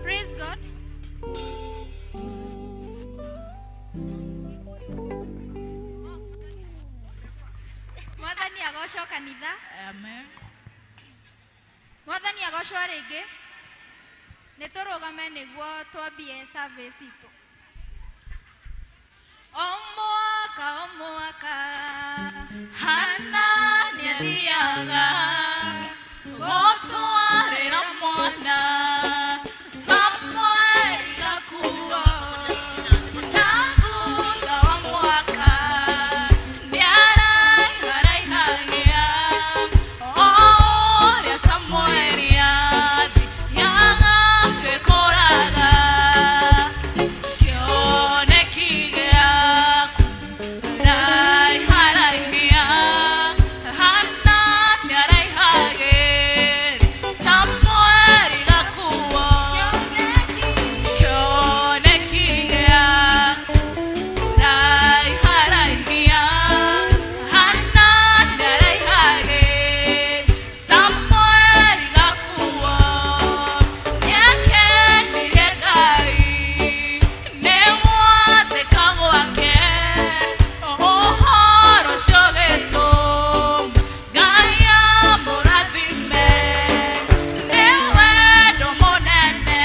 Praise God. Mwathani agocwo kanitha. Amen. Mwathani agocwo rĩngĩ. Nĩ tũrũgame nĩguo twambie service itũ. O mwaka o mwaka Hana nĩathiaga gũtwarĩra mwana Samueli gakuo na thutha wa mwaka nĩaraiharaihagia o ũrĩa Samueli athiaga agĩkũraga kĩoneki gĩaku raiharaihia Hana nĩaraihagĩria Samueli gakuo kĩoneki gĩaku raiharaihia Hana nĩaraihagĩria Samueli gakuo nĩakenirie Ngai nĩ gwathĩka gwake ũhoro ũcio ũgĩtũma Ngai amũrathime nĩ wendo mũnene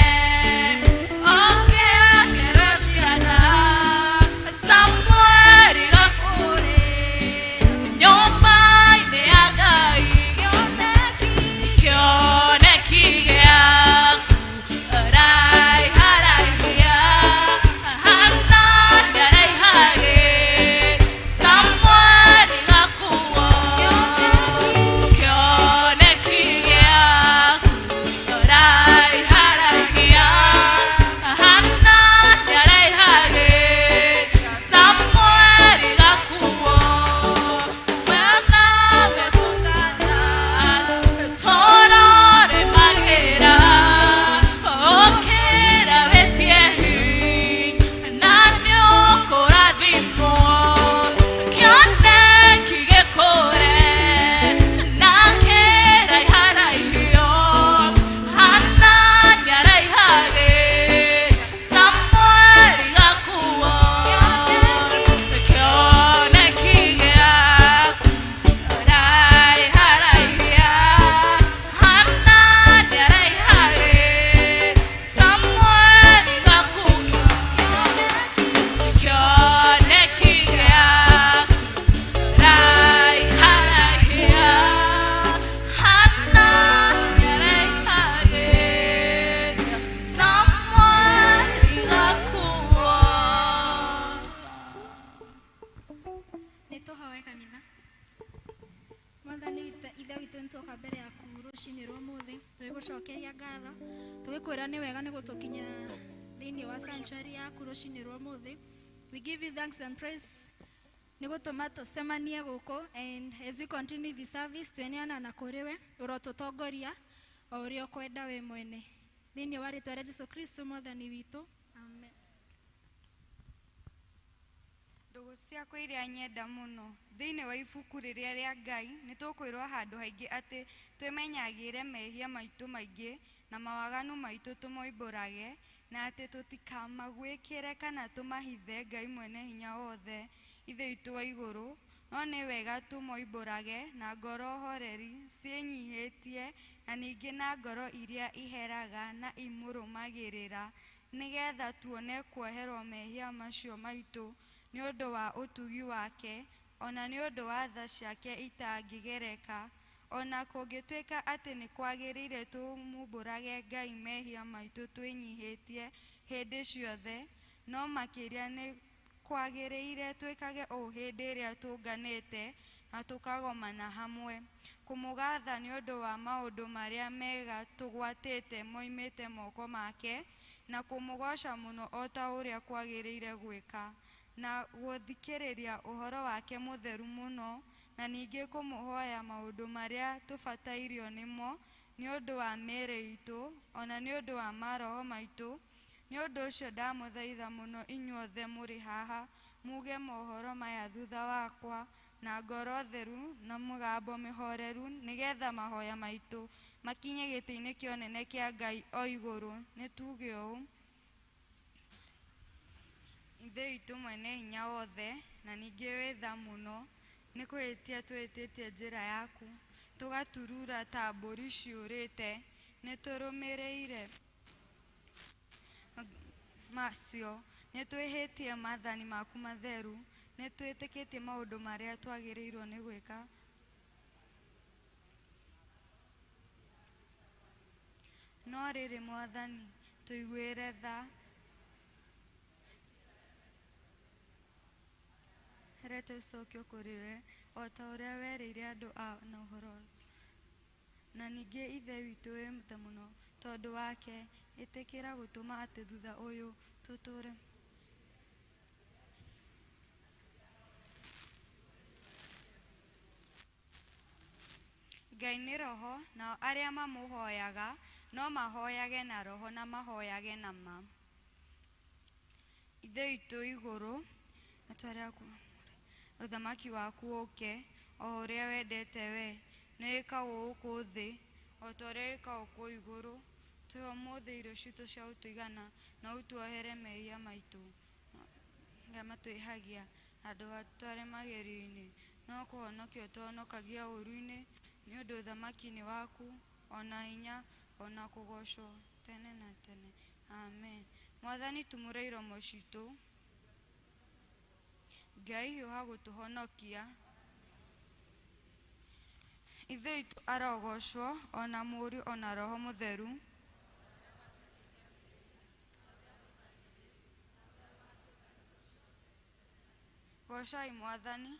ũngĩakerwo ciana Samueli gakũrĩ nyũmba-inĩ ya Ngai kĩoneki gĩaku raiharaihia Hana nĩaraihagĩria Samueli gakuo kĩoneki gĩaku raiharaihia Hana nĩaraihagĩria Samueli gakuo wena tũtungata tũrore magĩra ũkĩra wĩtie na nĩũkũrathimwo kĩoneki gĩkũre na kĩraiharaihio Hana nĩaraihagĩria Samueli gakuo kĩoneki gĩaku raiharaihia Hana nĩaraihagĩria Samueli gakuo kĩoneki gĩaku raiharaihia Hana nĩaraihagĩria Samueli gakuo. Nĩ tũhoe kanitha. Mwathani ithe witũ nĩ tuoka mbere yaku rũcinĩ rwa ũmũthĩ tũgĩgũcokeria ngatho tũgĩkwĩra nĩ wega nĩ gũtũkinya thĩinĩ wa sanctuary yaku rũcinĩ rwa ũmũthĩ. We give you thanks and praise nĩ gũtũma tũcemanie gũkũ, and as we continue the service tweneana na kũrĩ we ũrotũtongoria o ũrĩa ũkwenda we mwene thĩinĩ wa rĩtwa rĩa Jesu Kristo mwathani witũ, amen. Ndũgũ ciakwa iria nyenda mũno thĩinĩ wa ibuku rĩrĩa rĩa Ngai nĩ tũkwĩrwo handũ haingĩ atĩ twĩmenyagĩre mehia maitũ maingĩ na mawaganu maitũ tũmoimbũrage na atĩ tũtikamaguĩkĩre kana tũmahithe Ngai mwene hinya wothe ithe witũ wa igũrũ, no nĩ wega tũmoimbũrage na ngoro horeri ciĩnyihĩtie na ningĩ na ngoro iria iheraga na imũrũmagĩrĩra nĩgetha tuone kuoherwo mehia macio maitũ nĩ ũndũ wa ũtugi wake ona nĩ ũndũ wa tha ciake itangĩgereka. Ona kũngĩtuĩka atĩ nĩ kwagĩrĩire tũmumbũrage Ngai mehia maitũ twĩnyihĩtie hĩndĩ ciothe, no makĩria nĩ kwagĩrĩire twĩkage ũũ hĩndĩ ĩrĩa tũnganĩte na tũkagomana hamwe kũmũgatha nĩ ũndũ wa maũndũ marĩa mega tũgwatĩte moimĩte moko make na kũmũgoca mũno o ta ũrĩa kwagĩrĩire gwĩka na gũthikĩrĩria ũhoro wake mũtheru mũno na ningĩ kũmũhoya maũndũ marĩa tũbatairio nĩmo nĩ ũndũ wa mĩĩrĩ itũ ona nĩ ũndũ wa maroho maitũ. Nĩ ũndũ ũcio ndamũthaitha mũno inyuothe mũrĩ haha muge mohoro maya thutha wakwa na ngoro theru na mũgambo mĩhoreru, nĩgetha mahoya maitũ makinye gĩtĩ-inĩ kĩa ũnene kĩa Ngai o igũrũ. Nĩ tuge ũũ: Ithe witũ mwene hinya wothe na ningĩ wĩ tha mũno, nĩ kũhĩtia tũhĩtĩtie njĩra yaku, tũgaturura ta mbũri ciũrĩte. Nĩ tũrũmĩrĩire macio, nĩ twĩhĩtie maathani maku matheru, nĩ twĩtĩkĩtie maũndũ marĩa twagĩrĩirwo nĩ gwĩka. No rĩrĩ Mwathani, tũiguĩre tha, reke ũcokio kũrĩ we o ta ũrĩa werĩire andũ a na ũhoro. Na ningĩ Ithe witũ wĩ tha mũno, tondũ wake ĩtĩkĩra gũtũma atĩ thutha ũyũ tũtũũre. Ngai nĩ roho, nao arĩa mamũhoyaga no mahoyage na roho na mahoyage na ma. Ithe witũ igũrũ, ũthamaki waku ũke o ũrĩa wendete we, nĩ wĩkagwo gũkũ thĩ o ta ũrĩa wĩkagwo kũu igũrũ. Tũhe ũmũthĩ irio citũ cia gũtũigana, na ũtuohere mehia maitũ arĩa matwĩhagia, na ndũgatũtware magerio-inĩ, no kũhonokia ũtũhonokagia ũũru-inĩ, nĩ ũndũ ũthamaki nĩ waku, o na hinya, o na kũgoocwo tene na tene. Amen. Mwathani, tumũra iromo citũ. Ngai hiũha gũtũhonokia. Ithe witũ arogocwo, o na Mũriũ, o na Roho Mũtheru. Gocai Mwathani.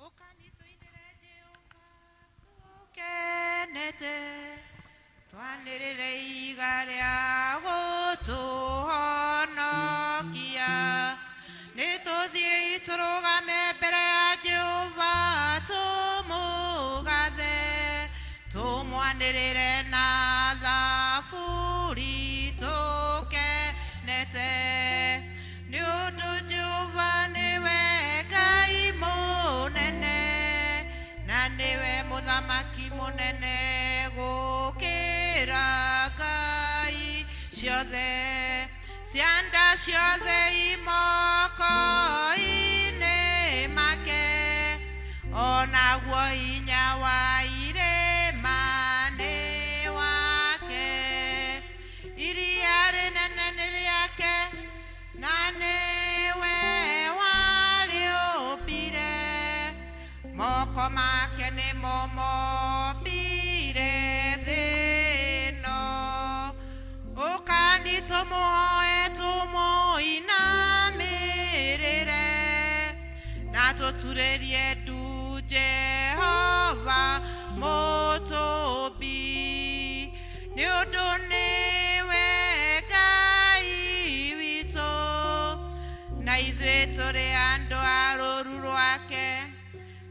Ũkanitũinĩre Jehova tũkenete, twanĩrĩre iga rĩa gũtũhonokia. Nĩ tũthiĩi tũrũgame mbere ya Jehova tũmũgathe, tũmwanĩrĩre na thaburi tũkenete. Nĩ ũndũ Jehova nĩwe Ngai mũnene, na nĩwe mũthamaki mũnene gũkĩra ngai ciothe. Cianda ciothe imoko-inĩ make, onaguo hinya wa irĩma nĩ wake. Iria rĩnene nĩ rĩake, na nĩwe warĩũmbire. Moko make nĩmo mombire thĩ ĩno. Ũkani tũmũhoe tũmũinamĩrĩre, na tũturĩrie ndu Jehova mũtũmbi. Nĩ ũndũ nĩwe Ngai witũ, na ithuĩ tũrĩ andũ a rũũru rwake,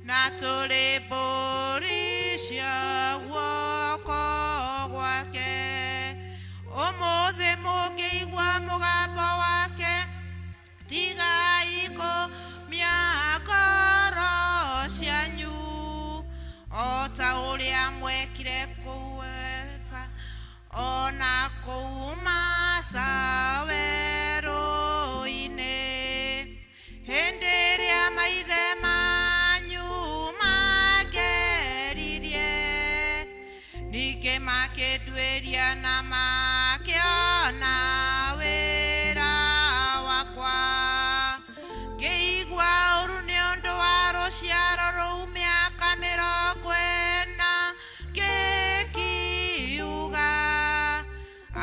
na tũrĩ mbũri cia guoko gwake. Ũmũthĩ mũngĩigua mũgambo wake, tigai kũmia ngoro cianyu, o ta ũrĩa mwekire kũu Eba, o na kũu Masa werũ-inĩ. Hĩndĩ ĩrĩa maithe manyu mangeririe, ningĩ makĩnduĩria na makĩona wĩra wakwa. Ngĩigua ũũru nĩ ũndũ wa rũciaro rũu mĩaka 40, ngĩkiuga,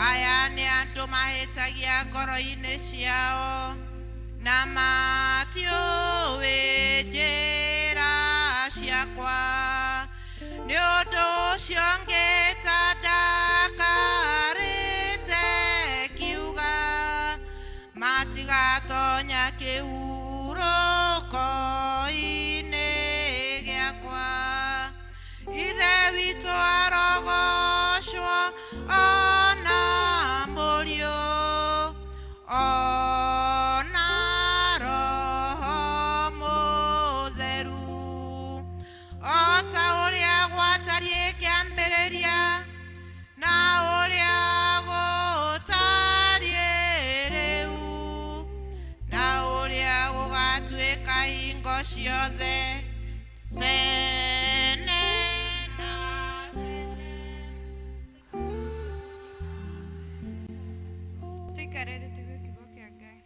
aya nĩ andũ mahĩtagia ngoro-inĩ ciao, na matiũĩ njĩra ciakwa. Nĩ ũndũ ũcio ngĩta ndakarĩte ngiuga, matigatonya ciothe tene na tene. Tuikare thĩ tũigue kiugo kĩa Ngai.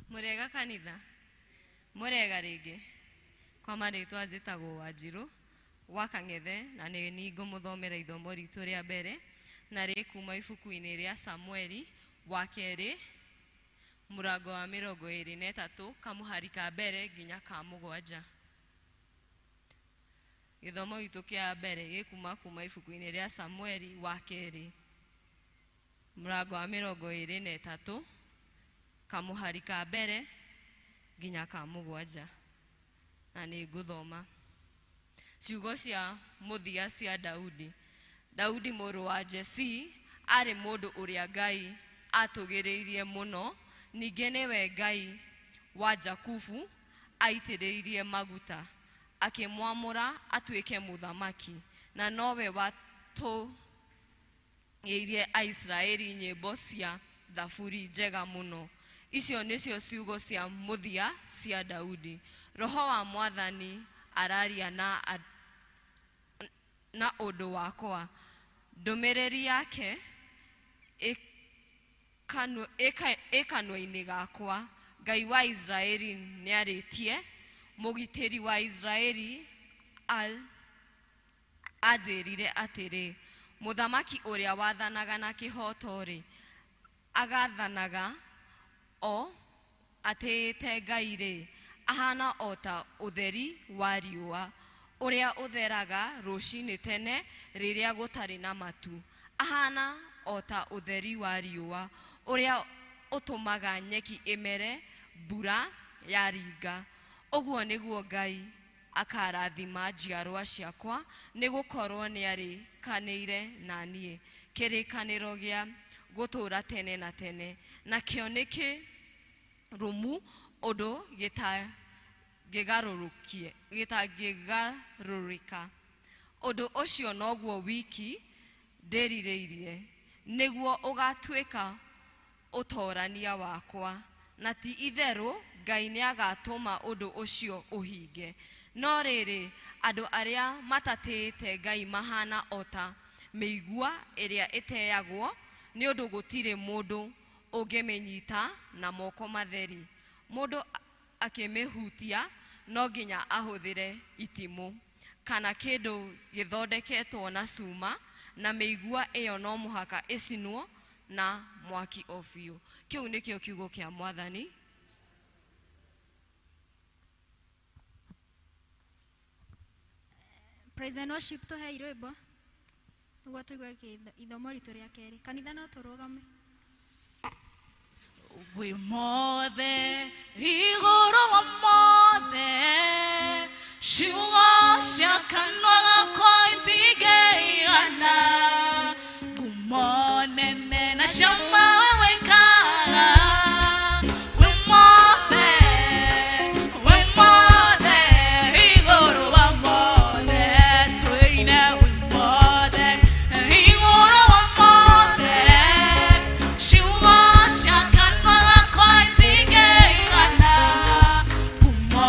Mũrega kanitha, mũrega rĩngĩ. Kwa marĩtwa njĩtagwo Wanjirũ wa Kang'ethe, na nĩ niĩ ngũmũthomera ithomo ritũ rĩa mbere, na rĩ kuma ibuku-inĩ rĩa Samueli wa kerĩ mũrango wa 23 kamũhari ka mbere nginya ka 7. Gĩthomo gitũ kĩa mbere gĩkuma kuma ibuku-inĩ rĩa Samueli wa kerĩ mũrango wa 23 kamũhari ka mbere nginya ka 7, na nĩ ngũthoma ciugo cia mũthia cia Daudi. Daudi mũrũ wa Jesii arĩ mũndũ ũrĩa Ngai atũgĩrĩirie mũno, ningĩ nĩwe Ngai wa Jakubu aitĩrĩirie maguta, akĩmwamũra atuĩke mũthamaki, na nowe watũgĩirie Aisiraeli nyĩmbo cia thaburi njega mũno. Icio nĩcio ciugo cia mũthia cia Daudi. Roho wa Mwathani araria na ũndũ wakwa, ndũmĩrĩri yake ĩ kanua-inĩ gakwa. Ngai wa Isiraeli nĩarĩtie, mũgitĩri wa Isiraeli anjĩrire atĩrĩ, mũthamaki ũrĩa wathanaga na kĩhooto-rĩ, agathanaga o atĩĩte Ngai-rĩ, ahana o ta ũtheri wa riũa ũrĩa ũtheraga rũcinĩ tene rĩrĩa gũtarĩ na matu, ahana o ta ũtheri wa riũa ũrĩa ũtũmaga nyeki ĩmere mbura yaringa. Ũguo nĩguo Ngai akarathima njiarwa ciakwa, nĩgũkorwo nĩarĩkanĩire na niĩ kĩrĩkanĩro gĩa gũtũũra tene na tene, nakĩo nĩ kĩrũmu ũndũ gĩtangĩgarũrĩka. Ũndũ ũcio noguo wiki ndĩrirĩirie, nĩguo ũgatuĩka ũtorania wakwa, na ti itherũ Ngai nĩagatũma ũndũ ũcio ũhinge. No rĩrĩ, andũ arĩa matatĩĩte Ngai mahana o ta mĩigua ĩrĩa ĩteagwo, nĩ ũndũ gũtirĩ mũndũ ũngĩmĩnyita na moko matheri. Mũndũ akĩmĩhutia no nginya ahũthĩre itimũ kana kĩndũ gĩthondeketwo na cuma, na mĩigua ĩyo no mũhaka ĩcinwo na mwaki o biũ. Kĩu nĩkĩo kiugo kĩa Mwathani. Praise and worship tũhei rwĩmbo nĩguo tũigue ithomo ritũ rĩa kerĩ. Kanitha no tũrũgame. Wĩ mothe igũrũ wa mothe, ciugo cia kanua gakwa itingĩigana, ngumo nene na ciama we wĩkaga. Wĩ mothe, wĩ mothe igũrũ wa mothe, twĩine wĩ mothe igũrũ wa mothe, ciugo cia kanua gakwa itingĩigana, ngumo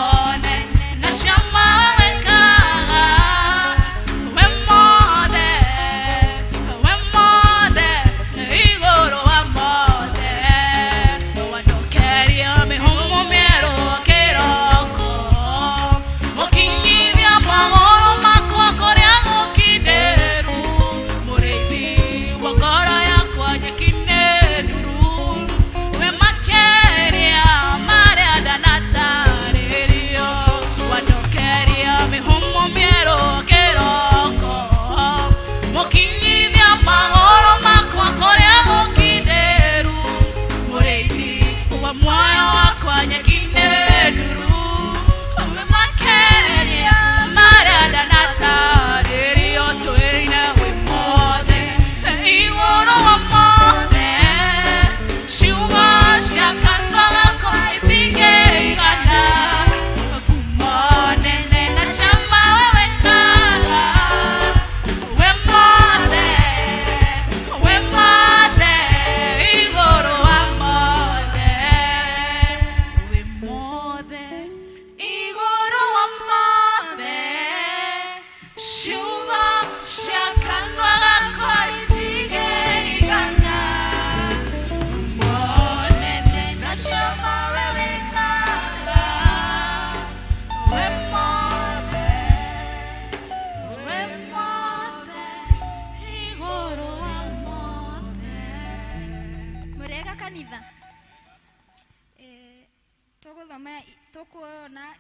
Nĩtũrona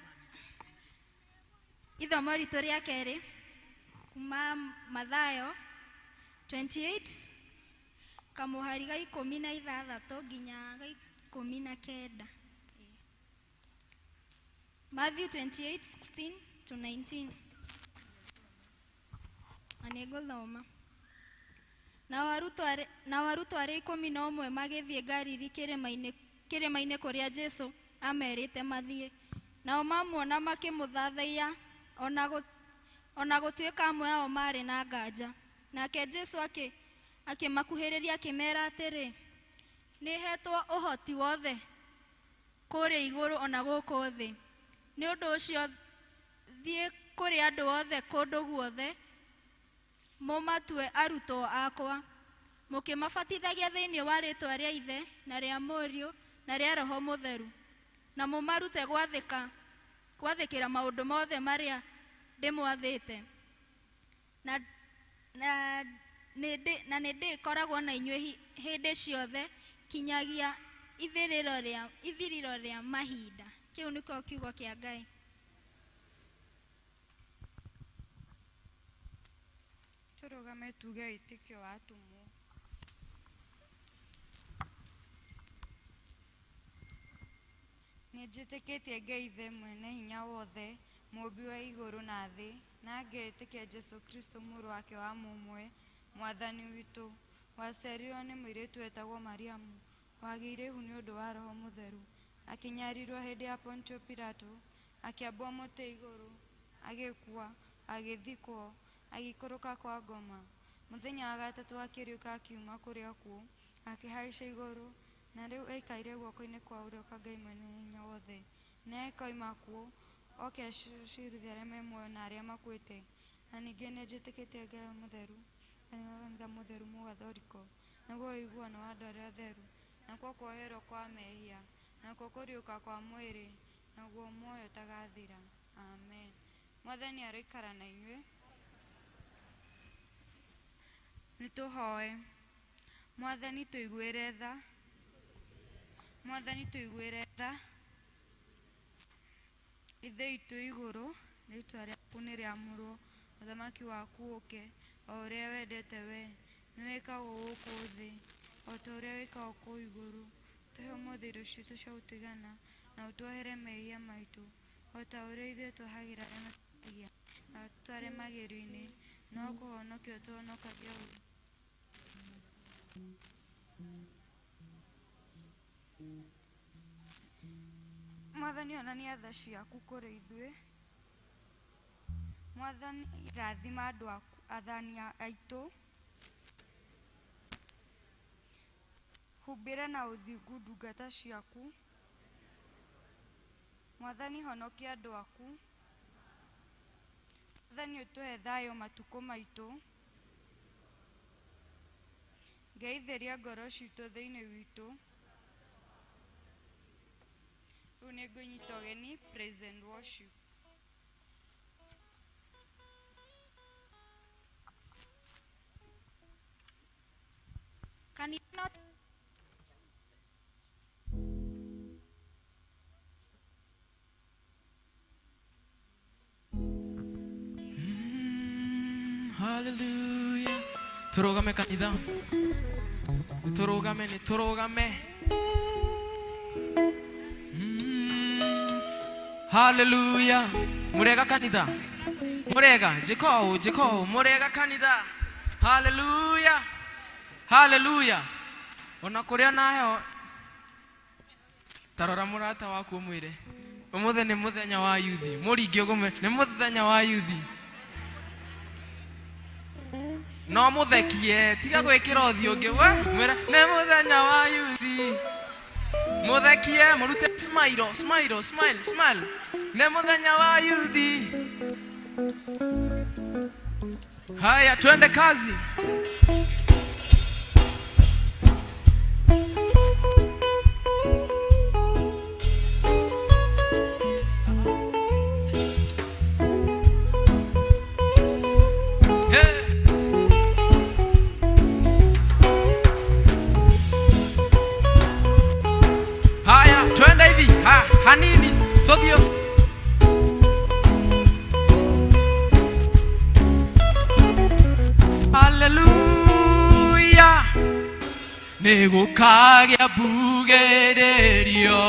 ithomo ritũ rĩa kerĩ kuma Mathayo 28 kamũhari ga 16 nginya ga 19. Matthew 28:16 to 19. Na nĩngũthoma. Nao arutwo arĩa 11 magĩthiĩ Galili kĩrĩma-inĩ kũrĩa Jesũ aamerĩte mathiĩ. Nao mamuona makĩmũthathaiya, ona gũtuĩka amwe ao maarĩ na nganja. Nake Jesũ akĩmakuhĩrĩria akĩmeera atĩrĩ, nĩhetwo ũhoti wothe kũrĩa igũrũ ona gũkũ thĩ. Nĩ ũndũ ũcio thiĩ kũrĩ andũ othe kũndũ guothe, mũmatue arutwo akwa, mũkĩmabatithagia thĩinĩ wa rĩĩtwa rĩa Ithe na rĩa Mũriũ na rĩa Roho Mũtheru, na mũmarute gwathĩkĩra maũndũ mothe marĩa ndĩmwathĩte. Na nĩndĩkoragwo na inyuĩ hĩndĩ ciothe kinyagia ithirĩro rĩa mahinda. Kĩu nĩkĩo kiugo kĩa Ngai. Tũrũgame tuge wĩtĩkio wa atũmwo. Nĩnjĩtĩkĩtie Ngai Ithe mwene hinya wothe, mũũmbi wa igũrũ na thĩ, na ngetĩkia Jesũ Kristo mũrũ wake wa mũmwe, Mwathani witũ, waciarirwo nĩ mũirĩtu wetagwo Mariamu, wagĩire ihu nĩ ũndũ wa Roho Mũtheru, akĩnyarirwo hĩndĩ ya Pontio Pilato, akĩambwo mũtĩ igũrũ, agĩkua, agĩthikwo, agĩikũrũka kwa ngoma. Mũthenya wa gatatũ akĩriũka akiuma kũrĩ akuũ, akĩhaica igũrũ, na rĩu aikaire guoko-inĩ kwa ũrĩo kwa Ngai mwene hinya wothe. Nĩ akoima kuo, oke acirithie arĩa me muoyo na arĩa makuĩte. Na ningĩ nĩnjĩtĩkĩtie Ngai Mũtheru, na nĩ kanitha mũtheru mũgathoriko, naguo ũiguano wa andũ arĩa atheru, nakuo kuoherwo kwa mehia, nakuo kũriũka kwa mwĩrĩ, naguo muoyo ũtagathira. Amen. Mwathani aroikara na inyuĩ. Nĩtũhoe. Mwathani tũiguĩre tha. Mwathani tũiguĩre tha. Ithe witũ igũrũ, rĩĩtwa rĩaku nĩrĩamũrwo, ũthamaki waku ũũke, o ũrĩa wendete we, nĩwĩkagwo gũkũ thĩ, o ta ũrĩa wĩkagwo kũu igũrũ. Tũhe ũmũthĩ irio citũ cia gũtũigana, na ũtuohere mehia maitũ, o ta ũrĩa ithuĩ tuohagĩra arĩa matũhĩtagia, na ũtũtware magerio-inĩ, no kũhonokia ũtũhonokagie ũũru. Mwathani onania tha ciaku kũrĩ ithuĩ. Mwathani rathima andũ aku, athani aitũ. Humbĩra na ũthingu ndungata ciaku. Mwathani honokia andũ aku. Mwathani ũtũhe thayũ matukũ maitũ. Ngai theria ngoro citũ thĩinĩ witũ. Rĩu nĩngũnyita ũgeni praise and worship. Kanitha no Hallelujah. Turugame kanitha. Turugame, ni turugame. Hallelujah. Murega kanitha. Murega, jiko, jiko, murega kanitha. Hallelujah. Hallelujah. Ona kuria nayo tarora murata waku umwire. Umuthe ni muthenya wa yuthi. Muringi ugume ni muthenya wa yuthi. No muthekie tiga gwikira ũthiũ ũngĩ we mwĩre nĩ mũthenya wa yuthi. Muthekie mũrute smile smile smile smile nĩ mũthenya wa yuthi. Haya twende kazi. Hanini tothio. Nĩgũkagĩa mbugĩrĩrio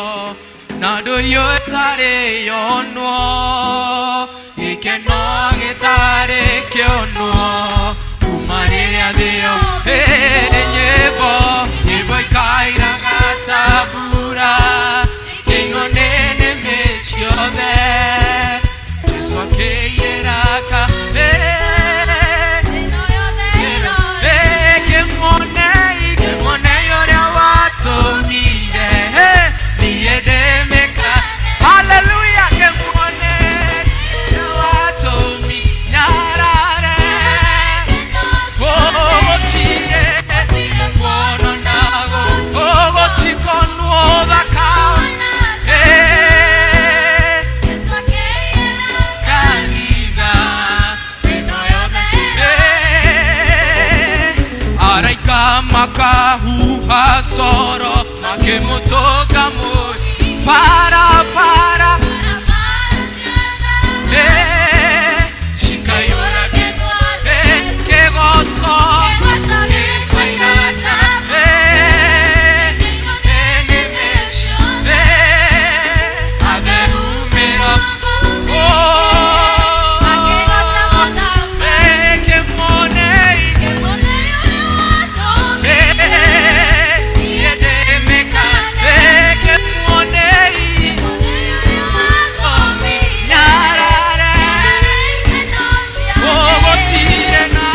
na ndũhiũ ĩtarĩ yonwo, gĩkeno gĩtarĩ kĩonwo kuma rĩrĩa thĩ nyĩmbo nyĩmbo ikairaga ta mbura ikĩinwo nĩ nĩmĩ ciothe. Jesũ akĩiyĩra kĩmuonei ũrĩa watũmire niĩ ndĩmĩka. Haleluya, kĩmuonei ũrĩa watũmire nyarare gũtirĩ kuonwo nago gũtikonwo thaka kanitha ĩno yothe. Araika makahuha coro makĩmũtũnga mũi barabara cikaiyũra kĩgoco gĩkainana nĩmĩ ciothe atheru mĩrongo kĩmuonei niĩ ndĩmĩka kĩmuonei nyarare gũtirĩ na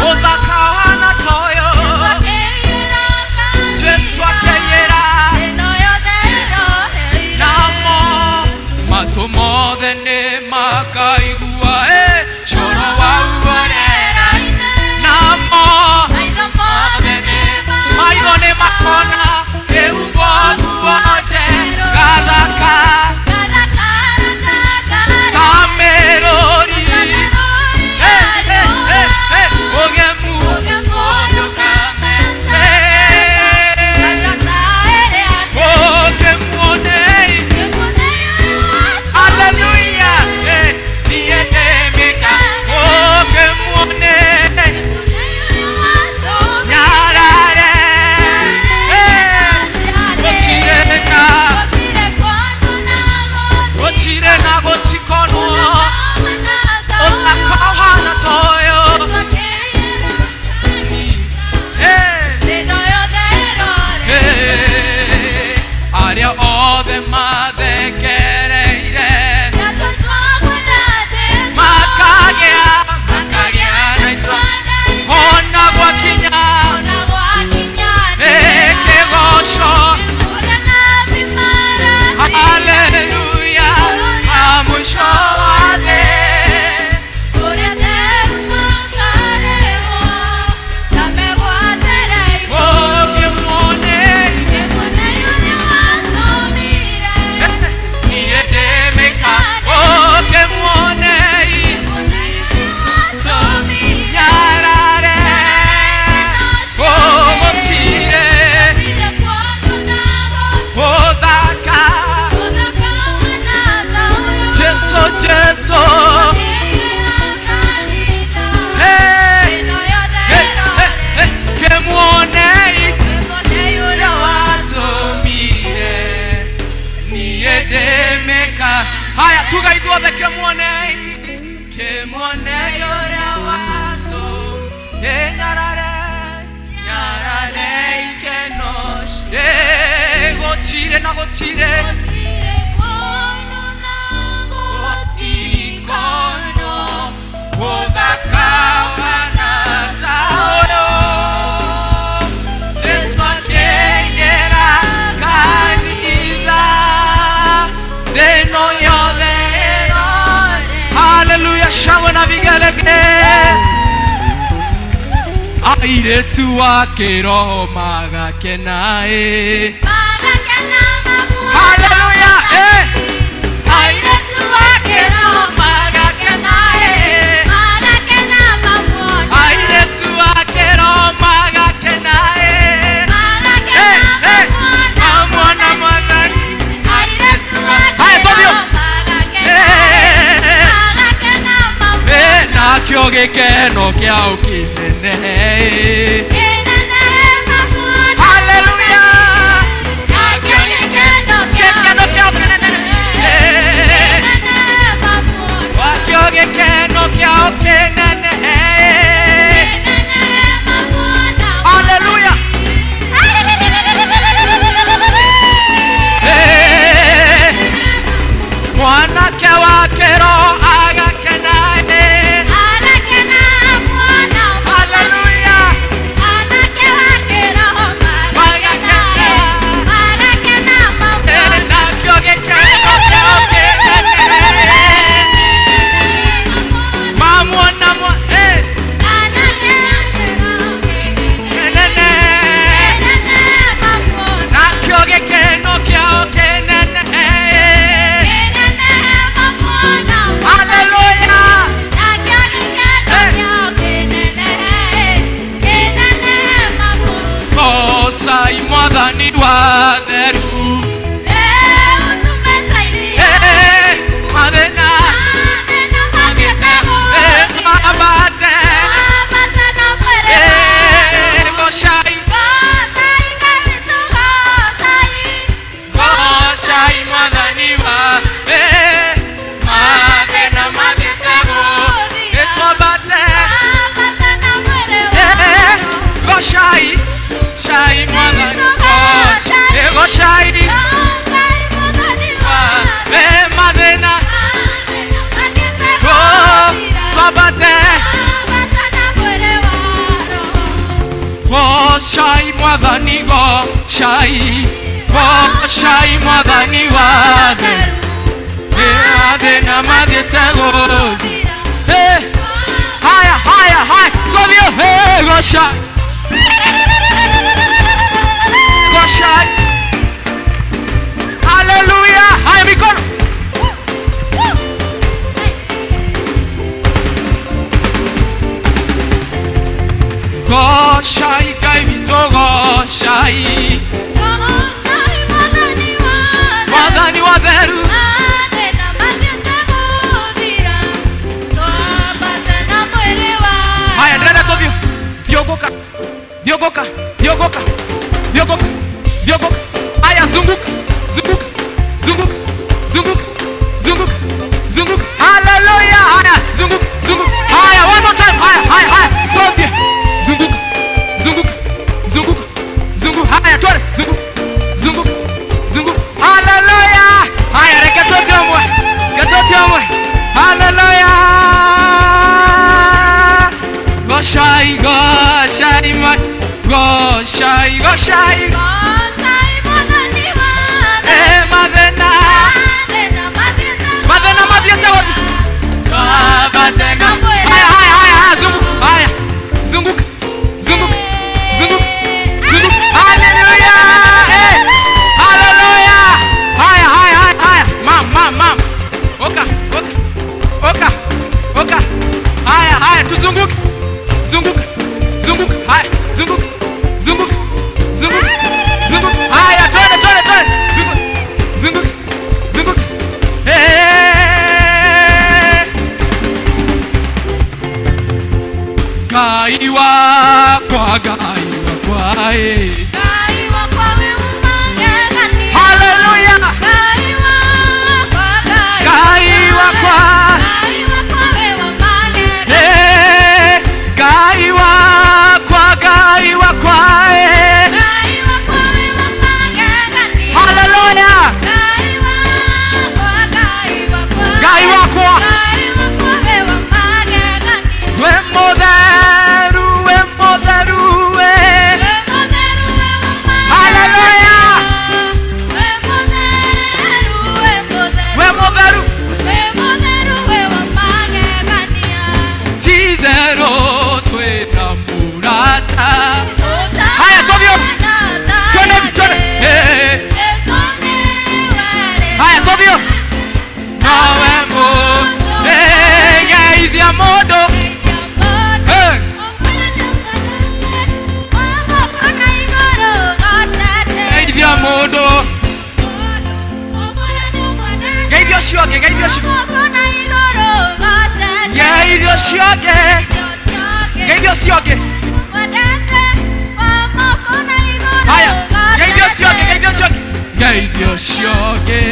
ũthaka na toyo Jesũ akĩiyĩra namo matũ mothe nĩ makaigua coro wa uorera namo maitho nĩ makona kĩhugo nguo njega gathaka kamĩrũri ũgemu ũkĩmuonei. Haleluya, niĩ ndĩmĩka ũkĩmuonei nyarare gũtirĩ na gũtirĩ na gũtikonwo ũthaka ũhana toyo. Arĩa othe mathekereire makagĩa makagĩa na itua ona gwakinya kĩgoco. Haleluya, mũico wa thĩ. Ũkĩmuonei niĩ ndĩmĩka ũkĩmuonei nyarare gũtirĩ ũthaka Jesũ Jesũ hey, hey, hey, hey, kĩmuonei ũrĩa watũmire niĩ ndĩmĩka. Haya, tuga ithuothe kĩmuonei kĩmuonei ũrĩa watũmire nyarare nyarare ikeno gũtirĩ na gũtirĩ gũtikonwo ũthaka wana ta ũyũ. Jesũ akĩingĩra kanitha thĩ ĩno yothe. Haleluya, shangwe na vigelegele. Airĩtu a kĩroho magakena ĩ. Haleluya, airĩtu a kĩroho magakena ĩ. Airĩtu a kĩroho magakena ĩ. Mamwona Mwathani. Haya, tũthiĩ. Nakĩo gĩkeno kĩao kĩnene. Haleluya. Gĩkeno kĩao kĩnene. Wakĩo gĩkeno kĩao kĩnene. Haleluya. Mwanake wa kĩro agakena. Haleluya. Nakĩo gĩkeno kĩao kĩnene. Mamuona kĩnene. Nakĩo gĩkeno kĩao kĩnene. Haleluya. Gocai Mwathani wa theru. Mathĩna mabate. Gocai, gocai Mwathani wa mathĩna mathiĩte gũtwambate. Gocai, cai Mwathani, gocai mathĩna twambate. Gocai Mwathani, gocai, gocai Mwathani wa theru. Mathĩna mathiĩte gũthira. Haya, haya, haya, tũthiĩ. Gocai, gocai. Haleluya. Haya, mikono. Gocai Ngai witũ, gocai Mwathani wa theru. Haya, ndĩrenda tũthiĩ. Thiũngũka, thiũngũka, thiũngũka, thiũngũka, thiũngũka. Haya, zunguka, zunguka, zunguka, zunguka, zunguka, zunguka. Haleluya. Haya, zunguka, zunguka. Haya, one more time. Haya, haya, haya, tũthiĩ. Zunguka, zunguka, zunguka, zunguka. Haya, twende. Zunguka, zunguka, zunguka. Haleluya. Haya, reke tũthiĩ ũmwe, reke tũthiĩ ũmwe. Haleluya. Gocai, gocai, gocai, gocai. Mathĩna, mathĩna mathiĩte gũthiĩ. Twambate na. Haya, haya, haya, haya, zunguka. Haya, zunguka, zunguka, zunguka, zunguka. Haleluya. Haleluya. Haya, haya, haya, haya. Mam, mam, mam. Oka, oka, oka, oka. Haya, haya, tuzunguke. Zunguka, zunguka, haya, zunguka, zunguka, zunguka, zunguka. Haya, twende, twende, twende. Zunguka, zunguka, zunguka. Ngai wakwa, Ngai wakwa, Haleluya. Ngai wakwa, Ngai wakwa, Ngai wakwa, Haleluya. Ngai wakwa, we mũtheru, we mũtheru, we. Haleluya. We mũtheru. Ti itherũ twĩna mũrata. Haya, tũthiĩ. Twende, twende. Haya, tũthiĩ. Nowe mũ. Geithia mũndũ. Geithia mũndũ. Geithia ũcio ũngĩ, geithia ũcio. Geithio ũcio ũngĩ. Geithio ũcio ũngĩ. Haya, geithio ũcio ũngĩ, geithio ũcio ũngĩ. Geithio ũcio ũngĩ.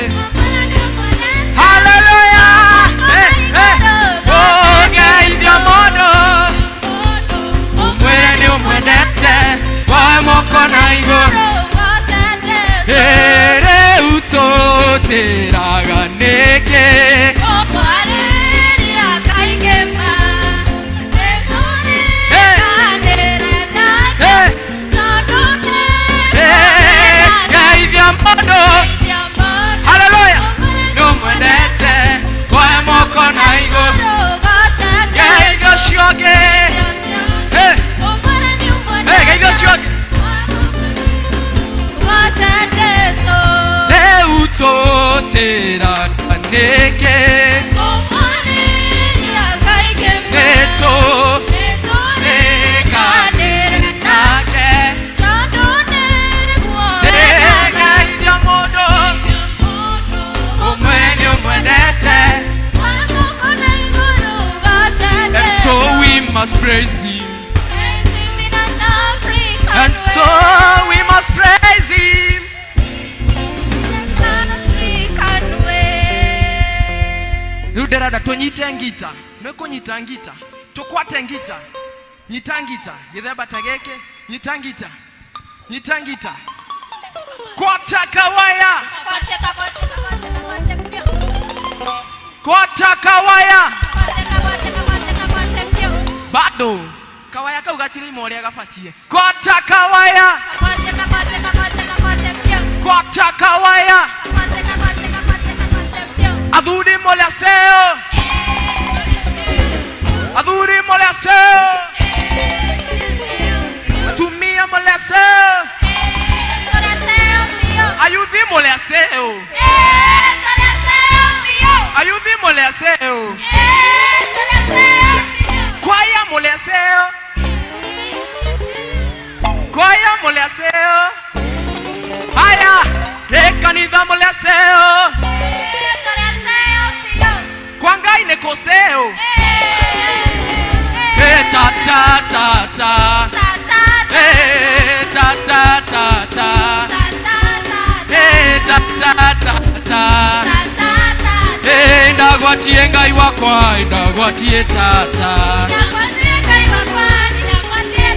Hallelujah. Hey, hey. Oh, geithio mũndũ. Ũmwĩre nĩ ũmwendete. Woe moko na igũrũ. Rĩu tũtĩraga nĩkĩ? Hey. Hey. Hey, geithia mũndũ. Hallelujah. Nĩ ũmwendete. Woe moko na igũrũ. Geithio ũcio ũngĩ. Hey. Hey, geithio ũcio ũngĩ. Rĩu tũtĩraga nĩkĩ? Nĩtũrĩkanĩre nake. Geithia mũndũ. Ũmwĩre nĩ ũmwendete. And so we must praise him. And so we must praise him. Rĩu ndĩrenda tũnyite ngita. Nĩ kũnyita ngita. Tũkwate ngita. Nyita ngita. Gĩthemba ta gĩkĩ. Nyita ngita. Nyita ngita. Kwata kawaya. Kwata kawaya. Bado. Kawaya kau gatiraima ũrĩa gabatie. Kwata kawaya. Kwata kawaya. Athuri mũrĩ aceo. Athuri mũrĩ aceo. Atumia mũrĩ aceo. Ayuthi mũrĩ aceo. Ayuthi mũrĩ aceo. Kwaya mũrĩ aceo. Kwaya mũrĩ aceo. Haya, ĩ kanitha mũrĩ aceo. Kwa Ngai nĩ kũceo. Ĩ ta ta ta ta. Ĩ ta ta ta ta. Ĩ ta ta ta ta. Ĩ ndagwatie Ngai wakwa, ndagwatie tata.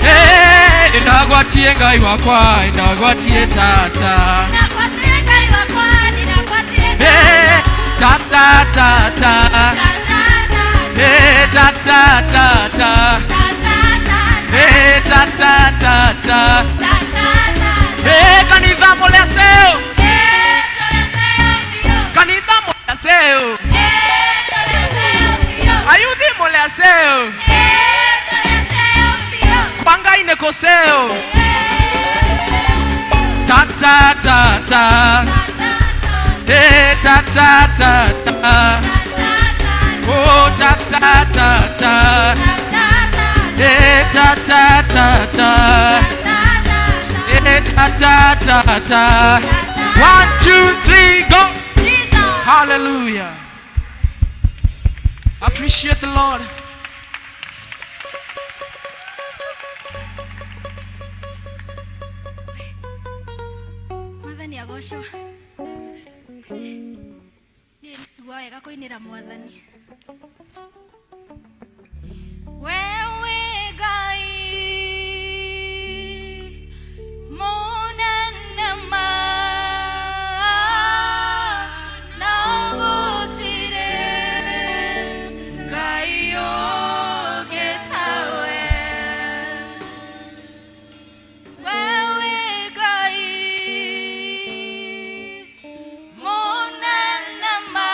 Ĩ ndagwatie Ngai wakwa, ndagwatie tata. Ĩ ta ta ta ta. Ĩ ta ta ta ta. Ĩ ta ta ta ta. Ĩ kanitha mũrĩ aceo. Kanitha mũrĩ aceo. Ayuthi mũrĩ aceo. Kwa Ngai nĩ kũceo. Ta ta ta ta. Ĩ ta ta ta ta. Oh ta ta ta ta. Ĩ ta ta ta ta. Ĩ ta ta ta ta. 1 2 3 go. Hallelujah. Appreciate the Lord. Mwathani agocwo. Niĩ nĩigua wega kũinĩra mwathani. Wewe Ngai mũnene ma na gũtirĩ Ngai ũngĩ tawe. Wewe Ngai mũnene ma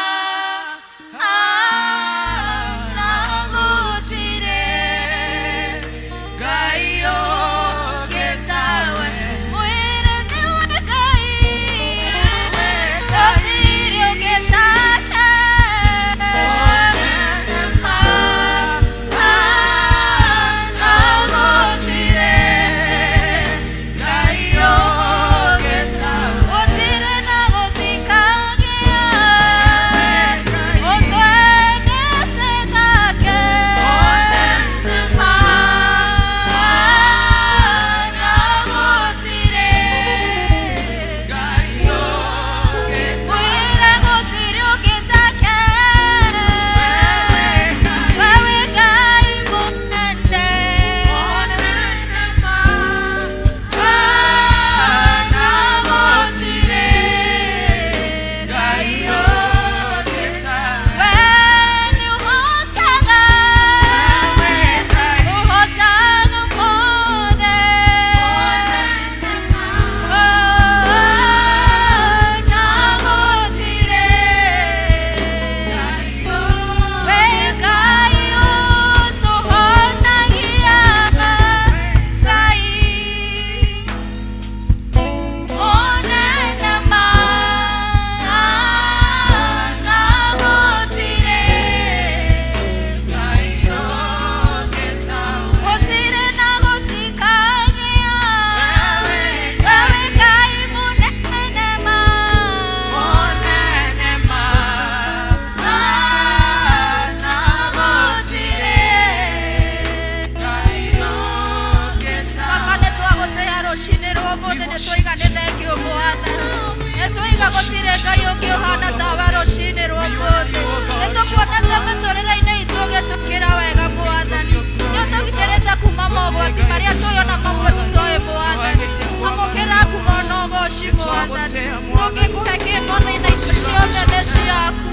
gũtũkĩra wega Mwathani. Nĩ ũtũgitĩrĩte kuma mogwati marĩa tũĩ ona mamwe tũtoĩ Mwathani. Amũkĩra ngumo na ũgoci Mwathani. Tũngĩkũhe kĩ Mwathani na indo ciothe nĩ ciaku.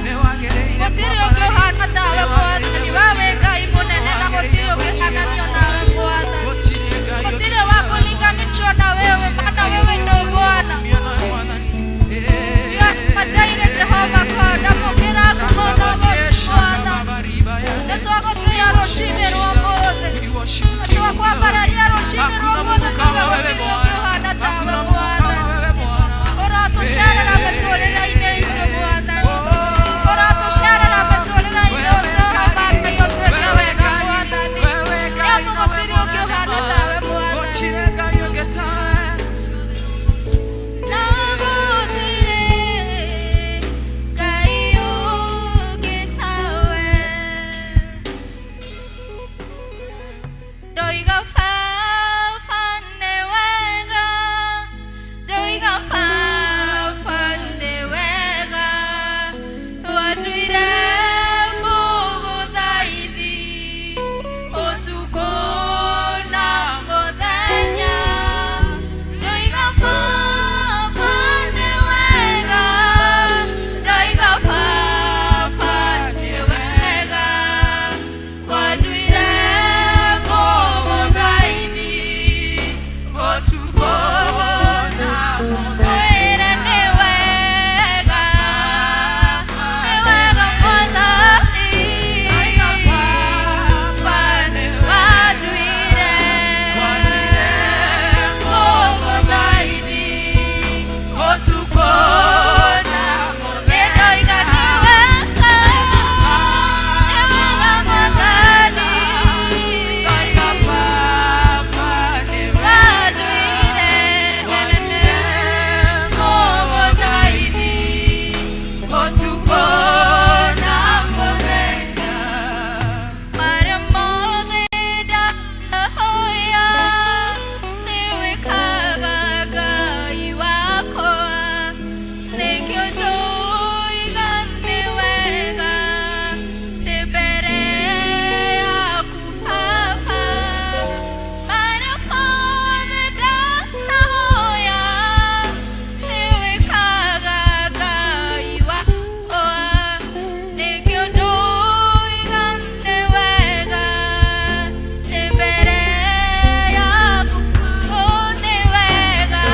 Gũtirĩ ũngĩ ũhana tawe Mwathani. We wĩ Ngai mũnene na gũtirĩ ũngĩhananio nawe Mwathani. Gũtirĩ wa kũlinganishwo na wewe, maana wewe ndo Bwana. Mataire Jehova God, amũkĩra ngumo na ũgoci Mwathani. Nĩtwagũtĩĩa rũcinĩ rwa ũmũthĩ. Nĩtwakwambararia rũcinĩ rwa ũmũthĩ tuge gũtirĩ ũngĩ ũhana tawe Mwathani. Ũratũcerera mĩtũrĩre-inĩ itũ Mwathani. Ũratũcerera mĩtũrĩre-inĩ Jehova Ngai ũtwĩke wega Mwathani. Nĩamu gũtirĩ ũngĩ ũhana tawe Mwathani. Na gũtirĩ Ngai ũngĩ tawe. Ndoiga Baba nĩ wega, ndoiga Baba nĩ wega, watuire mũgũthaithi ũtukũ na mũthenya. Ndoiga Baba nĩ wega, ndoiga Baba nĩ wega, watuire mũgũthaithi ũtukũ na mũthenya. Wĩra nĩ wega, nĩ wega Mwathani, watuire mũgũthaithi ũtukũ na mũthenya. Ndoiga nĩ wega, nĩ wega Mwathani, watuire mũgũthaithi ũtukũ na mũthenya. Marĩa mothe ndahoya nĩwĩkaga Ngai wakwa, nĩkĩo ndoiga nĩ wega ndĩ mbere yaku Baba. Marĩa mothe ndahoya nĩwĩkaga Ngai wakwa, nĩkĩo ndoiga nĩ wega ndĩ mbere yaku. Oh, nĩ wega,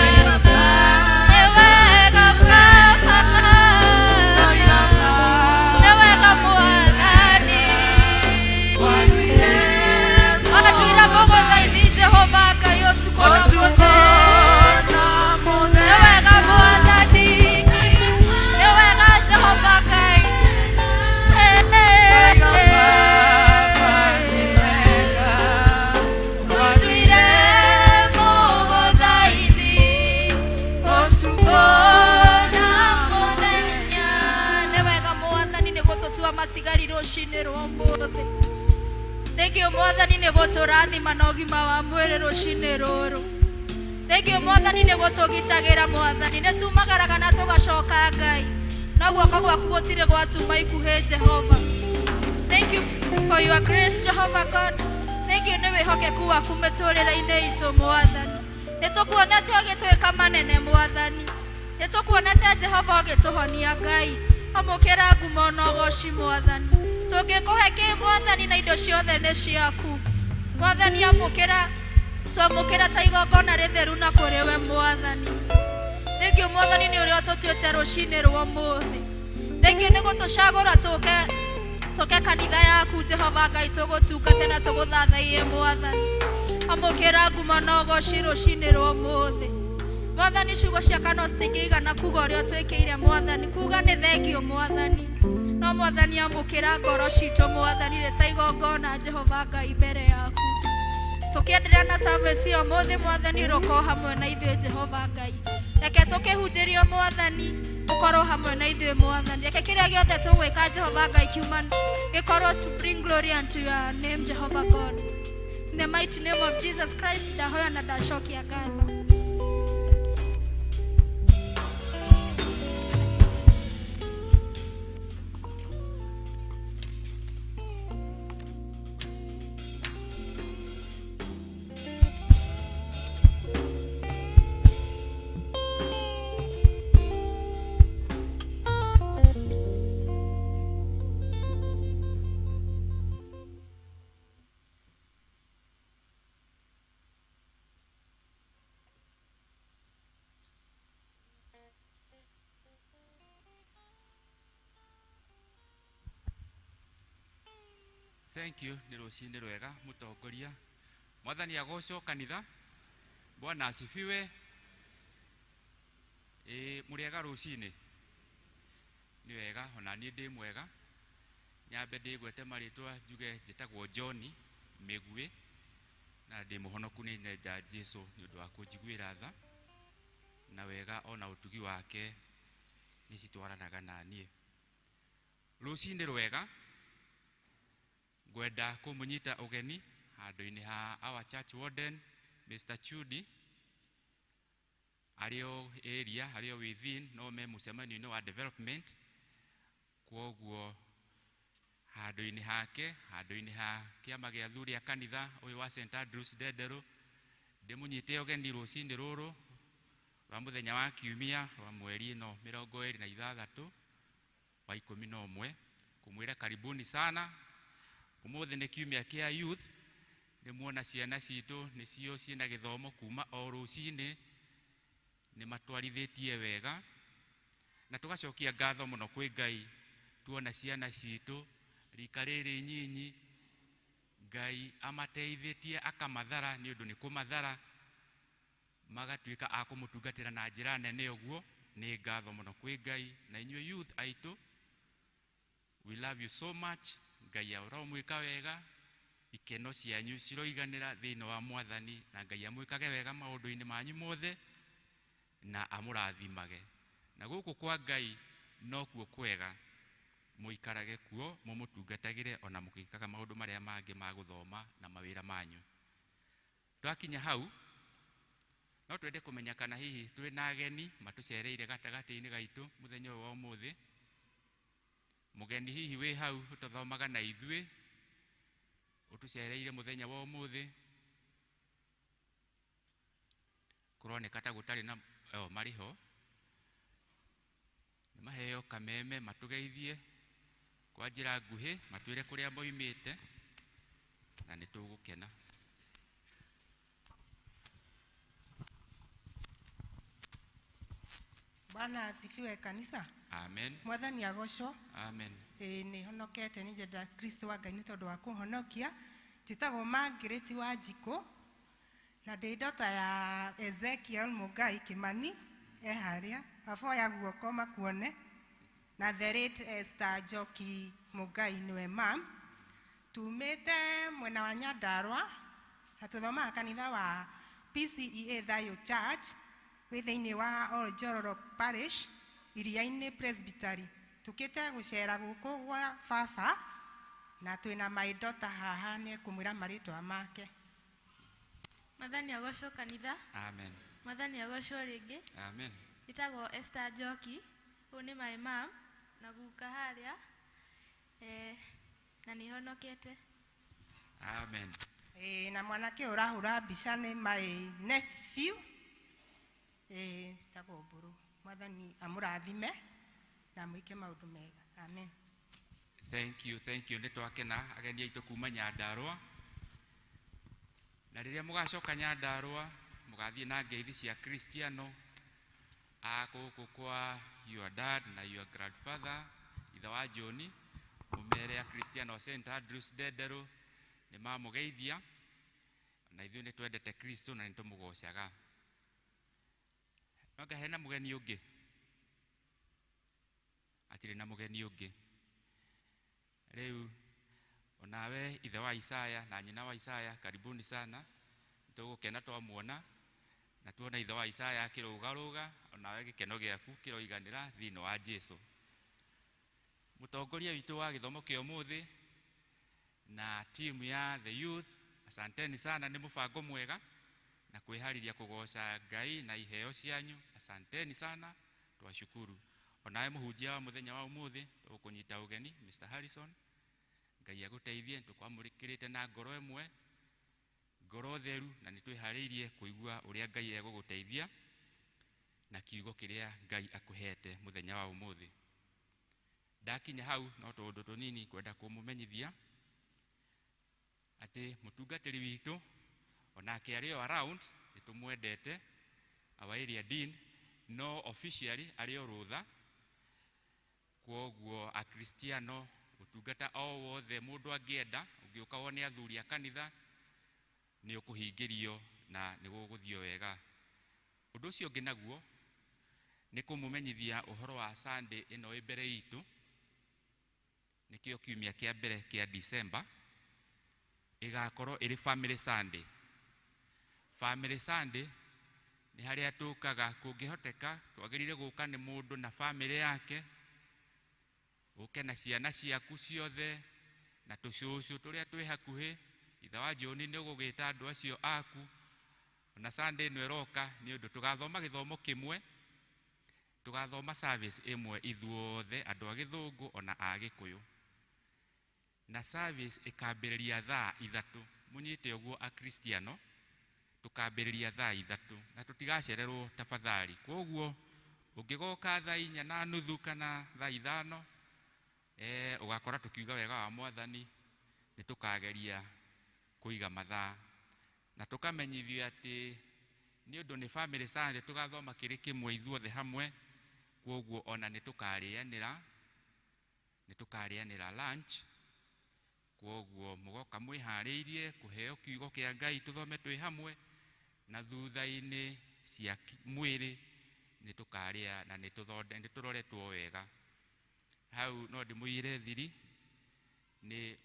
nĩ wega Baba, nĩ wega Mwathani, watuire mũgũthaithi Jehova Ngai ũtukũ na mũthenya. Nĩ wega Mwathani, nĩ wega Jehova Ngai. Watuire mũgũthaithi ũtukũ na mũthenya. Nĩ wega Mwathani nĩ gũtũtua matigari rũcinĩ rwa ũmũthĩ. Thengiũ Mwathani nĩ gũtũrathima na ũgima wa mwĩrĩ rũcinĩ rũrũ. Thengiũ Mwathani nĩ gũtũgitagĩra Mwathani. Nĩ tumagaraga na tũgacoka Ngai, no guoko gwaku gũtirĩ gwatuma ikuhĩ Jehova. Thank you for your grace, Jehovah God. Thank you nĩ wĩhokeku waku mĩtũrĩre-inĩ itũ Mwathani. Nĩ tũkuonete ũgĩtwĩka manene Mwathani. Nĩ tũkuonete Jehova ũgĩtũhonia Ngai. Amũkĩra ngumo na ũgoci Mwathani. Tũngĩkũhe kĩ Mwathani na indo ciothe nĩ ciaku. Mwathani amũkĩra, twamũkĩra ta igongona rĩtheru na kũrĩ we Mwathani. Thengiũ Mwathani nĩ ũrĩa ũtũtuĩte rũcinĩ rwa ũmũthĩ. Thengiũ nĩ gũtũcagũra tũke tũke kanitha yaku Jehova Ngai tũgũtungate na tũgũthathaiye Mwathani. Amũkĩra ngumo na ũgoci rũcinĩ rwa ũmũthĩ. Mwathani ciugo cia kanua citingĩigana kuga ũrĩa ũtwĩkĩire Mwathani, kuga nĩ thengio Mwathani. No Mwathani amũkĩra ngoro citũ Mwathani rĩ ta igongona Jehova Ngai mbere yaku. Tũkĩenderea na service ya ũmũthĩ Mwathani rũkorwo hamwe na ithuĩ Jehova Ngai. Reke tũkĩhunjĩrio Mwathani ũkorwo hamwe na ithuĩ Mwathani. Reke kĩrĩa gĩothe tũgwĩka Jehova Ngai kiuma gĩkorwo to bring glory unto your name Jehovah God. In the mighty name of Jesus Christ ndahoya na ndacokia ngatho. Thank you nĩ rũcinĩ rwega mũtongoria. Mwathani agocwo kanitha. Bwana asifiwe. Mũrĩega rũcinĩ? Nĩ wega, ona niĩ ndĩ mwega. Nyambe ndĩgwete marĩtwa njuge njĩtagwo John Mĩguĩ na ndĩ mũhonoku nĩ nyenda Jesu nĩ ũndũ wa kũnjiguĩra tha na wega ona ũtugi wake nĩ citwaranaga na niĩ. Rũcinĩ rwega, ngwenda kũmũnyita ũgeni handũ-inĩ ha our church warden Mr. Chudi arĩ o area, arĩ o within, no me mũcemanio-inĩ wa development. Kwoguo handũ-inĩ hake, handũ-inĩ ha kĩama gĩa athuri a kanitha ũyũ wa St. Andrews Ndenderũ, ndĩmũnyite ũgeni rũcinĩ rũrũ rwa mũthenya wa kiumia rwa mweri ĩno 26 wa 11 kũmwĩra karibuni sana. Ũmũthĩ nĩ kiumia kĩa youth, nĩ muona ciana citũ nĩcio ciĩna gĩthomo kuma o rũcinĩ, nĩ matwarithĩtie wega na tũgacokia ngatho mũno kwĩ Ngai tuona ciana citũ rika rĩrĩ nyinyi Ngai amateithĩtie akamathara nĩ ũndũ nĩ kũmathara magatuĩka a kũmũtungatĩra na njĩra nene ũguo. Nĩ ngatho mũno kwĩ Ngai na inyuĩ youth aitũ, we love you so much. Ngai aromwĩka wega, ikeno cianyu ciroiganĩra thĩinĩ wa Mwathani, na Ngai amwĩkage wega maũndũ-inĩ manyu mothe na amũrathimage. Na gũkũ kwa Ngai nokuo kwega, mũikarage kuo mũmũtungatagĩre ona mũgĩkaga maũndũ marĩa mangĩ ma gũthoma na mawĩra manyu. Twakinya hau no twende kũmenya kana hihi twĩna ageni matũcereire gatagatĩ-inĩ gaitũ mũthenya ũyũ wa ũmũthĩ. Mũgeni hihi wĩ hau ũtũthomaga na ithuĩ ũtũcereire mũthenya wa ũmũthĩ, kũroneka ta gũtarĩ na marĩ ho, nĩ maheo kameme matũgeithie kwa njĩra nguhĩ, matwĩre kũrĩa moimĩte na nĩ tũgũkena. Bwana asifiwe kanisa. Amen. Mwathani agocwo. Amen. Nĩ honokete nĩ njenda Kristo wa Ngai nĩ tondũ wa kũhonokia. Njĩtagwo Margaret wa Njikũ na ndĩ ndota ya Ezekiel Mugai Kimani e harĩa baba ya guoko makuone, na the late Esther Njoki Mugai nĩwe mam. Tumĩte mwena wa Nyandarua na tũthomaga kanitha wa PCEA Thayo Church wĩ thĩinĩ wa Oljororo Parish Iriainĩ Presbytery. Tukĩte gũcera gũkũ gwa baba na twĩna my daughter haha nĩ ekũmwĩra marĩtwa make. Mwathani agocwo kanitha. Amen. Mwathani agocwo rĩngĩ. Amen. Njĩtagwo Esther Njoki, ũyũ nĩ my mom na guka harĩa, na nĩ honokete. Amen. Na mwanake ũrahũra mbica nĩ my nephew, tagwo Mbũrũ. Mwathani amũrathime na mwĩke maũndũ mega. Amen. Thank you, thank you. Nĩ twakena ageni aitũ kuma Nyandarua, na rĩrĩa mũgacoka Nyandarua mũgathiĩ na ngeithi cia Kristiano a gũkũ kwa your dad na your grandfather ithe wa John, mũmere a Kristiano St. Andrews Ndenderũ nĩ mamũgeithia, na ithuĩ nĩ twendete Kristo na nĩ tũmũgocaga. Anga hena mũgeni ũngĩ? Atirĩ na mũgeni ũngĩ. Rĩu onawe ithe wa Isaya na nyina wa Isaya, karibuni sana. Tũgũkena twamuona na tuona ithe wa Isaya akĩrũgarũga, onawe gĩkeno gĩaku kĩroiganĩra thĩinĩ wa Jesu. Mũtongoria witũ wa gĩthomo kĩa ũmũthĩ na timu ya the youth, asanteni sana, nĩ mũbango mwega na kwĩharĩria kũgoca Ngai na iheo cianyu. Asanteni sana, twashukuru. Onawe mũhunjia wa mũthenya wa ũmũthĩ tũgũkũnyita ũgeni Mr. Harrison, Ngai agũteithie, tũkwamũrĩkĩrĩte na ngoro ĩmwe, ngoro theru, na nĩ twĩharĩirie kũigua ũrĩa Ngai egũgũteithia na kiugo kĩrĩa Ngai akũhete mũthenya wa ũmũthĩ. Ndakinya hau no tũũndũ tũnini kwenda kũmũmenyithia atĩ mũtungatĩri witũ onake arĩ o around, nĩ tũmwendete, our area dean, no officially arĩ o rũtha. Kwoguo akristiano ũtungata o wothe mũndũ angĩenda, Ũngĩũka wone athuri a kanitha nĩ ũkũhingĩrio na nĩ gũgũthiĩ wega. Ũndũ ũcio ũngĩ naguo nĩ kũmũmenyithia ũhoro wa Sunday ĩno ĩ mbere itũ, nĩkĩo kiumia kĩa mbere kĩa December, ĩgakorwo ĩrĩ Family Sunday. Family Sunday nĩ harĩa tũkaga, kũngĩhoteka twagĩrĩire gũka nĩ mũndũ na family yake, ũke na ciana ciaku ciothe na tũcũcũ tũrĩa twĩ hakuhĩ. Ithe wa John nĩ ũgũgĩta andũ acio aku na Sunday ĩno ĩroka, nĩ ũndũ tũgathoma gĩthomo kĩmwe, tũgathoma service ĩmwe ithuothe andũ a Gĩthũngũ ona a Gĩkũyũ, na service ĩkambĩrĩria thaa 3. Mũnyite ũguo Akristiano, tũkambĩrĩria thaa 3 na tũtigacererwo tafadhali. Kwoguo ũngĩgoka thaa 4:30 kana thaa 5, ũgakora tũkiuga wega wa Mwathani. Nĩ tũkageria kũiga mathaa na tũkamenyithio atĩ nĩ ũndũ nĩ Family Sunday, tũgathoma kĩrĩ kĩmwe ithuothe hamwe. Kwoguo ona nĩ tũkarĩanĩra lunch. Kwoguo mũgoka mwĩharĩirie kũheo kiugo kĩa Ngai tũthome twĩ hamwe, na thutha-inĩ cia mwĩrĩ nĩ tũkarĩa na nĩ tũroretwo wega. Hau no ndĩmũiyĩre thiri, nĩ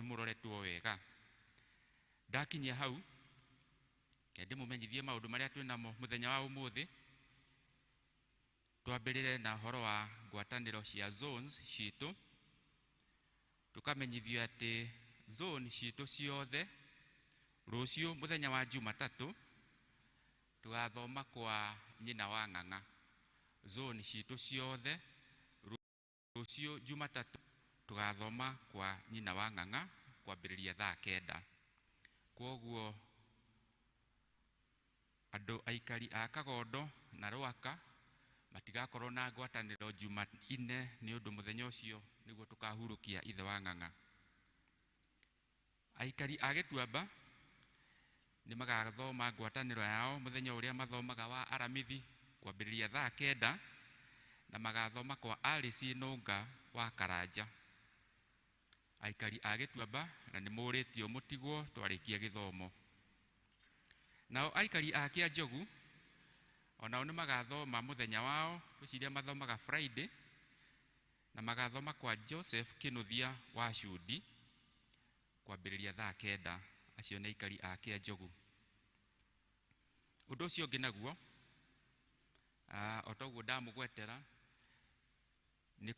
mũroretwo wega. Ndakinyia hau, reke ndĩmũmenyithie maũndũ marĩa twĩ namo mũthenya wa ũmũthĩ. Twambĩrĩre na ũhoro wa ngwatanĩro cia zones citũ. Tũkamenyithio atĩ zone citũ ciothe rũciũ mũthenya wa Jumatatũ tũgathoma kwa nyina wa Ng'ang'a. Zone citũ ciothe rũciũ Jumatatũ tũgathoma kwa nyina wa Ng'ang'a kwambĩrĩria thaa 9. Kwoguo andũ aikari a Kagondo na Rwaka matigakorwo na ngwatanĩro Jumanne, nĩ ũndũ mũthenya ũcio nĩguo tũkahurũkia ithe wa Ng'ang'a. Aikari a Gĩtuamba nĩ magathoma ngwatanĩro yao mũthenya ũrĩa mathomaga wa Aramithi kwambĩrĩria thaa 9, na magathoma kwa Alice Nũnga wa Karanja. Aikari a Gĩtuamba na nĩ mũrĩtio mũtigwo twarĩkia gĩthomo. Nao aikari a Kĩanjogu onao nĩ magathoma mũthenya wao, ngwĩciria mathomaga Friday, na magathoma kwa Joseph Kĩnuthia wa Cundi kwambĩrĩria thaa 9. Acio nĩ aikari a Kĩanjogu. Ũndũ ũcio ũngĩ naguo, o ta ũguo ndamũgwetera, nĩ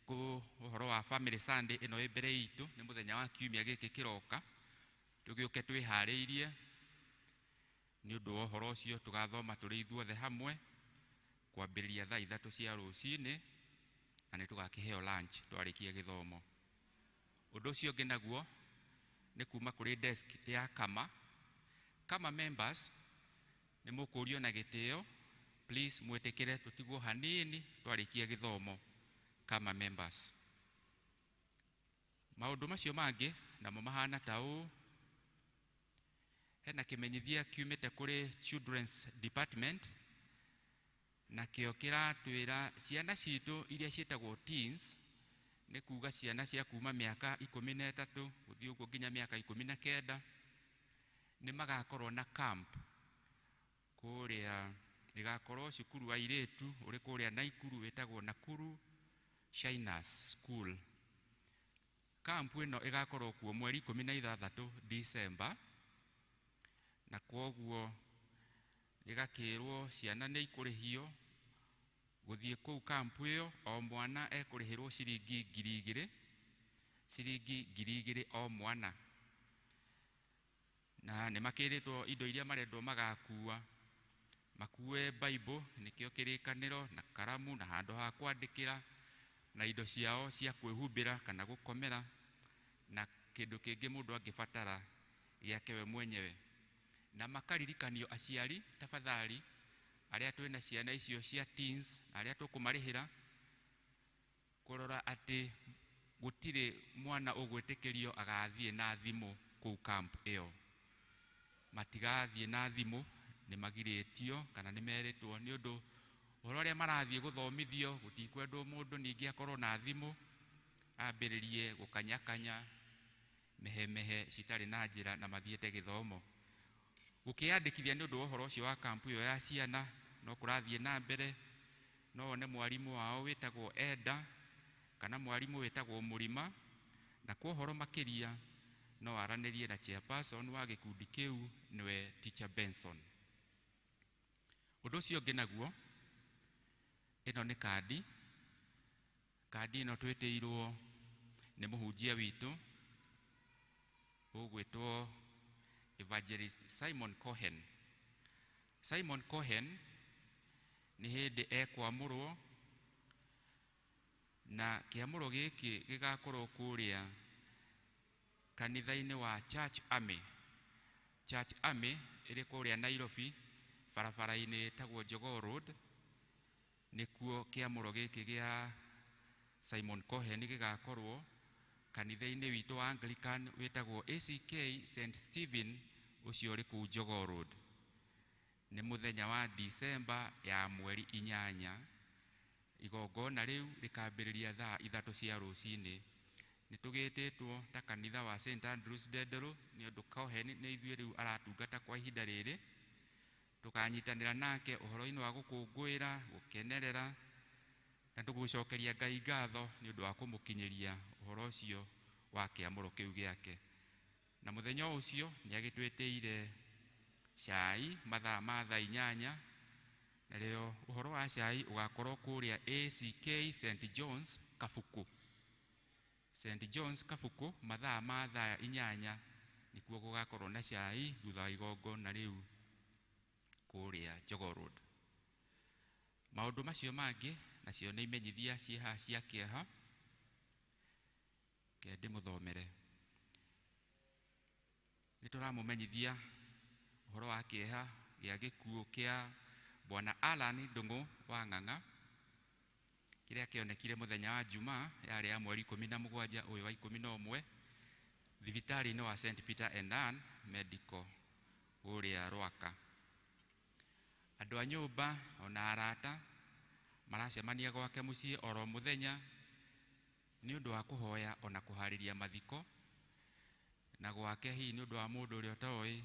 ũhoro wa Family Sunday ĩno ĩ mbere itũ, nĩ mũthenya wa kiumia gĩkĩ kĩroka. Tũgĩũke twĩharĩirie nĩ ũndũ wa ũhoro ũcio. Tũgathoma tũrĩ ithuothe hamwe kwambĩrĩria thaa 3 cia rũcinĩ, na nĩ tũgakĩheo lunch twarĩkia gĩthomo. Ũndũ ũcio ũngĩ naguo nĩ kuma kũrĩ desk ya Kama. Kama members nĩ mũkũrio na gĩtĩo, please mwĩtĩkĩre tũtigwo hanini twarĩkia gĩthomo. Kama members, maũndũ macio mangĩ namo mahana ta ũũ. Hena kĩmenyithia kiumĩte kũrĩ Children's Department, nakĩo kĩratwĩra ciana citũ iria ciĩtagwo teens, nĩ kuga ciana cia kuma mĩaka 13 gũthiĩ ũguo nginya mĩaka 19, nĩ magakorwo na camp kũrĩa. Ĩgakorwo cukuru wa airĩtu ũrĩ kũrĩa Naikuru, wĩtagwo Nakuru Shiners School. Camp ĩno ĩgakorwo kuo mweri 16 December, na kwoguo ĩgakĩrwo ciana nĩ ikũrĩhio gũthiĩ kũu camp ĩyo. O mwana ekũrĩhĩrwo ciringi 2,000, ciringi 2,000 o mwana, na nĩ makĩrĩtwo indo iria marendwo magakua. Makue Bible, nĩkĩo kĩrĩkanĩro, na karamu, na handũ ha kwandĩkĩra, na indo ciao cia kwĩhumbĩra kana gũkomera, na kĩndũ kĩngĩ mũndũ angĩbatara gĩake we mwenyewe. Na makaririkanio aciari, tafadhali, arĩa twĩna ciana icio cia teens, arĩa tũkũmarĩhĩra, kũrora atĩ gũtirĩ mwana ũgwĩtĩkĩrio agathiĩ na thimũ kũu camp ĩyo. Matigathiĩ na thimũ, nĩ magirĩtio kana nĩ merĩtwo, nĩ ũndũ ũhoro ũrĩa marathiĩ gũthomithio gũtikwendwo mũndũ ningĩ akorwo na thimũ ambĩrĩrie gũkanyakanya Mehemehe citarĩ na njĩra na mathiĩte gĩthomo. Gũkĩyandĩkithia nĩ ũndũ wa ũhoro ũcio wa kampu ĩyo ya ciana no kũrathiĩ na mbere. No wone mwarimũ wao wĩtagwo Eda kana mwarimũ wĩtagwo Mũrima, na kwa ũhoro makĩria no aranĩrie na chairperson wa gĩkundi kĩu nĩwe Teacher Benson. Ũndũ ũcio ũngĩ naguo, ĩno nĩ kandi. Kandi ĩno twĩtĩirwo nĩ mũhunjia witũ ũgwĩtwo Evangelist Simon Cohen. Simon Cohen nĩ hĩndĩ ekwamũrwo, na kĩamũro gĩkĩ gĩgakorwo kũrĩa kanitha-inĩ wa Church Army. Church Army ĩrĩ kũrĩa Nairobi, barabara-inĩ ĩtagwo Jogoo Road. Nĩkuo kĩamũro gĩkĩ gĩa Simon Cohen gĩgakorwo kanitha-inĩ witũ wa Anglican wĩtagwo ACK St Stephen, ũcio ũrĩ kũu Jogoo Road. Nĩ mũthenya wa Disemba ya mweri 8. Igongona rĩu rĩkambĩrĩria thaa 3 cia rũcinĩ. Nĩ tũgĩtĩtwo ta kanitha wa St Andrews Ndenderũ nĩ ũndũ Cohen nĩ ithuĩ rĩu aratungata kwa ihinda rĩrĩ. Tũkanyitanĩra nake ũhoro-inĩ wa gũkũngũĩra, gũkenerera na tũgũcokeria Ngai ngatho nĩ ũndũ wa kũmũkinyĩria ũhoro ũcio wa kĩamũro kĩu gĩake. Na mũthenya ũcio nĩ agĩtwĩtĩire cai mathaa ma thaa 8, narĩo ũhoro wa cai ũgakorwo kũrĩa ACK St John's Kabuku. St John's Kabuku mathaa ma thaa 8 nĩkuo gũgakorwo na cai thutha wa igongona rĩu kũrĩa Jogoo Road. Maũndũ macio mangĩ nacio nĩ imenyithia ciĩ haha cia kĩeha, ke ndĩmũthomere. Nĩ tũramũmenyithia ũhoro wa kĩeha gĩa gĩkuũ kĩa Bwana Alan Ndung'u wa Ng'ang'a kĩrĩa kĩonekire mũthenya wa Jumaa yarĩ ya mweri 17 ũyũ wa 11 thibitarĩ-inĩ wa St Peter and Ann Medical kũrĩa Rwaka. Andũ a nyũmba ona arata maracemania gwake mũciĩ oro mũthenya nĩ ũndũ wa kũhoya ona kũharĩria mathiko. Na gwake hihi nĩ ũndũ wa mũndũ ũrĩa ũtoĩ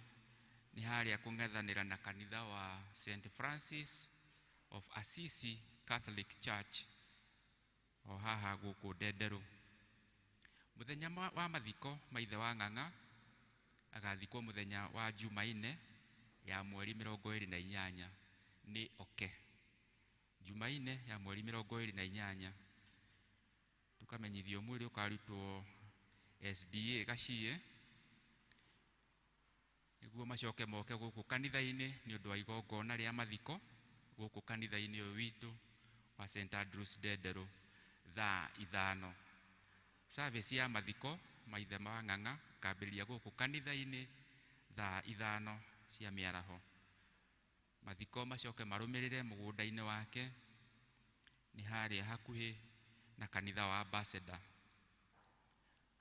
nĩ harĩa kũng'ethanĩra na kanitha wa St Francis of Assisi Catholic Church o haha gũkũ Ndenderũ. Mũthenya wa mathiko maithe wa Ng'ang'a agathikwo mũthenya wa Jumaine ya mweri 28 nĩ oke. Jumaine ya mweri 28 tukamenyithio mwĩrĩ ũkarutwo SDA Gaciĩ nĩguo macoke moke gũkũ kanitha-inĩ nĩ ũndũ wa igongona rĩa mathiko gũkũ kanitha-inĩ ũyũ witũ wa St Andrews Ndenderũ thaa 5. Service ya mathiko maithe ma Ng'ang'a kambĩrĩria gũkũ kanitha-inĩ thaa 5 cia mĩaraho. Mathiko macoke marũmĩrĩre mũgũnda-inĩ wake nĩ harĩa hakuhĩ na kanitha wa Ambassador.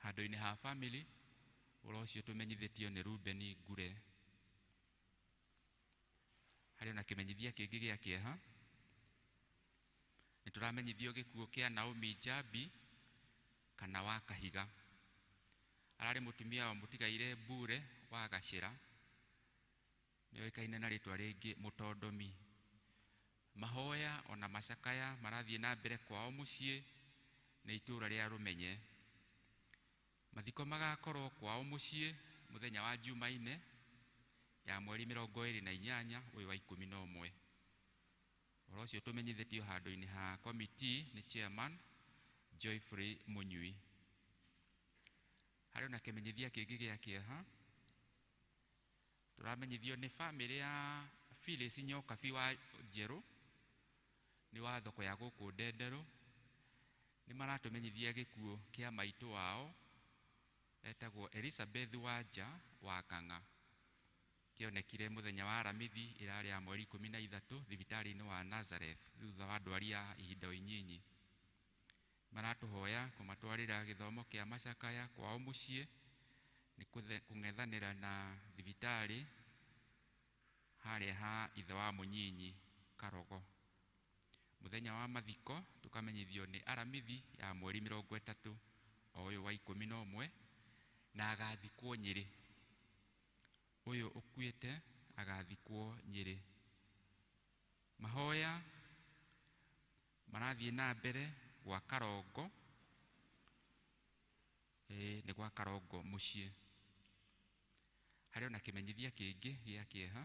Handũ-inĩ ha family ũhoro ũcio tũmenyithĩtio nĩ Ruben Ngure. Harĩ ona kĩmenyithia kĩngĩ gĩa kĩeha, nĩ tũramenyithio gĩkuũ kĩa Naomi Njambi kana wa Kahiga. Ararĩ mũtumia wa mũtigaire Mbure wa Gacĩra, nĩoĩkaine na rĩtwa rĩngĩ Mũtondomi. Mahoya ona macakaya marathiĩ na mbere kwao mũciĩ nĩ itũũra rĩa Rũmenye. Mathiko magakorwo kwao mũciĩ mũthenya wa Jumaine ya mweri 28 ũyũ wa 11. Ũhoro ũcio tũmenyithĩtio handũ-inĩ ha committee nĩ chairman Joyfrey Mũnyui. Harĩ ona kĩmenyithia kĩngĩ gĩa kĩeha, tũramenyithio nĩ famĩlĩ ya Phyllis Nyokabi wa Njerũ, nĩ wa thoko ya gũkũ Ndenderũ. Nĩ maratũmenyithia gĩkuũ kĩa maitũ wao etagwo Elizabeth Wanja wa Ng'ang'a. Kĩonekire mũthenya wa Aramithi ĩrarĩ ya mweri 13 thibitarĩ-inĩ wa Nazareth thutha wa ndwari ya ihinda inyinyi. Maratũhoya kũmatwarĩra gĩthomo kĩa macakaya kwao mũciĩ nĩ kũng'ethanĩra na thibitarĩ harĩa ha ithe wa mũnyinyi Karogo. Mũthenya wa mathiko tũkamenyithio nĩ Aramithi ya mweri 30 o ũyũ wa 11 na agathikwo Nyĩrĩ. Ũyũ ũkuĩte agathikwo Nyĩrĩ. Mahoya marathiĩ na mbere gwa Karongo, nĩ gwa Karongo mũciĩ. Harĩ ona kĩmenyithia kĩngĩ gĩa kĩeha.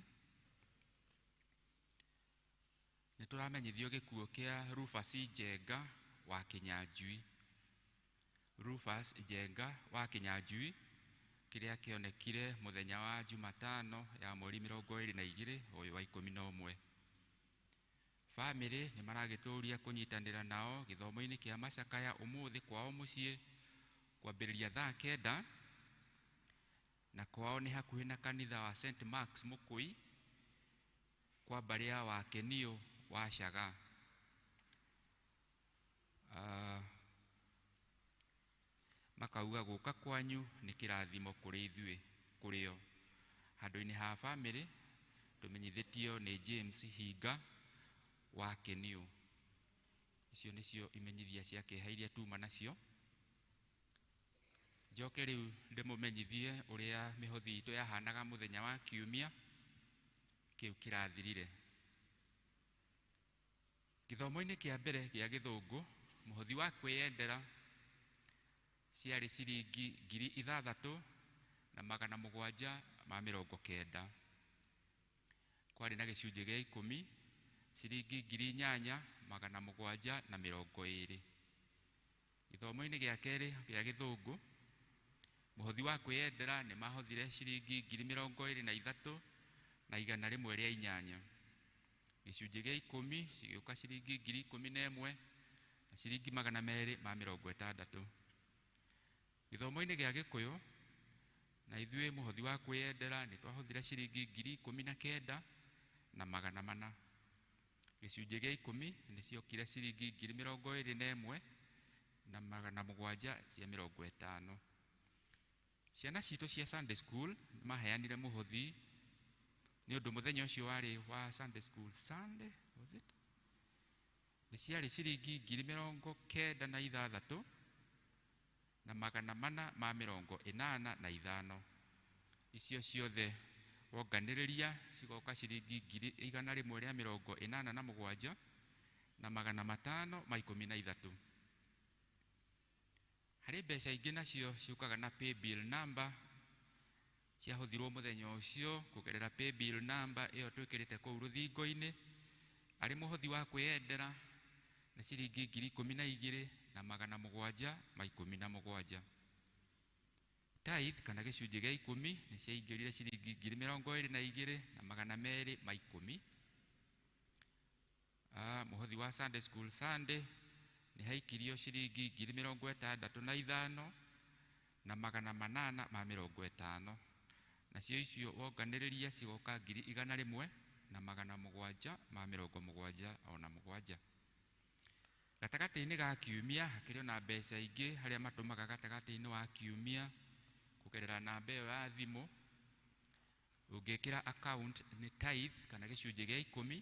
Nĩ tũramenyithio gĩkuũ kĩa Rufus Njenga wa Kĩnyanjui. Rufus Njenga wa Kĩnyanjui kĩrĩa kĩonekire mũthenya wa Jumatano ya mweri 22 ũyũ wa 11. Bamĩrĩ nĩ maragĩtũria kũnyitanĩra nao gĩthomo-inĩ kĩa macakaya ũmũthĩ kwao mũciĩ kwambĩrĩria thaa 9, na kwao nĩ hakuhĩ na kanitha wa St Mark's Mũkũi kwa mbarĩ ya Wakenio wa Caga. Makauga gũka kwanyu nĩ kĩrathimo kũrĩ ithuĩ kũrĩo. Handũ-inĩ ha bamĩrĩ tũmenyithĩtio nĩ James Hinga wa Kenio. Icio nĩcio imenyithia cia kĩeha iria tuma nacio. Njoke rĩu ndĩmũmenyithie ũrĩa mĩhothi itũ yahanaga mũthenya wa kiumia kĩu kĩrathirire. Gĩthomo-inĩ kĩa mbere gĩa gĩthũngũ, mũhothi wa kwĩyendera ciarĩ ciringi 6,790. Kwarĩ na gĩcunjĩ gĩa 10 ciringi 8,720. Gĩthomo-inĩ gĩa kerĩ gĩa gĩthũngũ, mũhothi wa kwĩyendera nĩ mahothire ciringi 23,108. Gĩcunjĩ gĩa 10 cigĩũka ciringi 11,000 na ciringi 260. Gĩthomo-inĩ gĩa gĩkũyũ na ithuĩ mũhothi wa kwĩyendera nĩ twahothire ciringi 19,400. Gĩcunjĩ gĩa 10 nĩ ciokire ciringi 21,750. Ciana citũ cia Sunday school nĩ maheanire mũhothi nĩ ũndũ mũthenya ũcio warĩ wa Sunday school Sunday, was it? Nĩ ciarĩ ciringi 96,485. Icio ciothe wonganĩrĩria cigoka ciringi 187 na 513. Harĩ mbeca ingĩ nacio ciũkaga na paybill number ciahũthirwo mũthenya ũcio kũgerera paybill number ĩyo twĩkĩrĩte kũu rũthingo-inĩ arĩ mũhothi wa kwĩyendera na ciringi 12,717. Tithe kana gĩcunjĩ gĩa 10 nĩ ciaingĩrire ciringi 22,210. Mũhothi wa Sunday school Sunday nĩ haikirio ciringi 65,850. Nacio icio wonganĩrĩria cigoka 1,777. Gatagatĩ-inĩ ga kiumia hakĩrĩ ona mbeca ingĩ harĩa matũmaga gatagatĩ-inĩ wa kiumia kũgerera namba ĩyo ya thimũ. Ũngĩkĩra account nĩ tithe kana gĩcunjĩ gĩa 10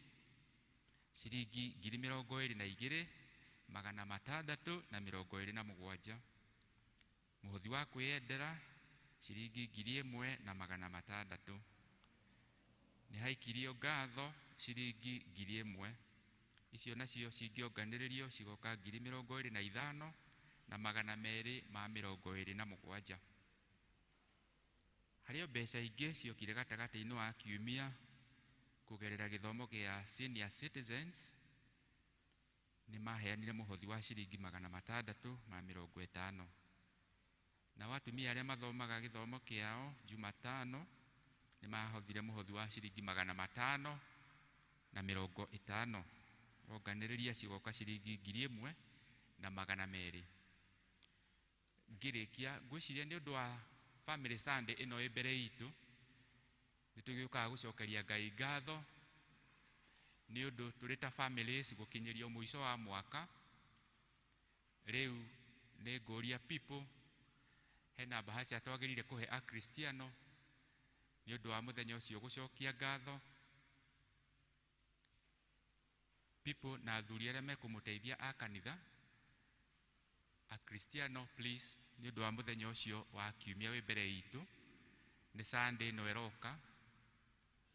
ciringi 22,627. Mũhothi wa kwĩyendera ciringi 1,600. Nĩ haikirio ngatho ciringi 1,000. Icio nacio cingĩonganĩrĩrio cigoka 25,227. Harĩ o mbeca ingĩ ciokire gatagatĩ-inĩ wa kiumia kũgerera gĩthomo gĩa senior citizens nĩ maheanire mũhothi wa ciringi 650. Nao atumia arĩa mathomaga gĩthomo kĩao Jumatano nĩ mahothire mũhothi wa ciringi 550. Wonganĩrĩria cigoka ciringi 1,200. Ngĩrĩkia ngwĩciria nĩ ũndũ wa Family Sunday ĩno ĩ mbere itũ nĩ tũgĩũkaga gũcokeria Ngai ngatho nĩ ũndũ tũrĩ ta families gũkinyĩrio mũico wa mwaka. Rĩu nĩ ngũria people hena mbahaca twagĩrĩire kũhe akristiano nĩ ũndũ wa mũthenya ũcio gũcokia ngatho. People na athuri arĩa mekũmũteithia a kanitha, Akristiano please nĩ ũndũ wa mũthenya ũcio wa kiumia wĩ mbere itũ nĩ Sunday ĩno ĩroka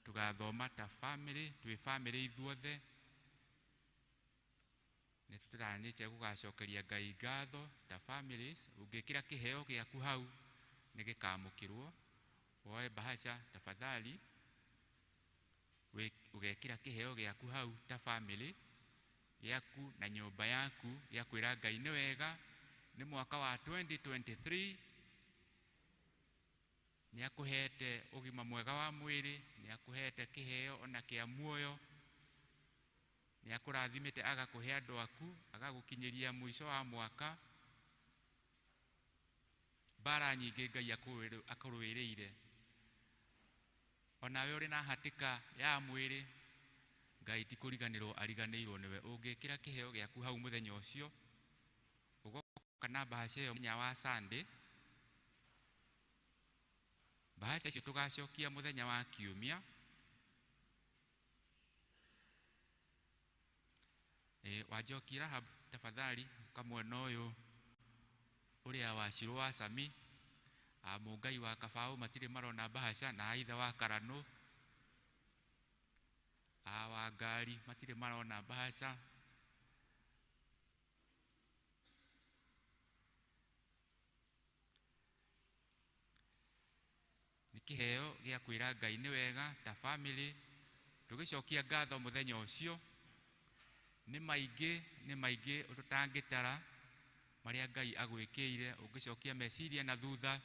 tũgathoma ta family twĩ family ithuothe nĩ tũtanyĩte gũgacokeria Ngai ngatho ta families ũngĩkĩra kĩheo gĩaku hau nĩ gĩkamũkĩrwo woe bahasha tafadhali ũgekĩra kĩheo gĩaku hau ta family yaku na nyũmba yaku ya kwĩra Ngai nĩ wega nĩ mwaka wa 2023 nĩ akũhete ũgima mwega wa mwĩrĩ nĩ akũhete kĩheo ona kĩa muoyo nĩ akũrathimĩte agakũhe andũ aku agagũkinyĩria mũico wa mwaka mbara nyingĩ Ngai akũrũĩrĩire onawe ũrĩ na hatĩka ya mwĩrĩ Ngai ti kũriganĩrwo ariganĩirwo nĩwe ũngĩkĩra kĩheo gĩaku hau mũthenya ũcio ũgoka na bahasha ĩyo mũthenya wa Sunday bahasha icio tũgacokia mũthenya wa kiumia Wanjoki Rahab tafadhali kamwena ũyũ ũrĩa wacirwo wa Sami Mũngai wa Kabaũ matirĩ marona bahasha na aitha wa Karanũ wa ngari matirĩ marona bahasha nĩ kĩheo gĩa kwĩra Ngai nĩ wega ta family tũgĩcokia ngatho mũthenya ũcio nĩ maingĩ tũtangĩtara marĩa Ngai agwĩkĩire ũngĩcokia meciria na thutha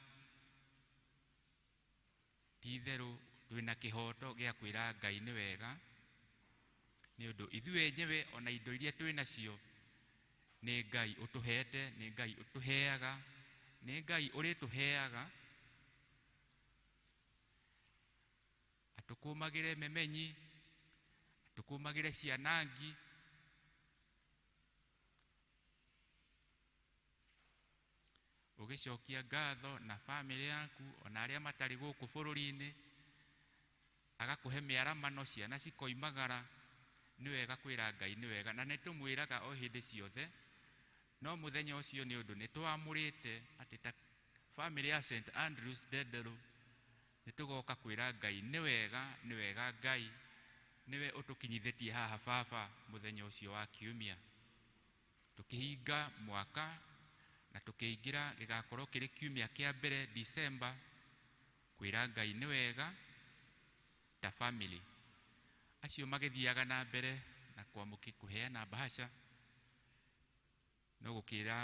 ti itherũ twĩna kĩhoto gĩa kwĩra Ngai nĩ wega nĩ ũndũ ithuĩ enyewe ona indo iria twĩ nacio nĩ Ngai ũtũhete nĩ Ngai ũtũheaga nĩ Ngai ũrĩtũheaga atũkũmagĩre memenyi atũkũmagĩre cianangi ũgĩcokia ngatho na family yaku ona arĩa matarĩ gũkũ bũrũri-inĩ agakũhe mĩaramano ciana cikoimagara nĩ wega kwĩra Ngai nĩ wega na nĩ tũmwĩraga o hĩndĩ ciothe no mũthenya ũcio nĩ ũndũ nĩ twamũrĩte atĩ ta family ya St Andrews Ndenderũ nĩ tũgoka kwĩra Ngai nĩ wega Ngai nĩwe ũtũkinyithĩtie haha baba mũthenya ũcio wa kiumia tũkĩhinga mwaka na tũkĩingĩra gĩgakorwo kĩrĩ kiumia kĩa mbere December kwĩra Ngai nĩ wega ta family acio magĩthiaga na mbere na kwamũkĩ kũheana bahasha no gũkĩra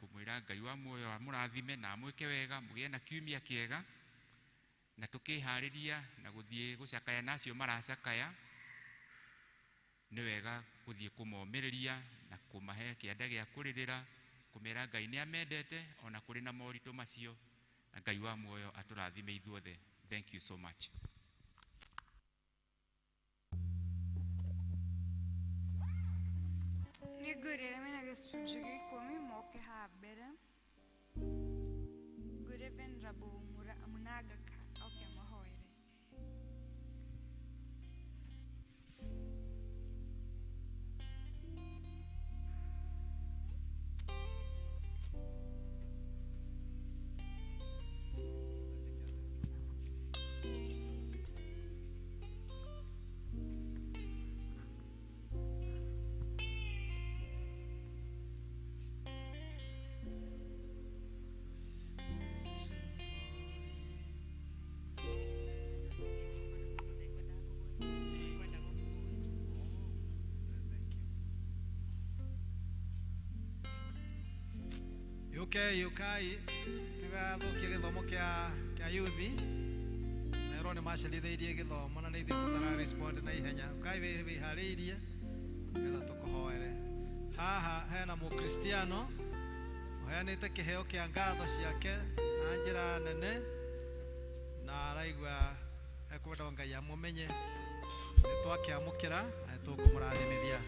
kũmwĩra Ngai wa muoyo amũrathime na amwĩke wega mũgĩe na kiumia kĩega na tũkĩharĩria na gũthiĩ gũcakaya na acio maracakaya nĩ wega gũthiĩ kũmomĩrĩria na kũmahe kĩanda gĩa kũrĩrĩra kũmera Ngai nĩ amendete ona kũrĩ na moritũ macio na Ngai wa muoyo atũrathime ithuothe. Thank you so much. Nĩ ngwĩrĩre mena gĩcunjĩ gĩa ikũmi moke haha mbere ngwĩre Venerable Mũnanga oke amahoere. Okay, ukai tigathukia githomo kia yuthi na ĩrwo nĩ macerithĩirie gĩthomo na nĩ ithuĩ tũtara respond na ihenya ukai wĩharĩirie nĩgetha tũkũhoere haha hena mũkristiano ũheanĩte kĩheo kĩa ngatho ciake na njĩra nene na araigua ekwenda Ngai amũmenye nĩ twakĩamũkĩra na nĩ tũkũmũrathimithia.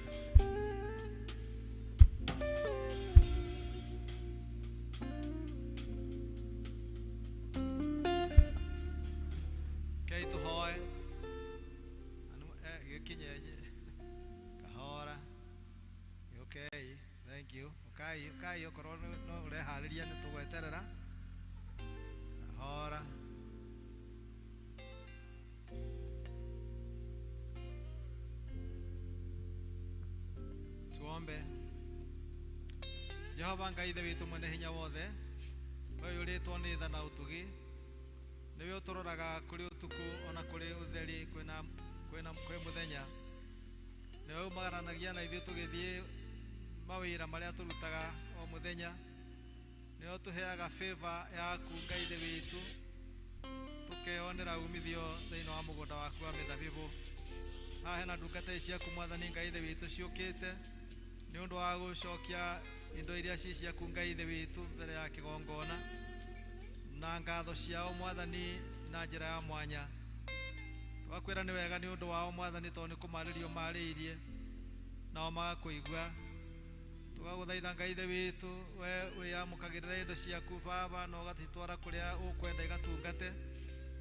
Kai okorwo no ũreharĩria nĩ tũgweterera. Hora. Tuombe. Jehova Ngai Ithe witũ mwene hinya wothe, ũyũrĩtwo nĩ tha na ũtugi, nĩwe ũtũroraga kũrĩ ũtukũ ona kũrĩ ũtheri kwĩ mũthenya. Nĩwe umagaranagia na ithuĩ tũgĩthiĩ mawĩra marĩa tũrutaga o mũthenya. Nĩwe ũtũheaga favor yaku Ngai Ithe witũ, tũkeyonera umithio thĩinĩ wa mũgũnda waku wa mĩthabibũ. Haha hena ndungata ici ciaku Mwathani Ngai Ithe witũ ciũkĩte nĩ ũndũ wa gũcokia indo iria ci ciaku Ngai Ithe witũ mbere ya kĩgongona na ngatho ciao Mwathani na njĩra ya mwanya. Twakwĩra nĩ wega nĩ ũndũ wao Mwathani tondũ nĩ kũmarĩrio marĩirie nao magakũigua. Tũgagũthaitha Ngai Ithe witũ, we wĩyamũkagĩrĩra indo ciaku Baba na ũgacitwara kũrĩa ũkwenda igatungate.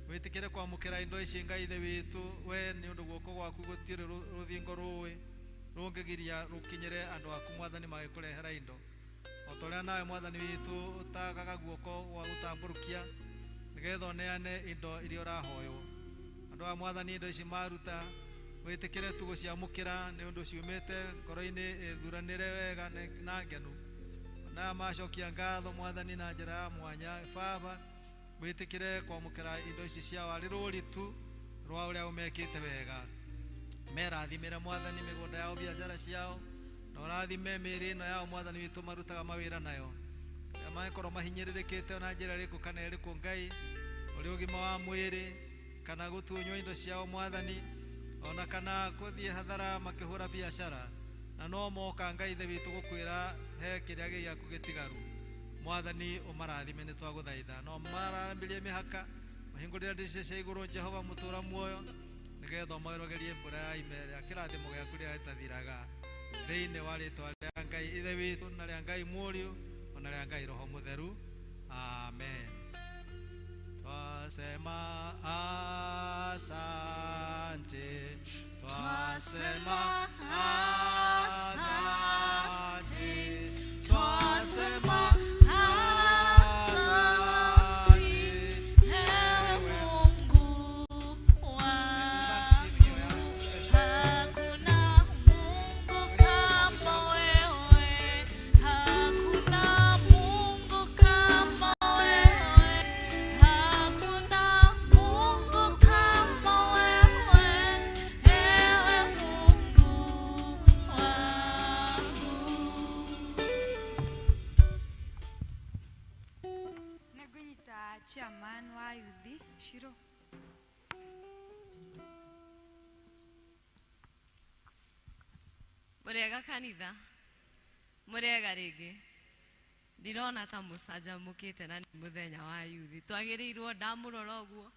Wĩtĩkĩre kwamũkĩra indo ici Ngai Ithe witũ, we nĩ ũndũ guoko gwaku gũtirĩ rũthingo rũĩ rũngĩgiria rũkinyĩre andũ aku Mwathani magĩkũrehera indo. O ta ũrĩa nawe Mwathani witũ ũtagaga guoko gwa gũtambũrũkia nĩgetha ũneane indo iria ũrahoywo. Andũ aya Mwathani indo ici maruta wĩtĩkĩre tu gũciamũkĩra nĩ ũndũ ciumĩte ngoro-inĩ ĩthuranĩre wega na ngenu. Na macokia ngatho Mwathani na njĩra ya mwanya Baba, wĩtĩkĩre kwamũkĩra indo ici ciao arĩ rũri tu rwa ũrĩa ũmekĩte wega. Merathimĩre Mwathani mĩgũnda yao, biacara ciao, na ũrathime mĩĩrĩ ĩno yao Mwathani witũ marutaga mawĩra nayo. Arĩa mangĩkorwo mahinyĩrĩrĩkĩte na njĩra ĩrĩkũ kana ĩrĩkũ Ngai, ũrĩ ũgima wa mwĩrĩ kana gũtunywo indo ciao Mwathani, ona kana gũthiĩ hathara makĩhũra biacara, na no moka Ngai Ithe witũ gũkwĩra he kĩrĩa gĩaku gĩtigaru. Mwathani ũmarathime nĩ twagũthaitha. No marambirie mĩhaka, mahingũrĩre ndirica cia igũrũ Jehova mũtũra muoyo, nĩgetha ũmarogerie mbura ya ime rĩa kĩrathimo gĩaku rĩrĩa gĩtathiraga. Thĩinĩ wa rĩtwa rĩa Ngai Ithe witũ na rĩa Ngai Mũriũ ona rĩa Ngai Roho Mũtheru, amen. Twasema asante, twasema asante, twasema asante, Ewe Mungu wangu, hakuna Mungu kama wewe, hakuna Mungu kama wewe, hakuna Mungu kama wewe, ewe Mungu wangu. Nĩngũnyita chairman wa yuthi Shiro. Mũrĩega kanitha, mũrĩega rĩngĩ. Ndirona ta mũcanjamũkĩte na nĩ mũthenya wa yuthi. Twagĩrĩirwo ndamũrora ũguo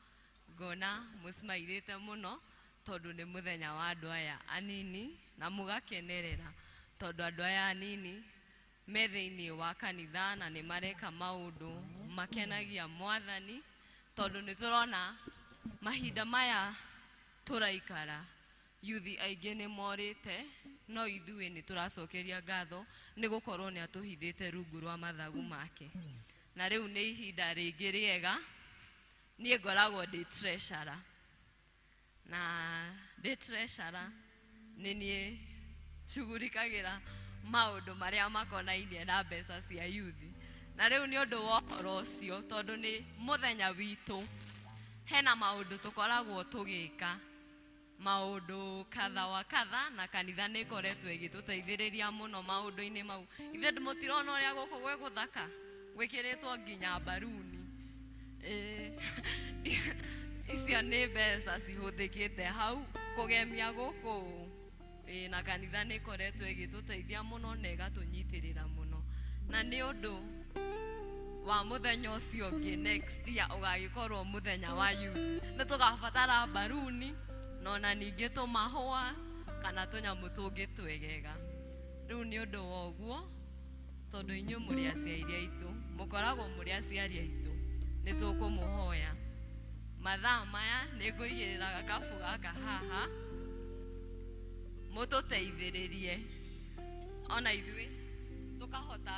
ngona mũcimairĩte mũno tondũ nĩ mũthenya wa andũ aya anini na mũgakenerera tondũ andũ aya anini me thĩinĩ wa kanitha na nĩ mareka maũndũ makenagia Mwathani tondũ nĩ tũrona mahinda maya tũraikara yuthi aingĩ nĩ morĩte no ithuĩ nĩ tũracokeria ngatho nĩ gũkorwo nĩ atũhithĩte rungu rwa mathagu make. Na rĩu nĩ ihinda rĩngĩ rĩega, niĩ ngoragwo ndĩ treasurer, na ndĩ treasurer nĩ niĩ cugurikagĩra maũndũ marĩa makonainie na mbeca cia yuthi. Na rĩu nĩ ũndũ wa ũhoro ũcio tondũ nĩ mũthenya witũ, hena maũndũ tũkoragwo tũgĩka maũndũ kadha wa kadha, na kanitha nĩ ĩkoretwo ĩgĩtũteithĩrĩria mũno maũndũ-inĩ mau. Ithe mũtirona ũrĩa gũkũ gwĩ gũthaka, gwĩkĩrĩtwo nginya mbaruni. Icio nĩ mbeca cihũthĩkĩte hau kũgemia gũkũ. Na kanitha nĩ ĩkoretwo ĩgĩtũteithia mũno na ĩgatũnyitĩrĩra mũno. Na nĩ ũndũ wa mũthenya ũcio ũngĩ next year ũgagĩkorwo mũthenya wa youth, nĩ tũgabatara mbaruni na ona ningĩ tũmahũa kana tũnyamũ tũngĩ twegega. Rĩu nĩ ũndũ wa ũguo tondũ inyuĩ mũrĩ aciari aitũ, mũkoragwo mũrĩ aciari aitũ, nĩ tũkũmũhoya mathaa maya nĩ ngũigĩrĩra gakabu gaka haha mũtũteithĩrĩrie ona ithuĩ Tũkahota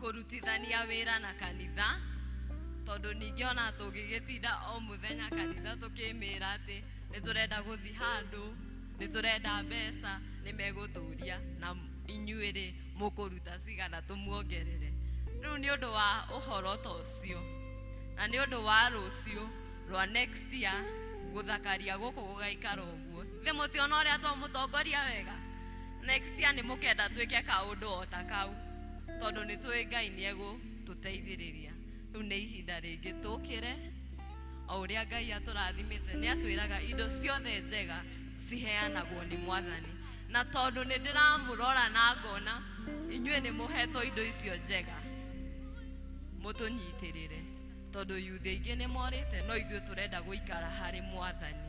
kũrutithania wĩra na kanitha, tondũ ningĩ ona tũngĩgĩtinda o mũthenya kanitha tũkĩmĩra atĩ nĩ tũrenda gũthiĩ handũ, nĩ tũrenda mbeca, nĩ megũtũria na inyuĩ rĩ mũkũruta cigana tũmuongerere. Rĩu nĩ ũndũ wa ũhoro ta ũcio na nĩ ũndũ wa rũciũ rwa next year gũthakaria gũkũ gũgaikara ũguo. Ithe mũtiona ũrĩa twamũtongoria wega? Next year nĩ mũkenda twĩke kaũndũ o ta kau, tondũ nĩ tũĩ Ngai nĩ egũtũteithĩrĩria. Rĩu nĩ ihinda rĩngĩ tũkĩre o ũrĩa Ngai atũrathimĩte. Nĩ atwĩraga indo ciothe njega ciheanagwo nĩ Mwathani, na tondũ nĩ ndĩramũrora na ngona inyuĩ nĩ mũhetwo indo icio njega, mũtũnyitĩrĩre, tondũ yuthi aingĩ nĩ morĩte, no ithuĩ tũrenda gũikara harĩ Mwathani,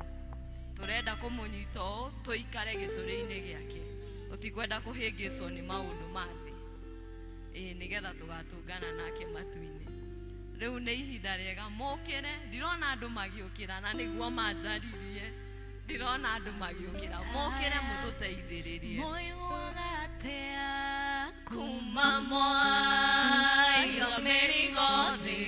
tũrenda kũmũnyita ũũ tũikare gĩcũrĩ-inĩ gĩake, tũtikwenda kũhĩngĩcwo nĩ maũndũ ma thĩ, ĩĩ nĩgetha tũgatũngana nake matu-inĩ. Rĩu nĩ ihinda rĩega mũkĩre. Ndirona andũ magĩũkĩra na nĩguo manjaririe, ndirona andũ magĩũkĩra. Mũkĩre mũtũteithĩrĩrie. Kuma mwaiga mĩrigo thĩ,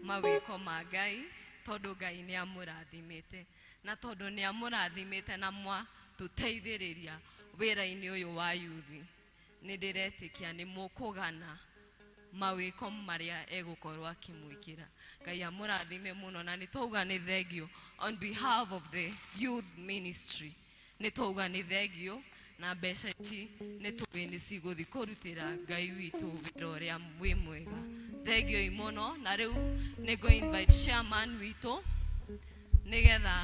mawĩko ma Ngai, tondũ Ngai nĩ amũrathimĩte, na tondũ nĩ amũrathimĩte na mwatũteithĩrĩria wĩra-inĩ ũyũ wa yuthi, nĩ ndĩretĩkia nĩ mũkũgana mawĩko marĩa egũkorwo akĩmwĩkĩra. Ngai amũrathime mũno, na nĩ twauga nĩ thengio on behalf of the youth ministry, nĩ twauga nĩ thengio, na mbeca ici nĩ tũĩ nĩ cigũthiĩ kũrutĩra Ngai witũ wĩra ũrĩa wĩ mwega. Thengio mũno, na rĩu nĩ ngũ invite chairman witũ nĩgetha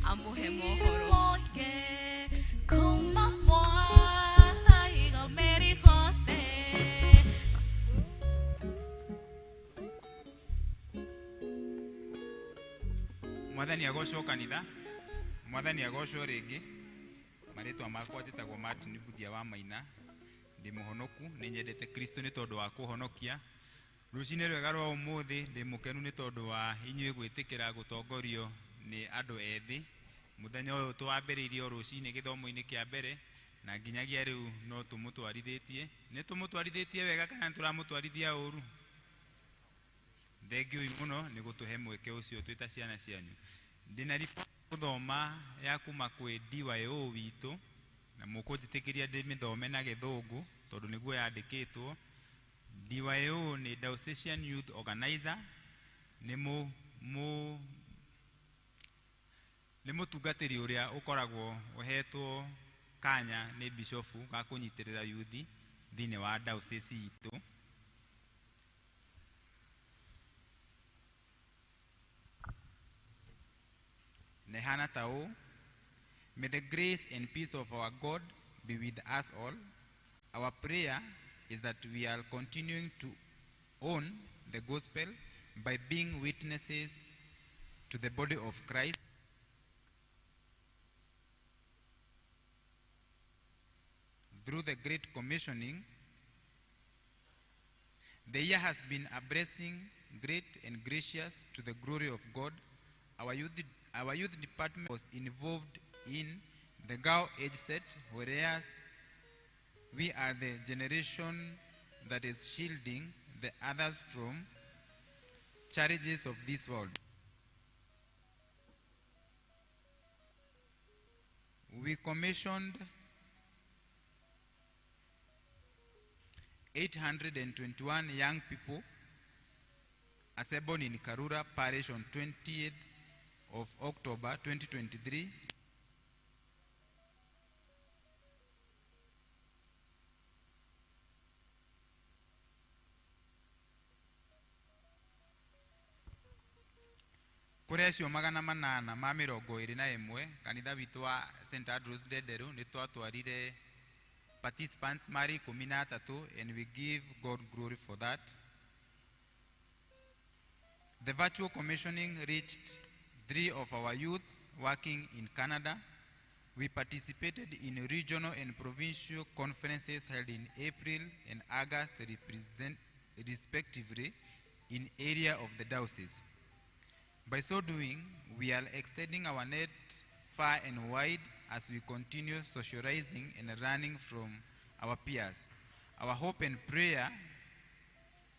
amũhe mohoro. Mwathani agocwo kanitha, Mwathani agocwo rĩngĩ. Marĩtwa makwa njĩtagwo Martin Buthia wa Maina, Ndĩ mũhonoku, nĩ nyendete Kristo nĩ tondũ wa kũhonokia. Rũcinĩ rwega rwa ũmũthĩ ndĩ mũkenu nĩ tondũ wa inyuĩ gwĩtĩkĩra gũtongorio nĩ andũ ethĩ. Mũthenya ũyũ twambĩrĩirie o rũcinĩ gĩthomo-inĩ kĩa mbere na nginyagia rĩu no tũmũtwarithĩtie. Nĩ tũmũtwarithĩtie wega kana nĩ tũramũtwarithia ũru? Thengiũi mũno nĩ gũtũhe mweke ũcio twĩ ta ciana cianyu. Ndĩna riboti gũthoma ya kuma kwĩ DYO witũ na mũkũnjĩtĩkĩria ndĩmĩthome na gĩthũngũ tondũ nĩguo yandĩkĩtwo. DYO nĩ Diocesan Youth Organizer, nĩ mũ, mũ, nĩ mũtungatĩri ũrĩa ũkoragwo ũhetwo kanya nĩ bishofu ga kũnyitĩrĩra yuthi thĩinĩ wa diocese itũ. Na ĩhana ta ũũ: May the grace and peace of our God be with us all. Our prayer is that we are continuing to own the gospel by being witnesses to the body of Christ through the Great Commissioning. The year has been a blessing, great and gracious to the glory of God. Our youth department was involved in the Gao age set, whereas we are the generation that is shielding the others from challenges of this world. We commissioned 821 young people assembled in Karura Parish on 20th of October 2023 kũrĩ acio magana manana ma mĩrongo ĩrĩ na ĩmwe kanitha witũ wa St. Andrews Ndenderu nĩ twatwarire participants marĩ ikũmi na atatũ, and we give God glory for that. The virtual commissioning reached 3 of our youths working in Canada. We participated in regional and provincial conferences held in April and August respectively in area of the diocese. By so doing, we are extending our net far and wide as we continue socializing and learning from our peers. Our hope and prayer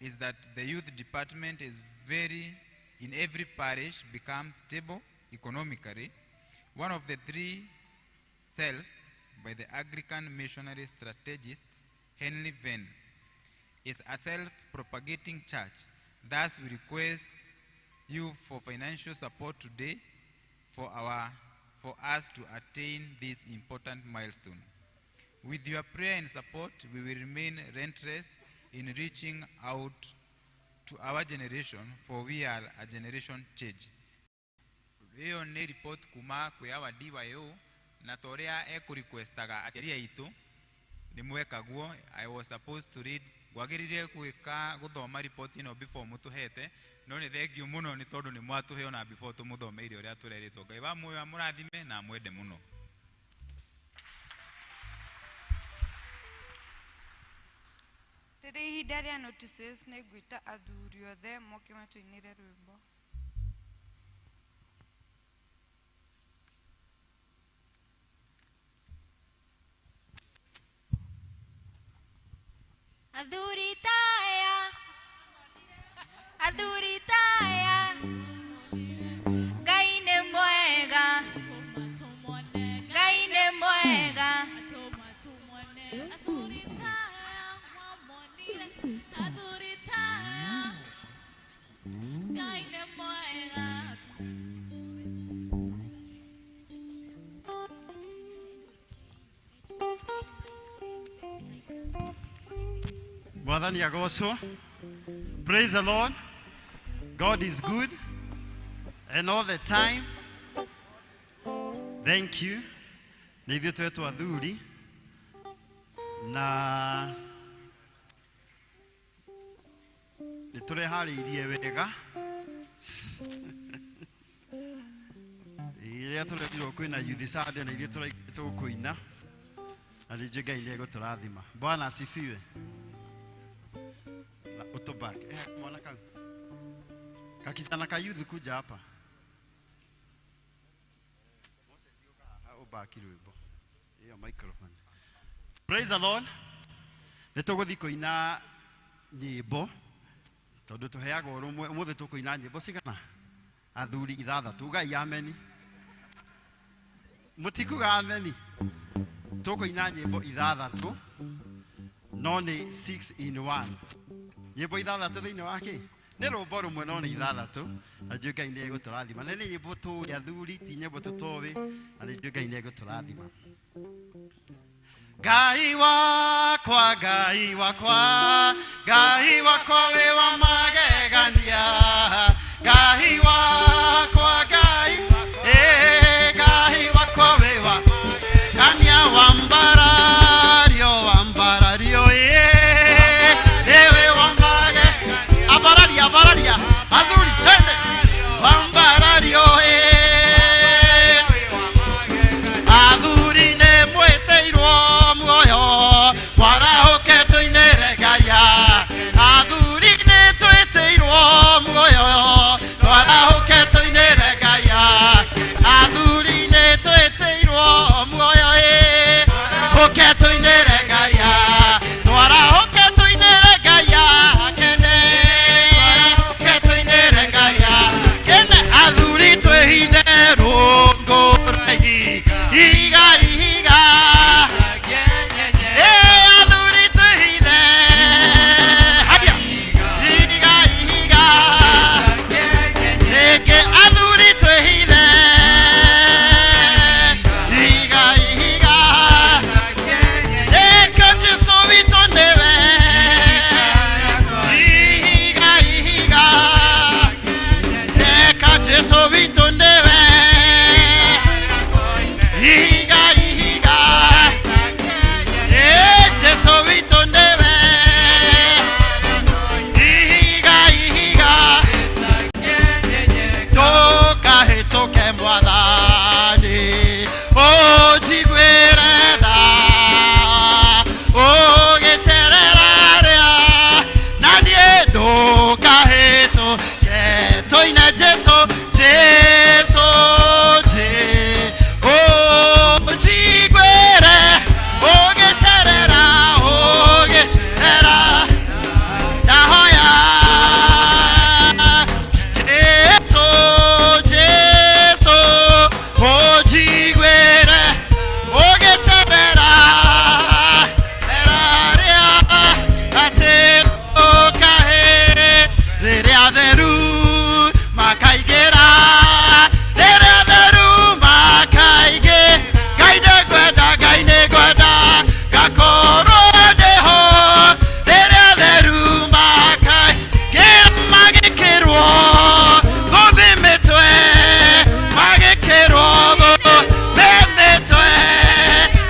is that the youth department is very, in every parish, becomes stable economically. One of the 3 cells by the Anglican missionary strategist Henry Venn is a self-propagating church. Thus, we request you for financial support today for us to attain this important milestone. With your prayer and support, we will remain relentless in reaching out to our generation, for we are a generation change. Ĩyo nĩ report kuma kwĩ our DYO, na ta ũrĩa ekũrequestaga aciari aitũ nĩ mwekaguo. I was supposed to read, ngwagĩrĩire gwĩka gũthoma report ĩno before mũtũhete, no nĩ thengiũ mũno nĩ tondũ nĩ mwatũhe ona before tũmũthomeire ũrĩa tũrerĩtwo. Ngai wa muoyo amũrathime na amwende mũno. Rĩrĩ ihinda rĩa notices, nĩ ngwĩta athuri othe moke matũinĩre rwĩmbo. Athuri taya, athuri taya, Ngai nĩ mwega, Ngai nĩ mwega. Mwathani agocwo. Praise the Lord. God is good and all the time. Thank you. Nĩ ithuĩ twetwo athuri na nĩ tũreharĩirie wega. Rĩrĩa tũrerirwo kwĩna Youth Sunday na ithuĩ tũraigua tũkũina. Na nĩ Ngai nĩ egũtũrathima. Bwana asifiwe. Na utobaki. Mwana kau. Kakijana ka youth kuja hapa. Ubaki rwĩmbo. Iyo microphone. Praise the Lord. Nĩ tũgũthiĩ kũina nyĩmbo tondũ tũheagwo rũmwe. Ũmũthĩ tũkũina nyĩmbo cigana? Athuri ithathatũ. Ugai ameni. Mũtikuga ameni. Tũkũina nyĩmbo ithathatũ no nĩ 6 in 1. Nyĩmbo ithathatũ thĩinĩ wa kĩ? Nĩ rũmbo rũmwe no nĩ ithathatũ. Na njũĩ Ngai nĩ egũtũrathima. Na nĩ nyĩmbo tũĩ athuri, ti nyĩmbo tũtoĩ. Na nĩ njũĩ Ngai nĩ egũtũrathima. Ngai wakwa, Ngai wakwa, Ngai wakwa wĩ wa magegania. Ngai wakwa, Ngai, Ngai wakwa wĩ wa magegania. Wambarario, wambarario, wĩ wa magegania. Abararia, abararia, athuri, twende. Wambarario, athuri nĩ mwĩtĩirwo muoyo, warahũke tũinĩre Ngai. Athuri nĩ twĩtĩirwo muoyo, twarahũke tũinĩre Ngai. Athuri nĩ twĩtĩirwo muoyo, hũke tũinĩre Ngai. Twarahũke tũinĩre Ngai, kene, hũke tũinĩre Ngai. Kene, athuri twĩhithe rũngũ-rĩ, ihiga, ihiga. Athuri twĩhithe, haria, ihiga, ihiga. Rĩngĩ athuri twĩhithe, ihiga, ihiga. Rĩngĩ Jesũ witũ nĩwe, ihiga, ihiga. Reka Jesũ witũ nĩwe, ihiga, ihiga. Jesũ witũ nĩwe, ihiga, ihiga. Ndũkahĩtũke Mwathani, ũnjiguĩre tha, ũgĩcerera rĩa, na niĩ ndũkahĩtũke. Tũine Jesũ, Jesũ, ũnjiguĩre, ũgĩcerera, ũgĩcerera, ndahoya. Jesũ, Jesũ, ũnjiguĩre, ũgĩcerera, rĩrĩa atĩ ũkahĩ, rĩrĩa theru makaingĩra, rĩrĩa theru makaingĩ. Ngai nĩngwenda, Ngai nĩngwenda ngakorwo ndĩho, rĩrĩa theru makaingĩra, magĩkĩrwo thũmbĩ mĩtwe, magĩkĩrwo thũmbĩ mĩtwe.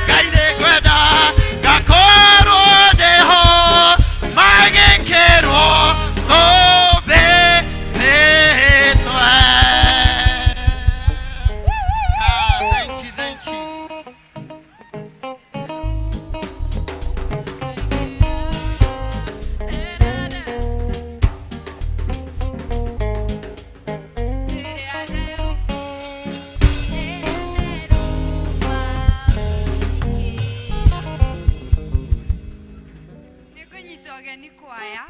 Ngai nĩngwenda ngakorwo ndĩho, magĩkĩrwo thũmbĩ mĩtwe. Thank you, thank you. Nĩ ngũnyita ũgeni kwaya.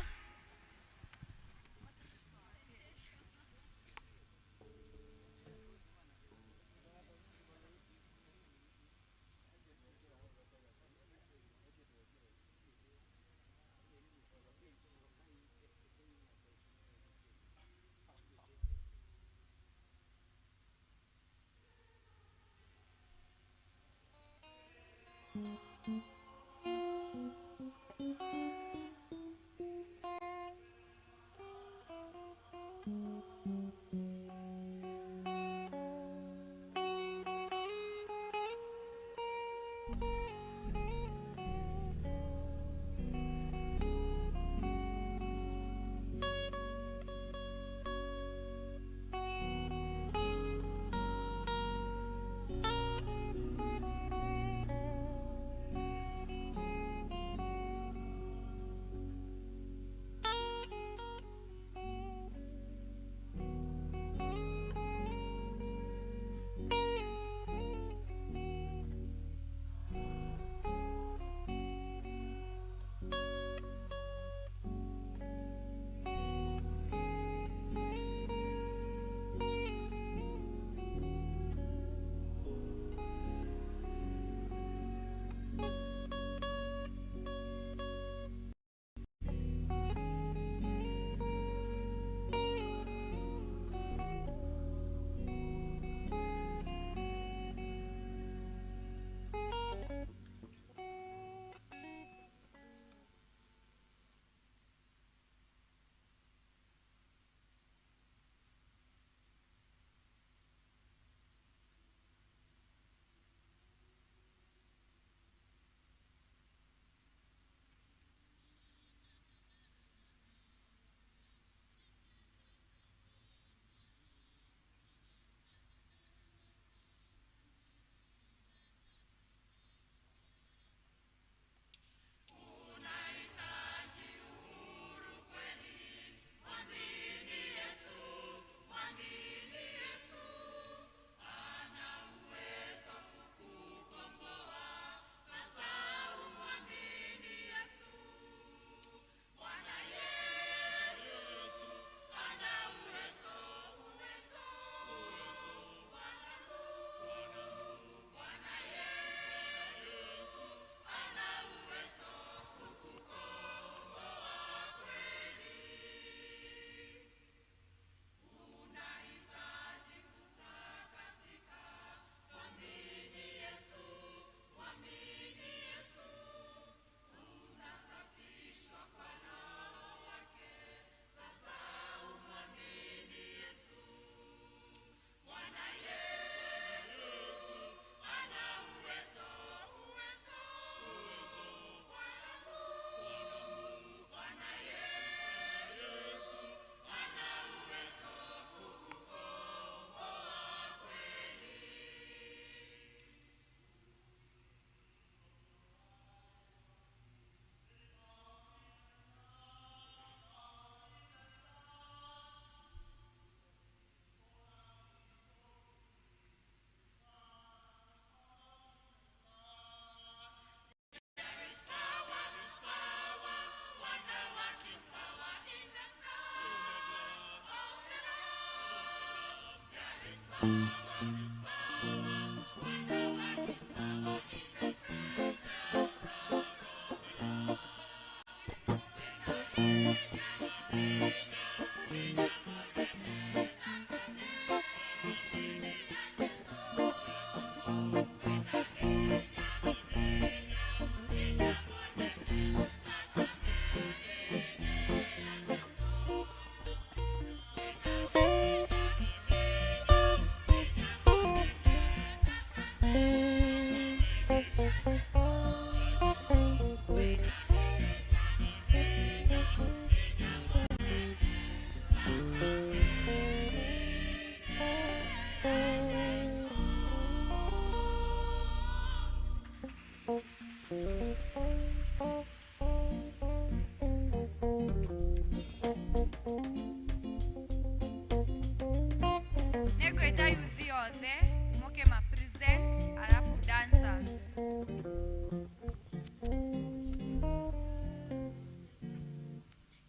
Nĩngwĩta yuthi othe mũke ma present alafu dancers.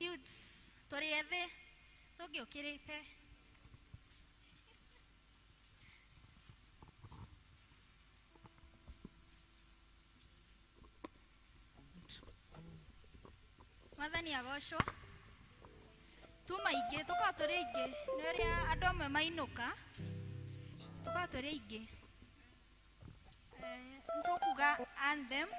Youths, tũrĩ ethĩ tũngĩũkĩrĩte. Mwathani agocwo. Tuma aingĩ, tũkoragwo tũrĩ aingĩ. Nĩ ũrĩa andũ amwe mainũka, tũkoragwo tũrĩ aingĩ. Nĩtũkuga anthem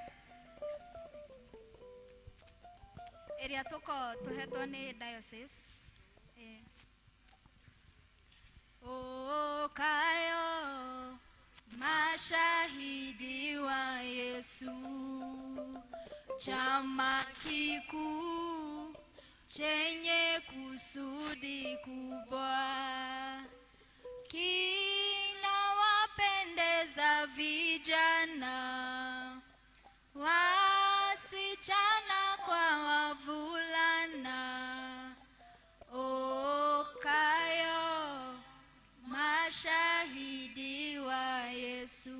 ĩrĩa tũkoragwo tũhetwo nĩ diocese. Okayo mashahidi wa Yesu, chama kikuu chenye kusudi kubwa, kinawapendeza vijana, wasichana kwa wavulana. Okayo mashahidi wa Yesu.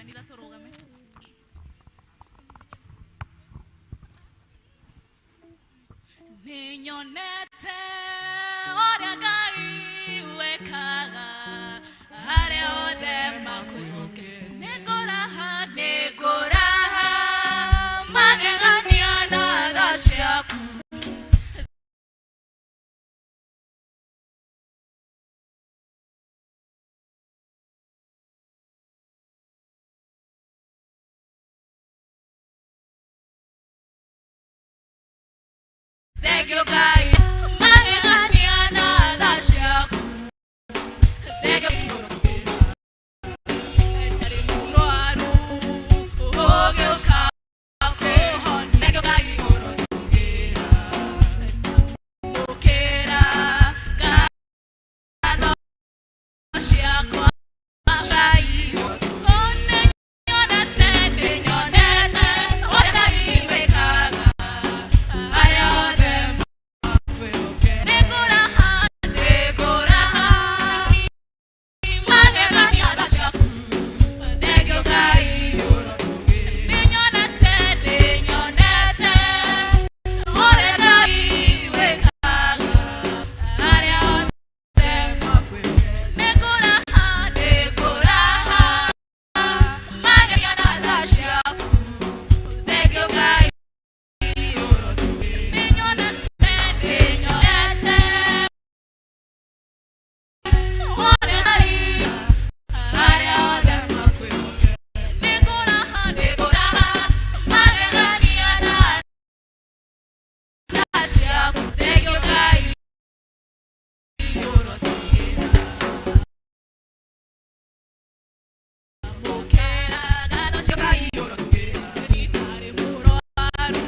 Kanitha tũrũgame. Nĩnyonete ũrĩa Ngai wĩkaga arĩa othe makwĩhokete. Nĩngũraha, nĩngũraha magegania na tha ciaku. Thank you, Ngai. Magegania na tha ciaku. Thank you. Ndarĩ mũrwaru, ũgĩũka kũhonia. Thank you, Ngai, ũrotũgĩra. Mũkĩra ngatho ciakwa, Ngai. Oh, nĩnyonete, nĩnyonete ũrĩa Ngai wĩkaga arĩa othe makwĩhokete. Nĩngũraha, nĩngũraha magegania tha ciaku. Thank you, Ngai, ũrotũgĩra. Nĩnyonete, nĩnyonete ũrĩa Ngai wĩkaga arĩa othe makwĩhokete. Nĩngũraha, nĩngũraha magegania na tha ciaku. Thank you, Ngai, ũrotũgĩra. Nĩnyonete, nĩnyonete ũrĩa Ngai arĩa othe makwĩhokete. Nĩngũraha, nĩngũraha magegania na tha ciaku. Thank you, Ngai, ũrotũgĩra. Mũkĩra ngatho cia Ngai, ũrotũgĩra. Ndarĩ mũrwaru,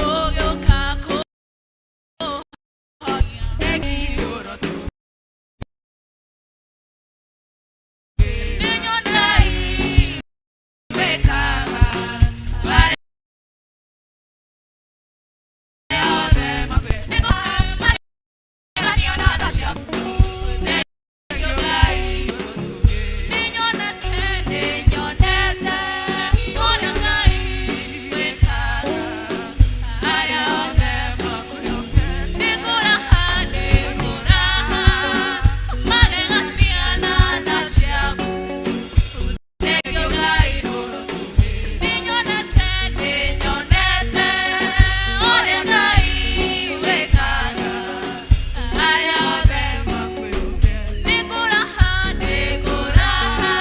ũgĩũka kũhonia. Thank you, ũrotũgĩra. Nĩnyonete wĩkaga arĩa othe makwĩhokete. Nĩngũraha magegania na tha ciaku. Thank you, Ngai, ũrotũgĩra. Nĩnyonete, nĩnyonete ũrĩa Ngai wĩkaga arĩa othe makwĩhokete. Nĩngũraha, nĩngũraha magegania na tha ciaku. Thank you, Ngai, ũrotũgĩra. Nĩnyonete, nĩnyonete ũrĩa Ngai wĩkaga arĩa othe makwĩhokete. Nĩngũraha, nĩngũraha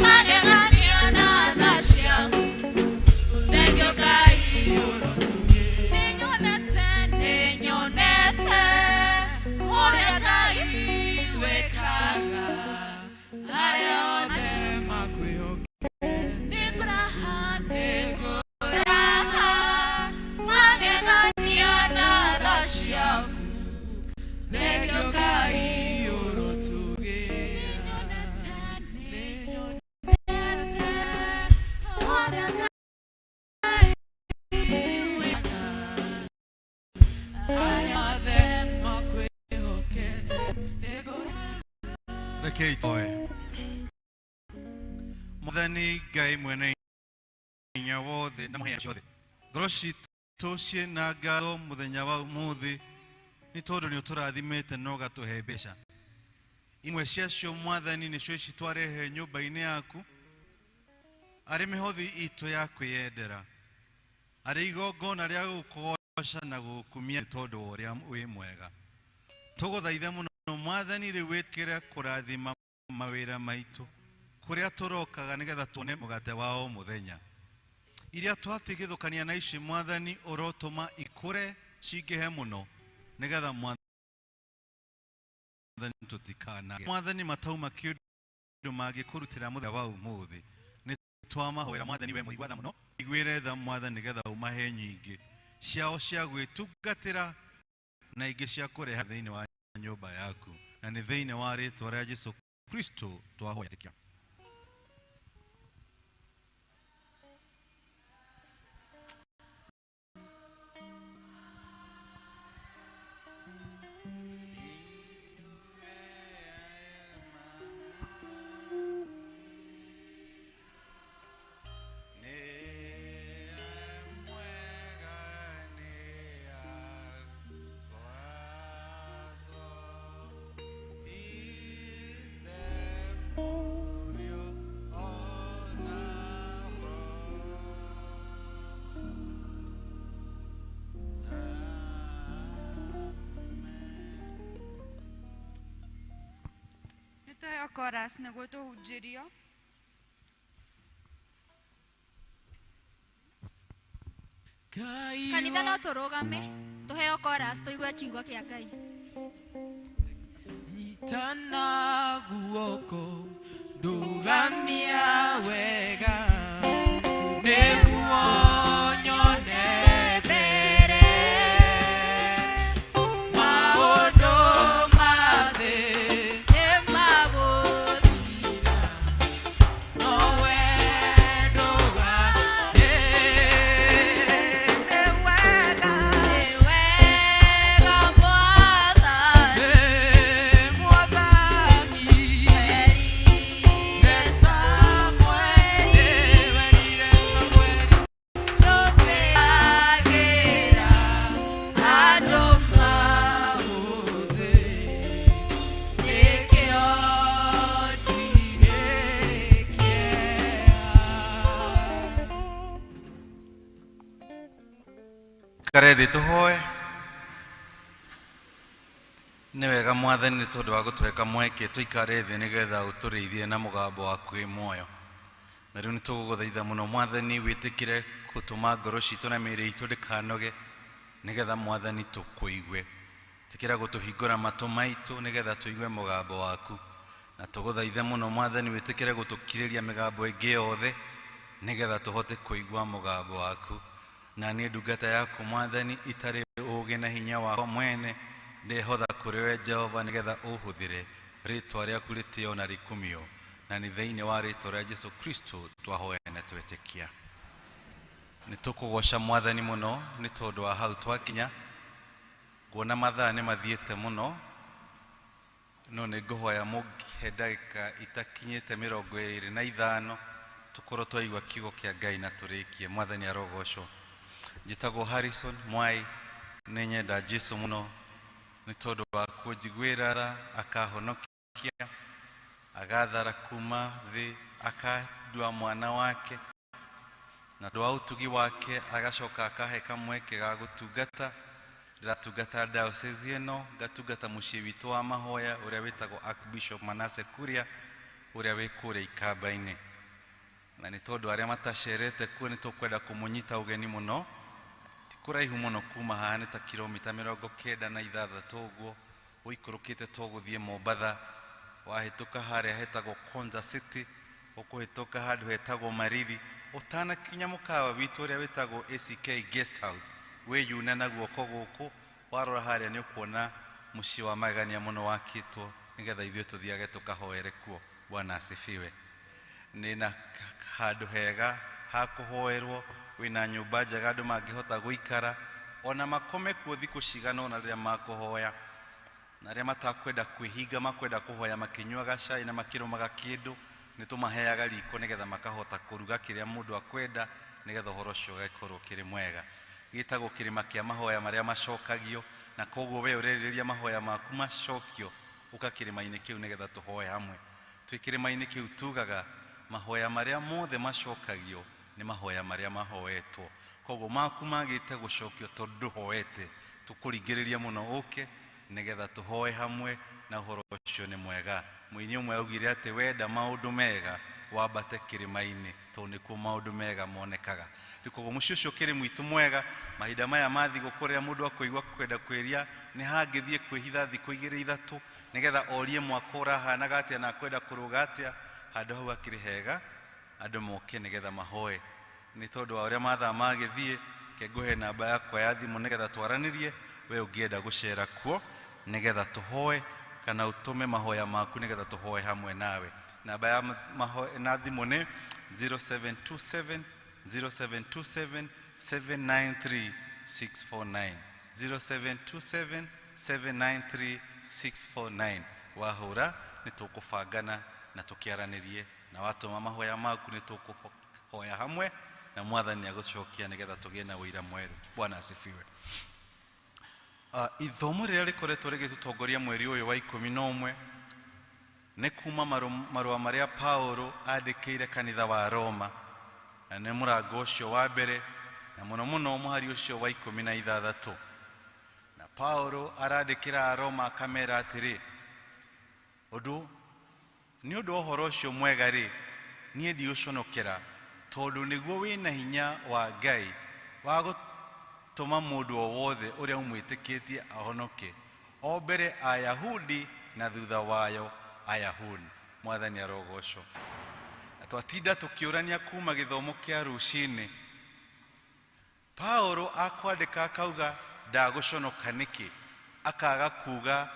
magegania na tha ciaku. Thank you, Ngai, ũrotũgĩra. Nĩnyonete, nĩnyonete ũrĩa Ngai wĩkaga arĩa othe makwĩhokete. Nĩngũraha, nĩngũraha magegania na tha ciaku. Thank you, Ngai, ũrotũgĩra. Nĩnyonete, nĩnyonete ũrĩa Ngai wĩkaga arĩa othe makwĩhokete. Nĩngũraha. Rekei toe. Mwathani Ngai mwene hinya wothe na mũheani ciothe, ngoro citũ ciĩna ngatho mũthenya wa ũmũthĩ nĩ tondũ nĩ ũtũrathimĩte na ũgatũhe mbeca. Imwe ciacio Mwathani nĩcio ici twarehe nyũmba-inĩ yaku arĩ mĩhothi itũ ya kwĩyendera, arĩ igongona rĩa gũkũgoca na gũkumia nĩ tondũ wa ũrĩa wĩ mwega. Tũgũthaithe mũno Mwathani rĩu wĩtĩkĩre kũrathima mawĩra maitũ kũrĩa tũrokaga nĩgetha tuone mũgate wa o mũthenya. Iria twatigithũkania na ici Mwathani ũrotũma ikũre cingĩhe mũno nĩgetha Mwathani tũtikanage. Mwathani matauma kĩndũ mangĩkũrutĩra mũthenya wa ũmũthĩ, nĩ twamahoera Mwathani we mũigua tha mũno, iguĩre tha Mwathani nĩgetha ũmahe nyingĩ ciao cia gwĩtungatĩra na ingĩ cia kũreha thĩinĩ wa nyũmba yaku, na nĩ thĩinĩ wa rĩtwa rĩa Jesu Kristo twahoya ĩtĩkia. Nĩ tũheo chorus nĩguo tũhunjĩrio. Kanitha no tũrũgame tũheo chorus tũigue kiugo kĩa Ngai. Nyitana guoko ndugamia wega nĩguo nyone mbere maũndũ ma thĩ nĩmagũthira nowe ndũgathiĩ. Nĩ wega, Nĩ wega Mwathani, Mwathani, werire Samueli, werire Samueli ndũkwĩagĩra andũ maũthĩ nĩkĩo ndirĩ kĩeha. Kare thĩ tũhoe. Nĩ wega Mwathani nĩ tondũ wa gũtũhe kamweke tũikare thĩ nĩgetha ũtũrĩithie na mũgambo waku wĩ muoyo. Na rĩu nĩ tũgũgũthaitha mũno Mwathani wĩtĩkĩre gũtũma ngoro citũ na mĩĩrĩ itũ ndĩkanoge nĩgetha Mwathani tũkũigue. Tĩkĩra gũtũhingũra matũ maitũ nĩgetha tũigue mũgambo waku. Na tũgũthaithe mũno Mwathani wĩtĩkĩre gũtũkirĩria mĩgambo ĩngĩ yothe nĩgetha tũhote kũigua mũgambo waku. Na niĩ ndungata yaku Mwathani itarĩ ũũgĩ na hinya wakwa mwene ndehotha kũrĩ we Jehova nĩgetha ũhũthĩre rĩtwa rĩaku rĩtĩo na rĩkumio, na nĩ thĩinĩ wa rĩtwa rĩa Jesu Kristo twahoya na twetĩkia. Nĩ tũkũgoca Mwathani mũno nĩ tondũ wa hau twakinya. Nguona mathaa nĩ mathiĩte mũno, no nĩ ngũhoya mũngĩhe ndagĩka itakinyĩte 25 tũkorwo twaigua kiugo kĩa Ngai na tũrĩkie. Mwathani arogocwo. Njĩtagwo Harrison Mwai, nĩ nyenda Jesu mũno nĩ tondũ wa kũnjiguĩra tha, akahonokia, agathara kuma thĩ, akandua mwana wake, na ũndũ wa ũtugi wake agacoka akahe kamweke ga gũtungata. Ndĩratungata diocese ĩno, ngatungata mũciĩ witũ wa mahoya ũrĩa wĩtagwo Archbishop Manasseh Kuria ũrĩa wĩ kũrĩa Ikamba-inĩ. Na nĩ tondũ arĩa matacerete kuo nĩ tũkwenda kũmũnyita ũgeni mũno. Ti kũraihu mũno kuma haha, nĩ ta kilomita 96 ũguo ũikũrũkĩte to gũthiĩ Mombatha, wahĩtũka harĩa hetagwo Konza City, ũkũhĩtũka handũ hetagwo Mariri, ũtanakinya mũkawa witũ ũrĩa wĩtagwo ACK Guest House, wĩyune na guoko gũkũ, warora harĩa nĩ ũkuona mũciĩ wa magegania mũno wakĩtwo nĩgetha ithuĩ tũthiage tũkahoere kuo. Bwana asifiwe. Nĩ na handũ hega ha kũhoerwo, wĩna nyũmba njega andũ mangĩhota gũikara ona makome kuo thikũ cigana ũna rĩrĩa makũhoya, na arĩa matakwenda kwĩhinga makwenda kũhoya makĩnyuaga cai na makĩrũmaga kĩndũ, nĩ tũmaheaga riko nĩgetha makahota kũruga kĩrĩa mũndũ akwenda nĩgetha ũhoro ũcio ũgakorwo ũkĩrĩ mwega. Gĩtagwo kĩrĩma kĩa mahoya marĩa macokagio, na koguo we ũrerirĩria mahoya maku macokio, ũka kĩrĩma-inĩ kĩu nĩgetha tũhoe hamwe. Twĩ kĩrĩma-inĩ kĩu tugaga mahoya marĩa mothe macokagio nĩ mahoya marĩa mahoetwo, koguo maku magĩte gũcokio tondũ ndũhoete, tũkũringĩrĩria mũno ũke nĩgetha tũhoe hamwe na ũhoro ũcio nĩ mwega. Mũini ũmwe augire atĩ wenda maũndũ mega wambate kĩrĩma-inĩ tondũ nĩkuo maũndũ mega monekaga. Rĩu koguo mũciĩ ũcio ũkĩrĩ mwitũ mwega. Mahinda maya ma thigũkũ rĩrĩa mũndũ akũigua kwenda kwĩria nĩ hangĩthiĩ kwĩhitha thikũ igĩrĩ ithatũ nĩgetha orie mwaka ũrahanaga atĩa na akwenda kũrũga atĩa, handũ hau hakĩrĩ hega andũ moke nĩgetha mahoe. Nĩ tondũ wa ũrĩa mathaa magĩthiĩ, reke ngũhe namba yakwa ya thimũ nĩgetha twaranĩrie, we ũngĩenda gũcera kuo nĩgetha tũhoe, kana ũtũme mahoya maku nĩgetha tũhoe hamwe nawe. Namba ya na thimũ nĩ 0727 0727 793 649, 0727 793 649. Wahũra nĩ tũkũbangana na tũkĩaranĩrie, na watũma mahoya maku nĩ tũkũhoya hamwe na Mwathani agũcokia nĩgetha tũgĩe na ũira mwerũ. Bwana asifiwe. Ithomo rĩrĩa rĩkoretwo rĩgĩtũtongoria mweri ũyũ wa 11 nĩ kuma marũa marĩa Paulo andĩkĩire kanitha wa Roma, na nĩ mũrango ũcio wa mbere na mũno mũno mũhari ũcio wa 16. Na Paulo arandĩkĩra Aroma akamera atĩrĩ, ũndũ Nĩ ũndũ wa ũhoro ũcio mwega rĩ, niĩ ndigũconokera, tondũ nĩguo wĩna hinya wa Ngai wa gũtũma mũndũ o wothe ũrĩa ũmwĩtĩkĩtie ahonoke, o mbere Ayahudi na thutha wayo Ayahudi. Mwathani arogocwo. Na twatinda tũkĩũrania kuma gĩthomo kĩa rũcinĩ, Paulo akwandĩka akauga ndagũconoka nĩkĩ, akaga kuga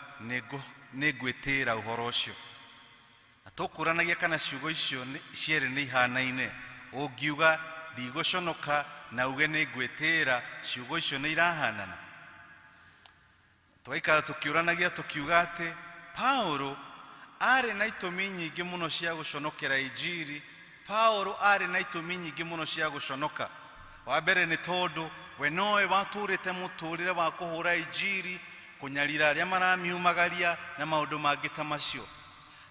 nĩngwĩtĩĩra ũhoro ũcio. Na tũkũranagia kana ciugo icio cierĩ nĩ ihanaine. Ũngiuga ndigũconoka na uge nĩngwĩtĩĩra, ciugo icio nĩ irahanana. Twaikara tũkĩũranagia tũkiuga atĩ Paulo arĩ na itũmi nyingĩ mũno cia gũconokera injiri. Paulo arĩ na itũmi nyingĩ mũno cia gũconoka. Wa mbere nĩ tondũ we nowe watũrĩte mũtũrĩre wa kũhũra injiri, kũnyarira arĩa maramiumagaria na maũndũ mangĩ ta macio.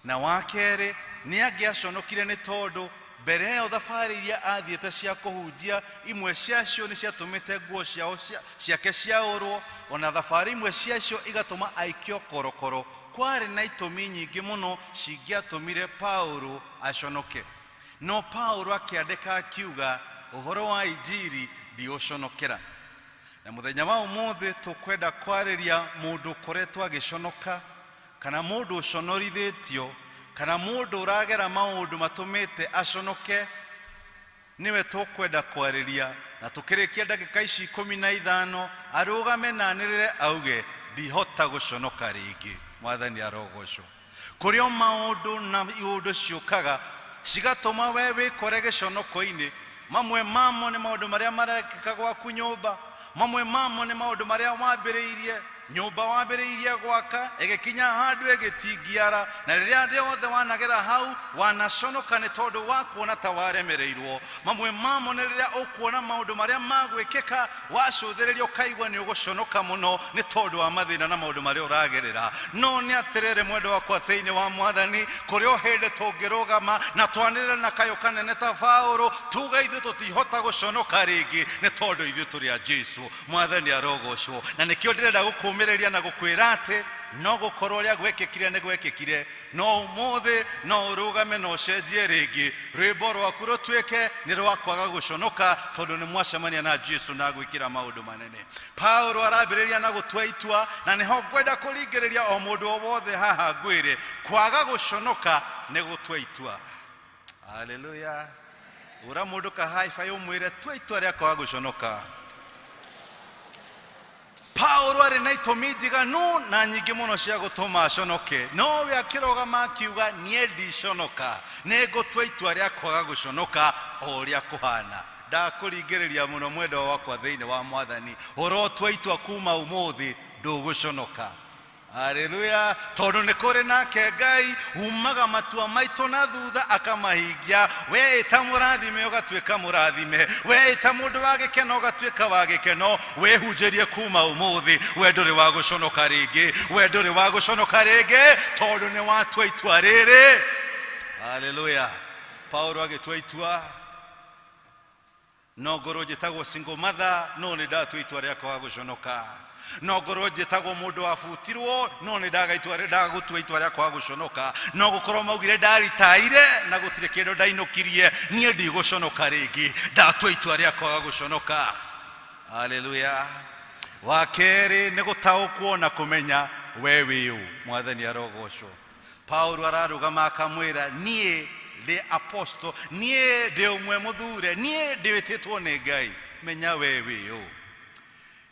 Na wa kerĩ nĩ angĩaconokire nĩ tondũ mbere ĩyo thabarĩ iria athiĩte cia kũhunjia imwe ciacio nĩ ciatũmĩte nguo ciao ciake ciaũrwo, ona thabarĩ imwe ciacio igatũma aikio korokoro. Kwarĩ na itũmi nyingĩ mũno cingĩatũmire Paulo aconoke. No Paulo akĩandĩka akiuga ũhoro wa injiri ndiũconokera. Na mũthenya wa ũmũthĩ tũkwenda kwarĩria mũndũ ũkoretwo agĩconoka, kana mũndũ ũconorithĩtio, kana mũndũ ũragera maũndũ matũmĩte aconoke. Nĩwe tũkwenda kwarĩria, na tũkĩrĩkia ndagĩka ici 15 arũgame na anĩrĩre auge ndihota gũconoka rĩngĩ. Mwathani arogocwo. Kũrĩ o maũndũ na iũndũ ciũkaga cigatũma we wĩkore gĩconoko-inĩ. Mamwe mamo nĩ maũndũ marĩa marekĩka gwaku nyũmba, mamwe mamo nĩ maũndũ marĩa wambĩrĩirie nyũmba, wambĩrĩirie gwaka ĩgĩkinya handũ ĩgĩtingiara, na rĩrĩa rĩothe wanagera hau wanaconoka nĩ tondũ wa kuona ta waremereirwo. Mamwe mamo nĩ rĩrĩa ũkuona maũndũ marĩa magwĩkĩka wacũthĩrĩria ũkaigua nĩ ũgũconoka mũno nĩ tondũ wa mathĩna na maũndũ marĩa ũragerera. No nĩ atĩrĩrĩ mwendo wakwa thĩinĩ wa Mwathani, kũrĩ o hĩndĩ tũngĩrũgama na twanĩrĩre na kayũ kanene ta Paulo tuge ithuĩ tũtihota gũconoka rĩngĩ nĩ tondũ ithuĩ tũrĩ a Jesũ. Mwathani arogocwo. Na nĩkĩo ndĩrenda gũkũmĩrĩria na gũkwĩra atĩ no gũkorwo ũrĩa gwekĩkire nĩ gwekĩkire, no ũmũthĩ no ũrũgame na ũcenjie rĩngĩ, rwĩmbo rwaku rũtuĩke nĩ rwa kwaga gũconoka, tondũ nĩ mwacemania na Jesũ na gwĩkĩra maũndũ manene. Paulo arambĩrĩria na gũtua itua, na nĩho ngwenda kũringĩrĩria o mũndũ o wothe haha ngwĩre, kwaga gũconoka nĩ gũtua itua. Haleluya. Ũra mũndũ kahaiba ũmwĩre tua itua rĩa kwaga gũconoka. Paulo arĩ na itũmi njiganu na nyingĩ mũno cia gũtũma aconoke, no we akĩrũgama akiuga niĩ ndiconoka, nĩ ngũtua itua rĩa kwaga gũconoka o ũrĩa kũhana. Ndakũringĩrĩria mũno mwendwa wakwa thĩinĩ wa Mwathani, ũrotua itua kuma ũmũthĩ ndũgũconoka. Haleluya. Tondũ nĩ kũrĩ nake Ngai umaga matua maitũ na thutha akamahingia. We ĩta mũrathime ũgatuĩka mũrathime, we ĩta mũndũ wa gĩkeno ũgatuĩka wa gĩkeno. Wĩhunjĩrie kuma ũmũthĩ, we ndũrĩ wa gũconoka rĩngĩ, we ndũrĩ wa gũconoka rĩngĩ, tondũ nĩ watua itua rĩrĩ. Haleluya. Paulo agĩtua itua, no ngorwo njĩtagwo single mother, no nĩ ndatua itua rĩa kwaga gũconoka. No ngorwo njĩtagwo mũndũ wabutirwo, no nĩ ndagũtua itua rĩa kwaga gũconoka. No gũkorwo maugire ndaritaire na gũtirĩ kĩndũ ndainũkirie, niĩ ndigũconoka rĩngĩ, ndatua itua rĩa kwaga gũconoka. Haleluya. Wa kerĩ nĩ gũtaũkwo na kũmenya we wĩ ũ. Mwathani arogocwo. Paulo ararũgama akamwĩra niĩ ndĩ apostle, niĩ ndĩ ũmwe mũthure, niĩ ndĩwĩtĩtwo nĩ Ngai. Menya we wĩ ũ.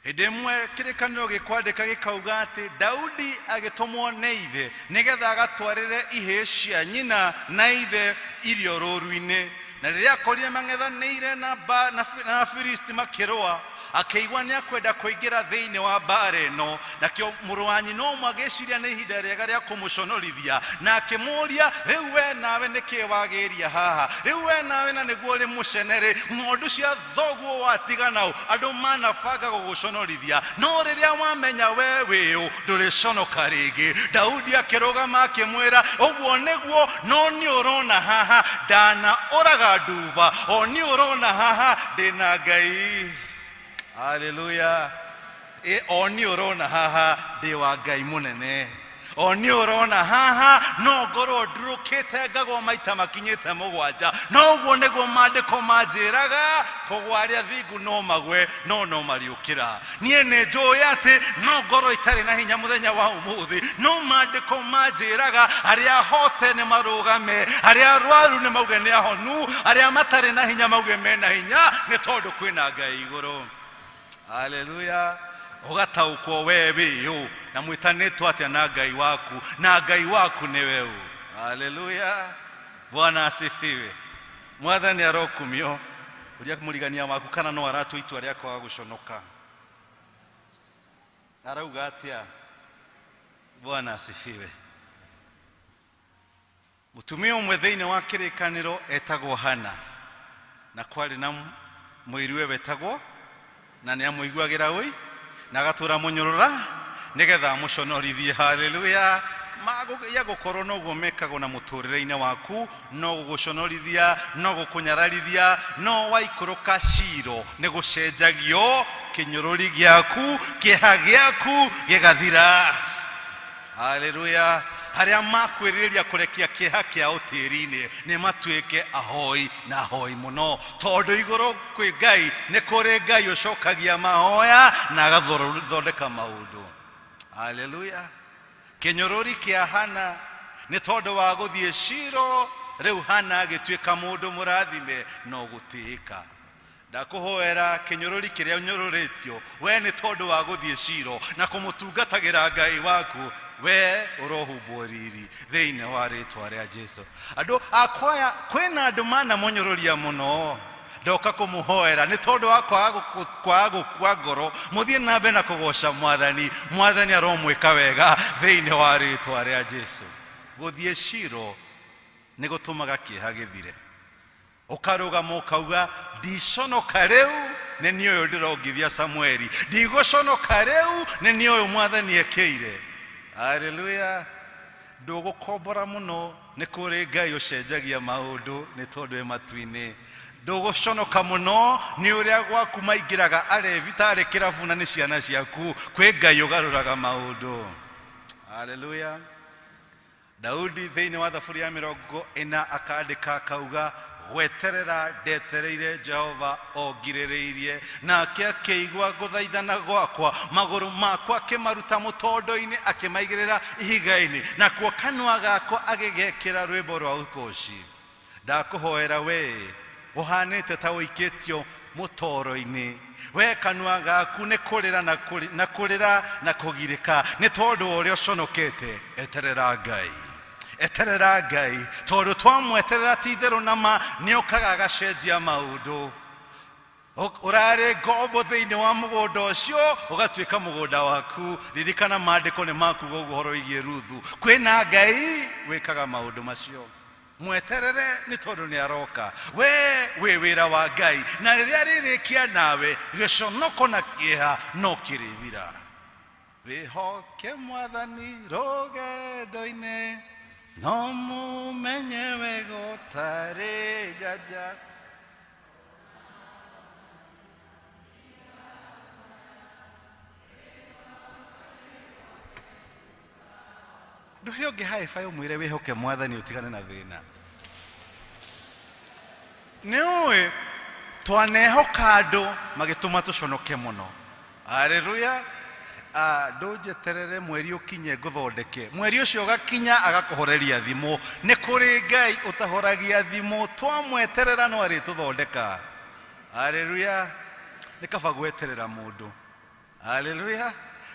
Hĩndĩ ĩmwe kĩrĩkanĩro gĩkwandĩka gĩkauga atĩ Daudi agĩtũmwo nĩ ithe nĩgetha agatwarĩre ihĩĩ cia nyina na ithe irio rũru-inĩ. Na rĩrĩa akorire mang'ethanĩire na Afilisti makĩrũa, akĩigua nĩ akwenda kũingĩra thĩinĩ wa mbara ĩno. Nakĩo mũrũ wa nyina ũmwe agĩciria nĩ ihinda rĩega rĩa kũmũconorithia, na akĩmũũria, rĩu we nawe nĩkĩ wagĩria haha? Rĩu we nawe na nĩguo ũrĩ mũcenere, ng'ondu cia thoguo watiga nao, andũ manabanga gũgũconorithia, no rĩrĩa wamenya we wĩ ũ ndũrĩconoka rĩngĩ. Daudi akĩrũgama akĩmwĩra, ũguo nĩguo, no nĩ ũrona haha ndanaũraga nduba, o nĩ ũrona haha ndĩna Ngai. Haleluya. O nĩ ũrona haha ndĩ wa Ngai mũnene. O niĩ ũrona haha no ngorwo ndurũkĩte ngagwo maita makinyĩte mũgwanja, no ũguo nĩguo maandĩko manjĩraga, kũgwa arĩa thingu no magwe no no mariũkĩra. Niĩ nĩ njũĩ atĩ no ngorwo itarĩ na hinya mũthenya wa ũmũthĩ, no maandĩko manjĩraga arĩa ahote nĩ marũgame, arĩa arwaru nĩ mauge nĩ ahonu, arĩa matarĩ na hinya mauge mena hinya, nĩ tondũ kwĩna Ngai igũrũ. Haleluya. Ũgataũkwo we wĩũ na mwĩtanĩtwo atĩa na Ngai waku, na Ngai waku nĩwe ũ. Haleluya. Bwana asifiwe. Mwathani arokumio. Ũria mũrigania waku kana no aratua itua rĩa kwaga gũconoka. Arauga atĩa? Bwana asifiwe. Mũtumia ũmwe thĩinĩ wa kĩrĩkanĩro etagwo Hana, na kwarĩ na mũiruwe wetagwo, na nĩ amũiguagĩra ũi na agatũra mũnyũrũra nĩgetha amũconorithie. Haleluya. Ya gũkorwo noguo mekagwo na mũtũrĩre-inĩ waku, no gũgũconorithia, no gũkũnyararithia, no waikũrũka ciro nĩ gũcenjagio kĩnyũrũri gĩaku, kĩeha gĩaku gĩgathira. Haleluya. Arĩa makwĩrirĩria kũrekia kĩeha kĩao tĩri-inĩ nĩ matuĩke ahoi na ahoi mũno, tondũ igũrũ kwĩ Ngai nĩ kũrĩ Ngai ũcokagia mahoya na agathondeka maũndũ. Haleluya. Kĩnyũrũri kĩa Hana nĩ tondũ wa gũthiĩ Shilo, rĩu Hana agĩtuĩka mũndũ mũrathime no gũtĩĩka. Ndakũhoera kĩnyũrũri kĩrĩa ũnyũrũrĩtio we nĩ tondũ wa gũthiĩ Shilo na kũmũtungatagĩra Ngai waku, we ũrohumbwo riri thĩinĩ wa rĩtwa rĩa Jesu. Andũ akwaya, kwĩna andũ manamũnyũrũria mũno, ndoka kũmũhoera nĩ tondũ wa kwaga gũkua ngoro, mũthiĩ na mbere na kũgoca Mwathani. Mwathani aromwĩka wega thĩinĩ wa rĩtwa rĩa Jesu. Gũthiĩ Shilo nĩ gũtũmaga kĩeha gĩthire. Ũkarũgama ũkauga, ndiconoka rĩu nĩ niĩ ũyũ ndĩrongithia Samueli, ndigũconoka rĩu nĩ niĩ ũyũ Mwathani ekĩire. Haleluya. Ndũgũkombora mũno, nĩ kũrĩ Ngai ũcenjagia maũndũ nĩ tondũ e matu-inĩ. Ndũgũconoka mũno nĩ ũrĩa gwaku maingĩraga arevi tarĩ kĩrabu na nĩ ciana ciaku, kwĩ Ngai ũgarũraga maũndũ. Haleluya. Daudi thĩinĩ wa thaburi ya 40 akandĩka akauga, gweterera ndetereire Jehova ongirĩrĩirie, nake akĩigua gũthaithana gwakwa, magũrũ makwa akĩmaruta mũtondo-inĩ akĩmaigĩrĩra ihiga-inĩ, nakuo kanua gakwa agĩgekĩra rwĩmbo rwa ũgoci. Ndakũhoera we ũhanĩte ta ũikĩtio mũtoro-inĩ, we kanua gaku nĩ kũrĩra na kũrĩra na kũgirĩka nĩ tondũ wa ũrĩa ũconokete. Eterera Ngai, eterera Ngai, tondũ twamweterera ti itherũ na ma nĩokaga agacenjia maũndũ. Ũrarĩ ngombo thĩinĩ wa mũgũnda ũcio, ũgatuĩka mũgũnda waku. Ririkana maandĩko nĩ makuga ũguo ũhoro wĩgiĩ Ruthu. Kwĩna Ngai wĩkaga maũndũ macio. Mweterere nĩ tondũ nĩ aroka. We wĩ wĩra wa Ngai, na rĩrĩa rĩrĩkia nawe gĩconoko na kĩeha no kĩrĩthira. Wĩhoke Mwathani rũgendo-inĩ, no mũmenye wega ũtarĩ nganja. Ndũhe ũngĩ high five ũmwĩre wĩhoke Mwathani ũtigane na thĩna. Nĩ ũĩ twanehoka andũ magĩtũma tũconoke mũno. Haleluya. Ndũnjeterere mweri ũkinye ngũthondeke. Mweri ũcio ũgakinya agakũhoreria thimũ. Nĩ kũrĩ Ngai ũtahoragia thimũ, twamweterera no arĩtũthondeka. Haleluya. Nĩ kaba gweterera mũndũ. Haleluya.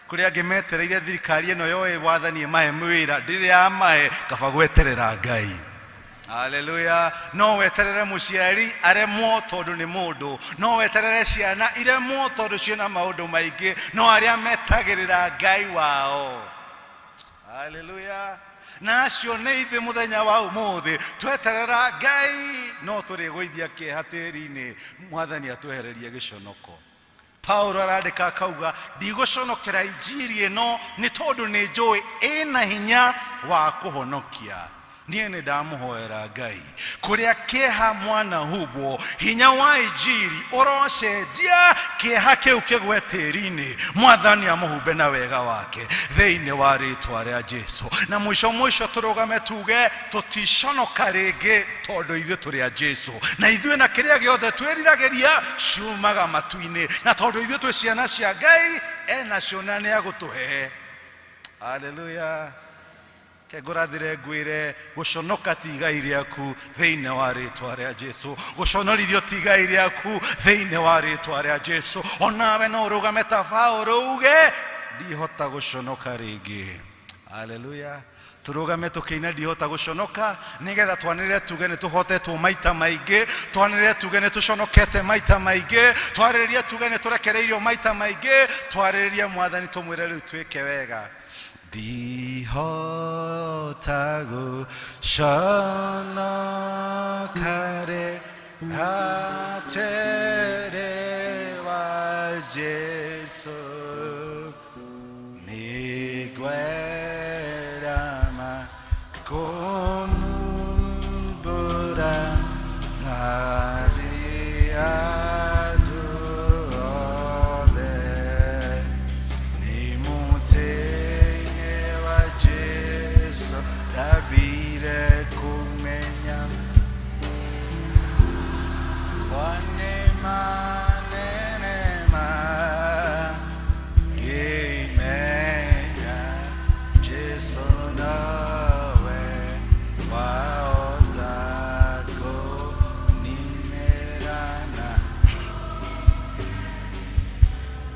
Kũrĩ angĩ metereire thirikari ĩno yoe wathani ĩmahe wĩra, ndĩrĩ yamahe, kaba gweterera Ngai. Haleluya. No weterere mũciari aremwo tondũ nĩ mũndũ, no weterere ciana iremwo tondũ ciĩna maũndũ maingĩ, no arĩa metagĩrĩra Ngai wao. Haleluya. Na acio nĩ ithuĩ mũthenya wa ũmũthĩ tweterera Ngai, no tũrĩgũithia kĩeha tĩri-inĩ, Mwathani atwehererie gĩconoko. Paulo arandĩka akauga, ndigũconokera injiri ĩno nĩ tondũ nĩ njũĩ ĩna hinya wa kũhonokia. Niĩ nĩ ndamũhoera Ngai kũrĩa kĩeha mwana hubwo hinya wa injiri ũrocenjia kĩeha kĩu kĩgwe tĩri-inĩ mwathani amũhumbe na wega wake thĩinĩ wa rĩtwa rĩa Jesu. Na mũico mũico tũrũgame tuge tũticonoka rĩngĩ tondũ ithuĩ tũrĩ a Jesu, na ithuĩ na kĩrĩa gĩothe twĩriragĩria ciumaga matu-inĩ, na tondũ ithuĩ twĩ ciana cia Ngai enacio na nĩ agũtũhe. Haleluya. Ngũrathire ngwĩre gũconoka ti igai rĩaku thĩinĩ wa rĩtwa rĩa Jesu, gũconorithio ti igai rĩaku thĩinĩ wa rĩtwa rĩa Jesu. Onawe no ũrũgame ta Paũlũ uge ndihota gũconoka rĩngĩ. Haleluya. Tũrũgame tũkĩina ndihota gũconoka nĩgetha twanĩrĩre tuge nĩ tũhotetwo maita maingĩ, twanĩrĩre tuge nĩ tũconokete maita maingĩ, twarĩrĩrie tuge nĩ tũrekereirio maita maingĩ, twarĩrĩrie mwathani tũmwĩre rĩu twĩke wega. Ndihota gũconoka rĩ atĩrĩ wa Jesu, nĩngwerama kũmumbũra harĩ andũ othe, nĩ mũtĩ-inĩ wa Jesu ndambire kũmenya kwa neema neema ngĩmenya Jesu nowe wahota kũnimerana.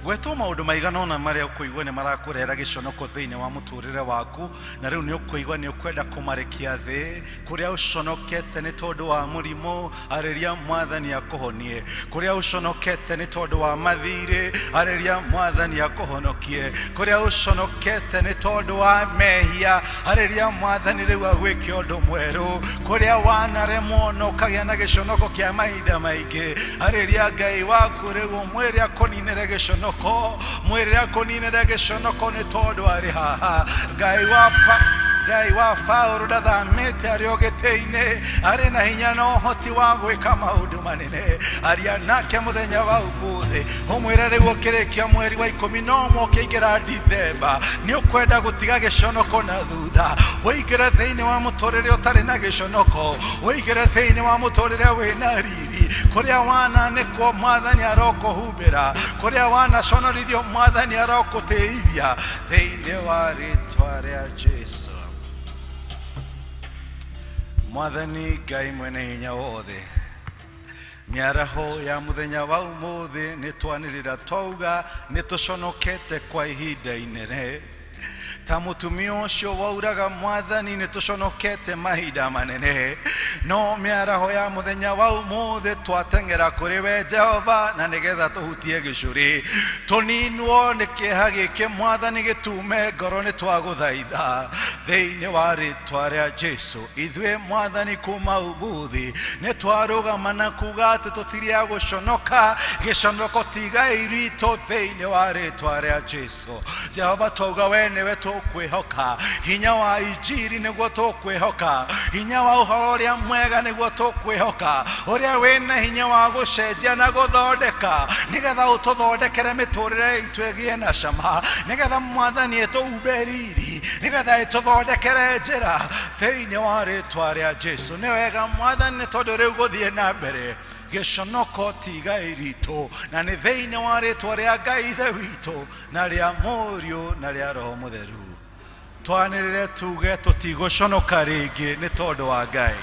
Gwetwo maũndũ maigana ũna marĩa ũkũigua nĩ marakũrehera gĩconoko thĩinĩ wa mũtũrĩre waku, na rĩu nĩ ũkũigua nĩ ũkwenda kũmarekia thĩ. Kũrĩa ũconokete nĩ tondũ wa mũrimũ, arĩria mwathani akũhonie. Kũrĩa ũconokete nĩ tondũ wa mathirĩ, arĩria mwathani akũhonokie. Kũrĩa ũconokete nĩ tondũ wa mehia, arĩria mwathani rĩu agwĩke ũndũ mwerũ. Kũrĩa wanaremwo na ũkagĩa na gĩconoko kĩa mahinda maingĩ, arĩria Ngai waku rĩu ũmwĩre akũninĩre gĩconoko, mwĩre akũninĩre gĩconoko nĩ tondũ arĩ haha. Ngai wa Paũlũ ndathamĩte arĩ o gĩtĩ-inĩ, arĩ na hinya na ũhoti wa gwĩka maũndũ manene. Aria nake mũthenya wa ũmũthĩ, ũmwĩre rĩu ũkĩrĩkia mweri wa 11 ũkĩingĩra Dithemba, nĩ ũkwenda gũtiga gĩconoko na thutha, ũingĩre thĩinĩ wa mũtũrĩre ũtarĩ na gĩconoko, ũingĩre thĩinĩ wa mũtũrĩre wĩna riri. Kũrĩa wananĩkwo mwathani arokũhumbĩra, kũrĩa wanaconorithio mwathani arokũtĩithia thĩinĩ wa rĩtwa rĩa Jesu. Mwathani Ngai mwene hinya wothe, mĩaraho ya mũthenya wa ũmũthĩ nĩ twanĩrĩra twauga nĩ tũconokete kwa ihinda inene. Ta mũtumia ũcio wauraga mwathani nĩ tũconokete mahinda manene, no mĩaraho ya mũthenya wa ũmũthĩ twateng'era kũrĩ we Jehova, na nĩgetha tũhutie gĩcũrĩ tũninwo nĩ kĩeha gĩkĩ mwathani gĩtume ngoro nĩ twagũthaitha thĩinĩ wa rĩtwa rĩa Jesu. Ithuĩ mwathani kuma ũmũthĩ nĩ twarũgama na kuga atĩ tũtirĩ a gũconoka, gĩconoko ti igai ritũ thĩinĩ wa rĩtwa rĩa Jesu. Jehova twauga we nĩwe tũkwĩhoka, hinya wa injiri nĩguo tũkwĩhoka, hinya wa ũhoro ũrĩa mwega nĩguo tũkwĩhoka, ũrĩa wĩna hinya wa gũcenjia na gũthondeka, nĩgetha ũtũthondekere mĩtũrĩre itũ ĩgĩe na cama, nĩgetha mwathani ĩtũhumbe riri, nĩgetha ĩtũthondekere njĩra thĩinĩ wa rĩtwa rĩa Jesu. Nĩ wega mwathani nĩ tondũ rĩu gũthiĩ na mbere gĩconoko ti igai ritũ, na nĩ thĩinĩ wa rĩtwa rĩa Ngai Ithe witũ na rĩa Mũriũ na rĩa Roho Mũtheru twanĩrĩre tuge tũtigũconoka rĩngĩ nĩ tondũ wa Ngai.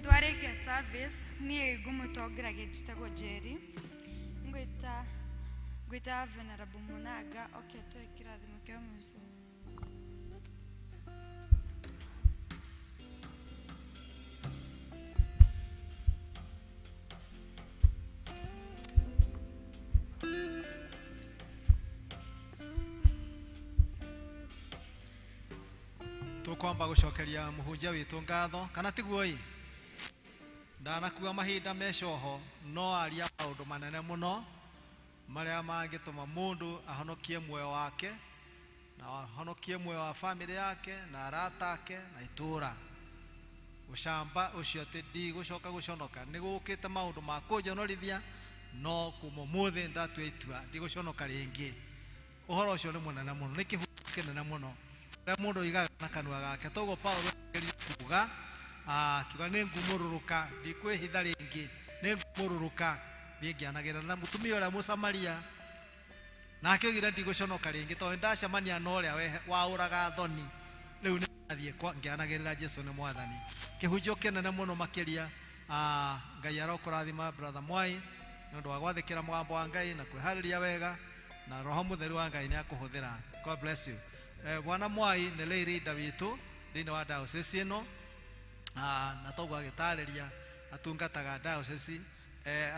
Ntwarĩkia service niĩ ngũmũtongeragia njĩtagwo Njeri, ngwĩta Venerable Mũnanga oke atũhe kĩrathimo kĩa mũico. Tukwamba gucokeria muhunjia witu ngatho kana tiguo i ndanakuga mahinda mecoho no aria maundu manene muno maria mangituma mundu ahonokie muoyo wake na ahonokie muoyo wa family yake na arata ake na itura ucamba ucio ati ndigucoka guconoka ni gukite maundu ma kunjonorithia no kuma umuthi ndatua itua ndiguconoka ringi uhoro ucio ni munene muno ni kihunjio kinene muno uria mundu oigaga na kanua gake toguo Paulo ageria kuga akiuga nĩ ngumũrũrũka ndikwĩhitha rĩngĩ nĩ ngumũrũrũka thiĩ ngĩanagĩrĩra na mũtumia ũrĩa Mũsamaria nake oigire ndigũconoka rĩngĩ tondũ nĩndacemania na ũrĩa waũraga thoni rĩu nĩndathiĩ ngĩanagĩrĩra Jesũ nĩ mwathani. Kĩhunjio kĩnene mũno makĩria. Ngai arokũrathima brother Mwai nĩ ũndũ wa gwathĩkĩra mũgambo wa Ngai na kwĩharĩria wega na Roho Mũtheru wa Ngai nĩakũhũthĩra. God bless you. Bwana Mwai nĩ lay leader witũ thĩinĩ wa diocese ĩno na toguo agĩtarĩria atungataga diocese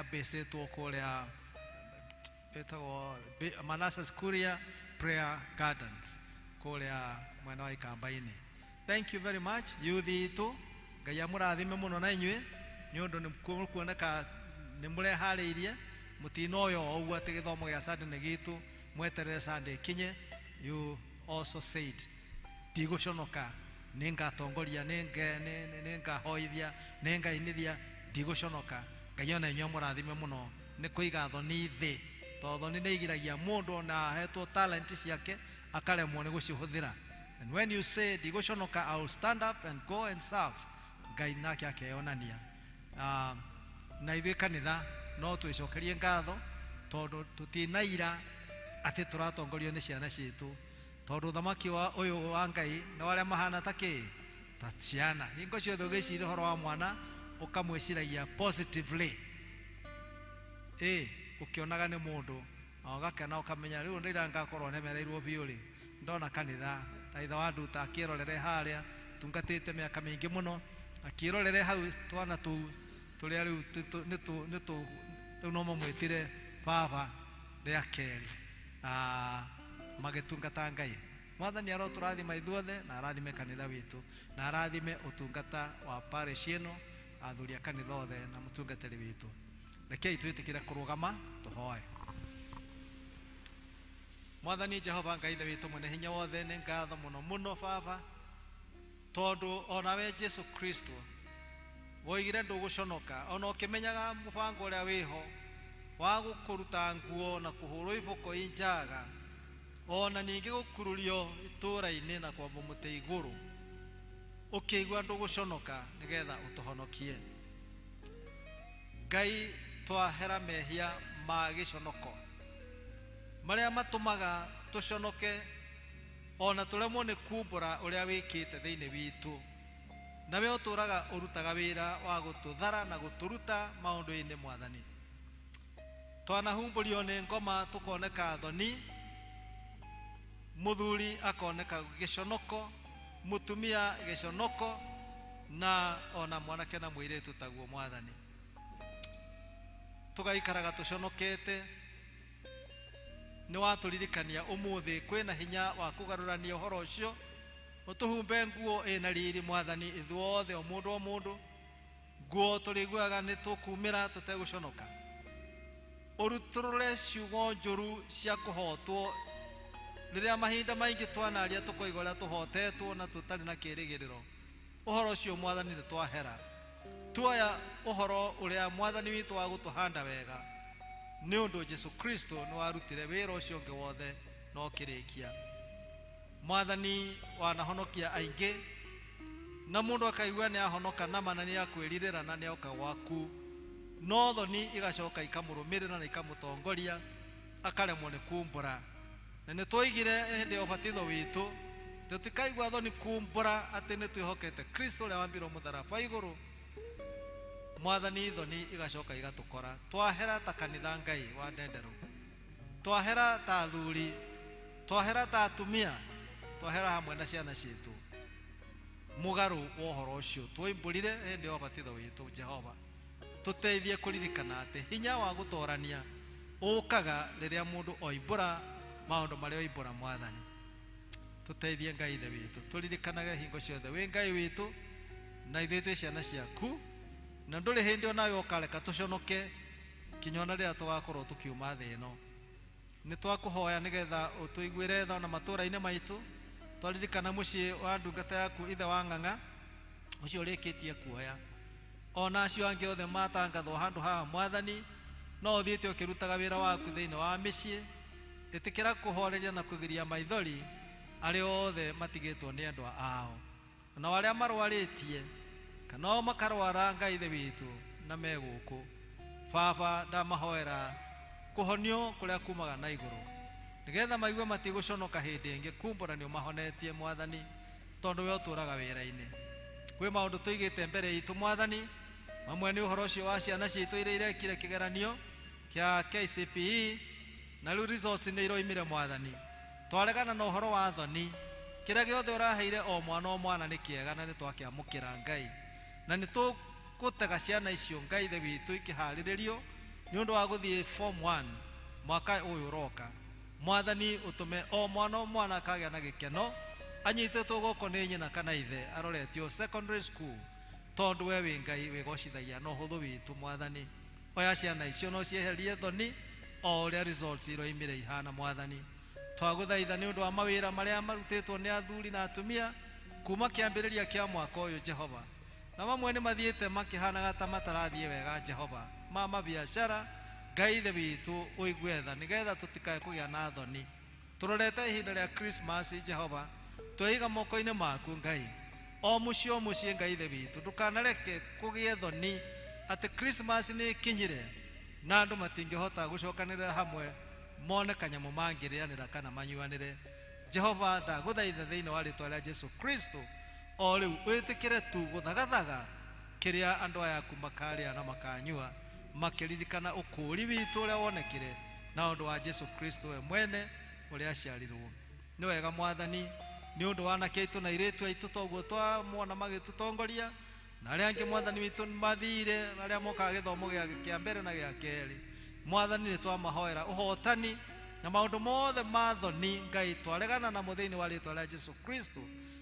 ambĩcĩtwo kũrĩa ĩtagwo Manassas Kuria Prayer Gardens kũrĩa mwena wa Ikamba-inĩ. Thank you very much youth itũ. Ngai amũrathime mũno na inyuĩ nĩ ũndũ nĩ kuoneka nĩ mũreharĩirie mũtinoyo o ũguo atĩ gĩthomo gĩa Sunday nĩ gitũ mweterere Sunday ĩkinye. You also said ndigũconoka nĩngatongoria nĩngahoithia nĩngainithia ndigũconoka. Ngai ona inyuĩ amũrathime mũno nĩ kũiga thoni thĩ tondũ thoni nĩ igiragia mũndũ ona ahetwo talent ciake akaremwo nĩ gũcihũthĩra. And when you say ndigũconoka, I will stand up and go and serve, Ngai nake akeyonania. Na ithuĩ kanitha no twĩcokerie ngatho tondũ tũtinaira atĩ tũratongorio nĩ ciana citũ tondũ ũthamaki wa ũyũ wa Ngai nĩ warĩa mahana ta kĩ ta ciana. Hingo ciothe ũgĩciria ũhoro wa mwana ũkamwĩciragia positively ũkĩonaga nĩ mũndũ na ũgakena ũkamenya rĩu ndĩra ngakorwo nemereirwo biũ rĩ ndona kanitha ta ithe wa Nduta akĩrorere harĩa tungatĩte mĩaka mĩingĩ mũno akĩrorere hau twana tũu tũrĩa rĩu rĩu no mamwĩtire baba rĩa kerĩ magĩtungata Ngai. Mwathani arotũrathima ithuothe na arathime kanitha witũ na arathime ũtungata wa parish ĩno athuri a kanitha othe na mũtungatĩri witũ. Rekei twĩtĩkĩre kũrũgama tũhoe. Mwathani Jehova Ngai ithe witũ mwene hinya wothe nĩ ngatho mũno mũno baba tondũ onawe Jesu Kristo woigire ndũgũconoka ona ũkĩmenyaga mũbango ũrĩa wĩho wa gũkũruta nguo na kũhũrwo iboko injaga ona ningĩ gũkururio itũũra-inĩ na kwambwo mũtĩ igũrũ ũkĩigua ndũgũconoka nĩgetha ũtũhonokie. Ngai twahera mehia ma gĩconoko marĩa matũmaga tũconoke ona tũremwo nĩ kumbũra ũrĩa wĩkĩte thĩinĩ witũ nawe ũtũraga ũrutaga wĩra wa gũtũthara na gũtũruta maũndũ-inĩ mwathani. Twanahumbũrio nĩ ngoma tũkoneka thoni mũthuri akoneka gĩconoko mũtumia gĩconoko na ona mwanake na mũirĩtu taguo mwathani. Tũgaikaraga tũconokete nĩ watũririkania ũmũthĩ kwĩna hinya wa kũgarũrania ũhoro ũcio ũtũhumbe nguo ĩna riri mwathani ithuothe o mũndũ o mũndũ nguo tũrĩiguaga nĩ tũkumĩra tũtegũconoka. Ũrutũrũre ciugo njũru cia kũhotwo rĩrĩa mahinda maingĩ twanaria tũkoiga ũrĩa tũhotetwo na tũtarĩ na kĩĩrĩgĩrĩro. Ũhoro ũcio mwathani nĩ twahera. Tuoya ũhoro ũrĩa mwathani witũ wa gũtũhanda wega nĩ ũndũ Jesu Kristo nĩ warutire wĩra ũcio ũngĩ wothe na ũkĩrĩkia. Mwathani wanahonokia aingĩ na mũndũ akaigua nĩ ahonoka na mana nĩ akwĩrirĩra na nĩ oka gwaku no thoni igacoka ikamũrũmĩrĩra na ikamũtongoria akaremwo nĩ kumbũra. Na nĩ twoigire hĩndĩ ya ũbatitho witũ tũtikaigua thoni kumbũra atĩ nĩ twĩhokete Kristo ũrĩa wambirwo mũtharaba igũrũ. Mwathani thoni igacoka igatũkora. Twahera ta kanitha Ngai wa ndenderũ, twahera ta athuri, twahera ta atumia, twahera hamwe na ciana citũ mũgarũ wa ũhoro ũcio twoimbũrire hĩndĩ ya ũbatitho witũ. Jehova tũteithie kũririkana atĩ hinya wa gũtorania ũkaga rĩrĩa mũndũ oimbũra maũndũ marĩa oimbũra mwathani. Tũteithie Ngai ithe witũ, tũririkanage hingo ciothe wĩ Ngai witũ na ithuĩ twĩ ciana ciaku, na ndũrĩ hĩndĩ onawe ũkareka tũconoke kinya ona rĩrĩa tũgakorwo tũkiuma thĩ ĩno. Nĩ twakũhoya nĩgetha ũtũiguĩre tha ona matũũra-inĩ maitũ. Twaririkana mũciĩ wa ndungata yaku ithe wa Ng'ang'a ũcio ũrĩkĩtie kuoya, ona acio angĩ othe matangathwo handũ haha Mwathani, no ũthiĩte ũkĩrutaga wĩra waku thĩinĩ wa mĩciĩ. Ĩtĩkĩra kũhoreria na kũgiria maithori arĩa othe matigĩtwo nĩ endwa ao, na arĩa marwarĩtie kana o makarwara Ngai ithe witũ na me gũkũ. Baba, ndamahoera kũhonio kũrĩa kumaga na igũrũ, nĩgetha maigue matigũconoka hĩndĩ ĩngĩ kumbũra nĩ ũmahonetie Mwathani, tondũ we ũtũũraga wĩra-inĩ. Kwĩ maũndũ tũigĩte mbere itũ Mwathani, mamwe nĩ ũhoro ũcio wa ciana citũ iria irekire kĩgeranio kĩa KCPE na rĩu results nĩ iroimire Mwathani. Twaregana na ũhoro wa thoni, kĩrĩa gĩothe ũraheire o mwana nĩ kĩega na nĩ twakĩamũkĩra Ngai, na nĩ tũgũtega ciana icio Ngai ithe witũ ikĩharĩrĩrio nĩ ũndũ wa gũthiĩ form 1 mwaka ũyũ ũroka. Mwathani, ũtũme o mwana akagĩa na gĩkeno anyitĩtwo guoko nĩ nyina kana ithe aroretio secondary school, tondũ we wĩ Ngai wĩgocithagia na ũhũthũ witũ Mwathani. Oya ciana icio no cieherie thoni o ũrĩa results iroimire ihana Mwathani. Twagũthaitha nĩ ũndũ wa mawĩra marĩa marutĩtwo nĩ athuri na atumia kuma kĩambĩrĩria kĩa mwaka ũyũ Jehova, na mamwe nĩ mathiĩte makĩhanaga ta matarathiĩ wega Jehova, ma mabiacara Ngai ithe witũ ũigue tha nĩgetha tũtikae kũgĩa na thoni. Tũrorete ihinda rĩa Christmas Jehova, tweiga moko-inĩ maku Ngai, o mũciĩ Ngai ithe witũ, ndũkanareke kũgĩe thoni atĩ Christmas nĩ ĩkinyire na andũ matingĩhota gũcokanĩrĩra hamwe mone kanyamũ mangĩrĩanĩra kana manyuanĩre. Jehova, ndagũthaitha thĩinĩ wa rĩtwa rĩa Jesu Kristo, o rĩu wĩtĩkĩre tu gũthagathaga kĩrĩa andũ aya aku makarĩa na makanyua, makĩririkana ũkũũri witũ ũrĩa wonekire na ũndũ wa Jesu Kristo we mwene ũrĩa aciarirwo. Nĩ wega Mwathani, nĩ ũndũ wa anake aitũ na airĩtu aitũ toguo twamona magĩtũtongoria, na arĩa angĩ Mwathani witũ nĩmathire, arĩa mokaga gĩthomo kĩa mbere na gĩa kerĩ. Mwathani, nĩ twamahoera ũhotani na maũndũ mothe ma thoni Ngai twaregana namo thĩinĩ wa rĩtwa rĩa Jesu Kristo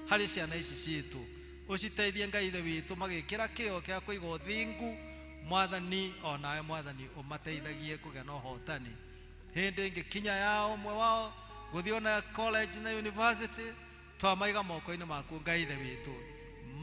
harĩ ciana ici citũ. Ũciteithie Ngai ithe witũ magĩkĩra kĩo kĩa kũiga ũthingu Mwathani, onawe Mwathani ũmateithagie kũgĩa na ũhotani. Hĩndĩ ĩngĩ kinya yao ũmwe wao gũthiĩ ona college na university, twamaiga moko-inĩ maku Ngai ithe witũ,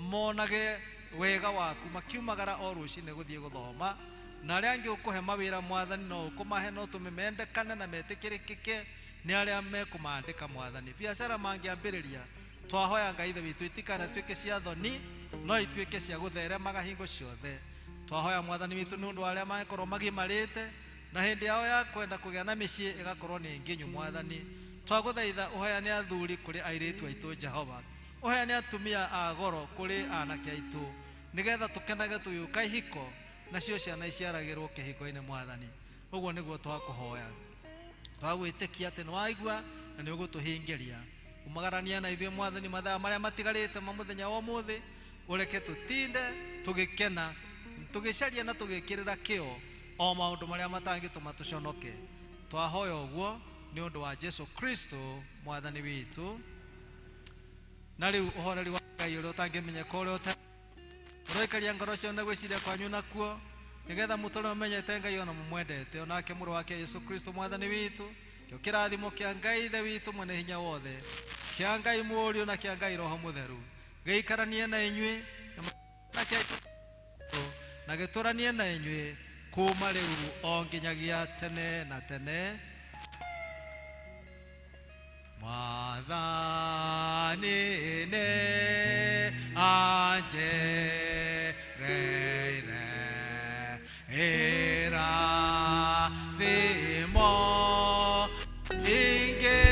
monage wega waku makiumagara o rũcinĩ gũthiĩ gũthoma, na arĩa angĩ ũkũhe mawĩra Mwathani no ũkũmahe, no ũtũme mendekane na metĩkĩrĩkĩke nĩ arĩa mekũmandĩka Mwathani. Biacara mangĩambĩrĩria, twahoya Ngai ithe witũ itikanatuĩke cia thoni, no ituĩke cia gũtheremaga hingo ciothe. Twahoya Mwathani witũ nĩ ũndũ wa arĩa mangĩkorwo magimarĩte na hĩndĩ yao ya kwenda kũgĩa na mĩciĩ ĩgakorwo nĩ nginyu Mwathani. Twagũthaitha ũheane athuri kũrĩ airĩtu aitũ Jehova, ũheane atumia a goro kũrĩ anake aitũ, nĩgetha tũkenage tũgĩũka ihiko nacio ciana iciaragĩrwo kĩhiko-inĩ Mwathani. Ũguo nĩguo twakũhoya, twagwĩtĩkia atĩ nĩwaigua na nĩ ũgũtũhingĩria. Umagarania na ithuĩ Mwathani mathaa marĩa matigarĩte ma mũthenya wa ũmũthĩ, ũreke tũtinde tũgĩkena, tũgĩcaria na tũgĩkĩrĩra kĩo o maũndũ marĩa matangĩtũma tũconoke. Twahoya ũguo nĩ ũndũ wa Jesu Kristo Mwathani witũ. Na rĩu ũhoreri wa Ngai ũrĩa ũtangĩmenyeka ũrĩa ũroikaria ngoro cio na gwĩciria kwanyu nakuo, nĩgetha mũtũre mũmenyete Ngai ona mũmwendete, onake mũrũ wake Yesu Kristo Mwathani witũ. Kĩo kĩrathimo kĩa Ngai ithe witũ mwene hinya wothe, kĩa Ngai Mũriũ na kĩa Ngai Roho Mũtheru, gĩikaranie na inyuĩ na gĩtũranie na inyuĩ kuma rĩu o nginyagia tene na tene. Mwathani nĩ anjĩrĩire irathimo ingĩ,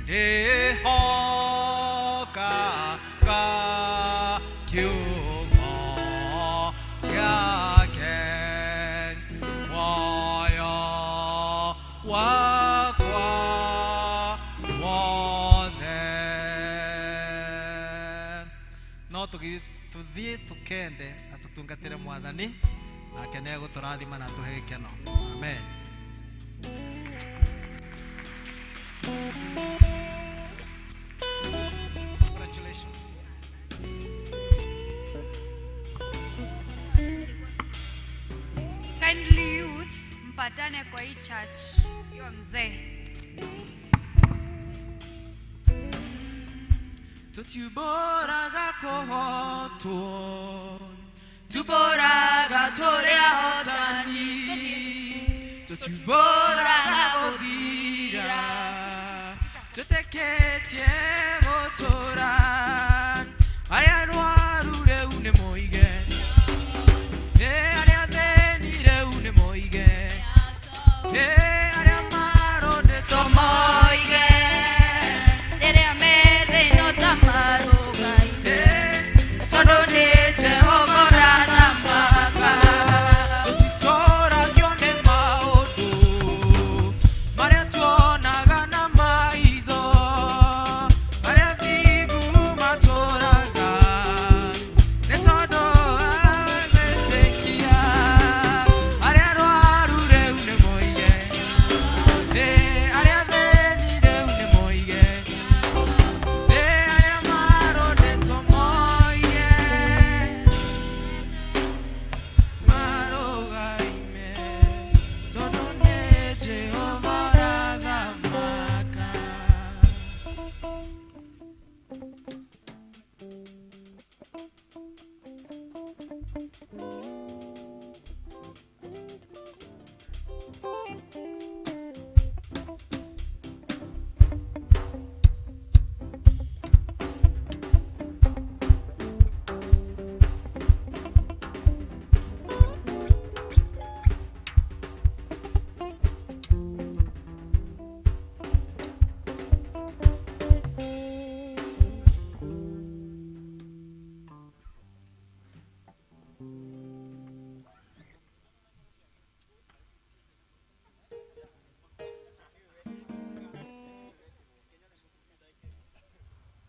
ndĩhokaga kiugo gĩake, muoyo wakwa wothe. No tũthiĩ tũkende na tũtungatĩre Mwathani, nake nĩ egũtũrathima na atũhe gĩkeno. Amen. Tupatane kwa hii church. Hiyo mzee. Tutiuboraga kũhotwo, Tuboraga tũrĩ ahotani, tutiuboraga gũthira, twĩtĩkĩtie gũtũra.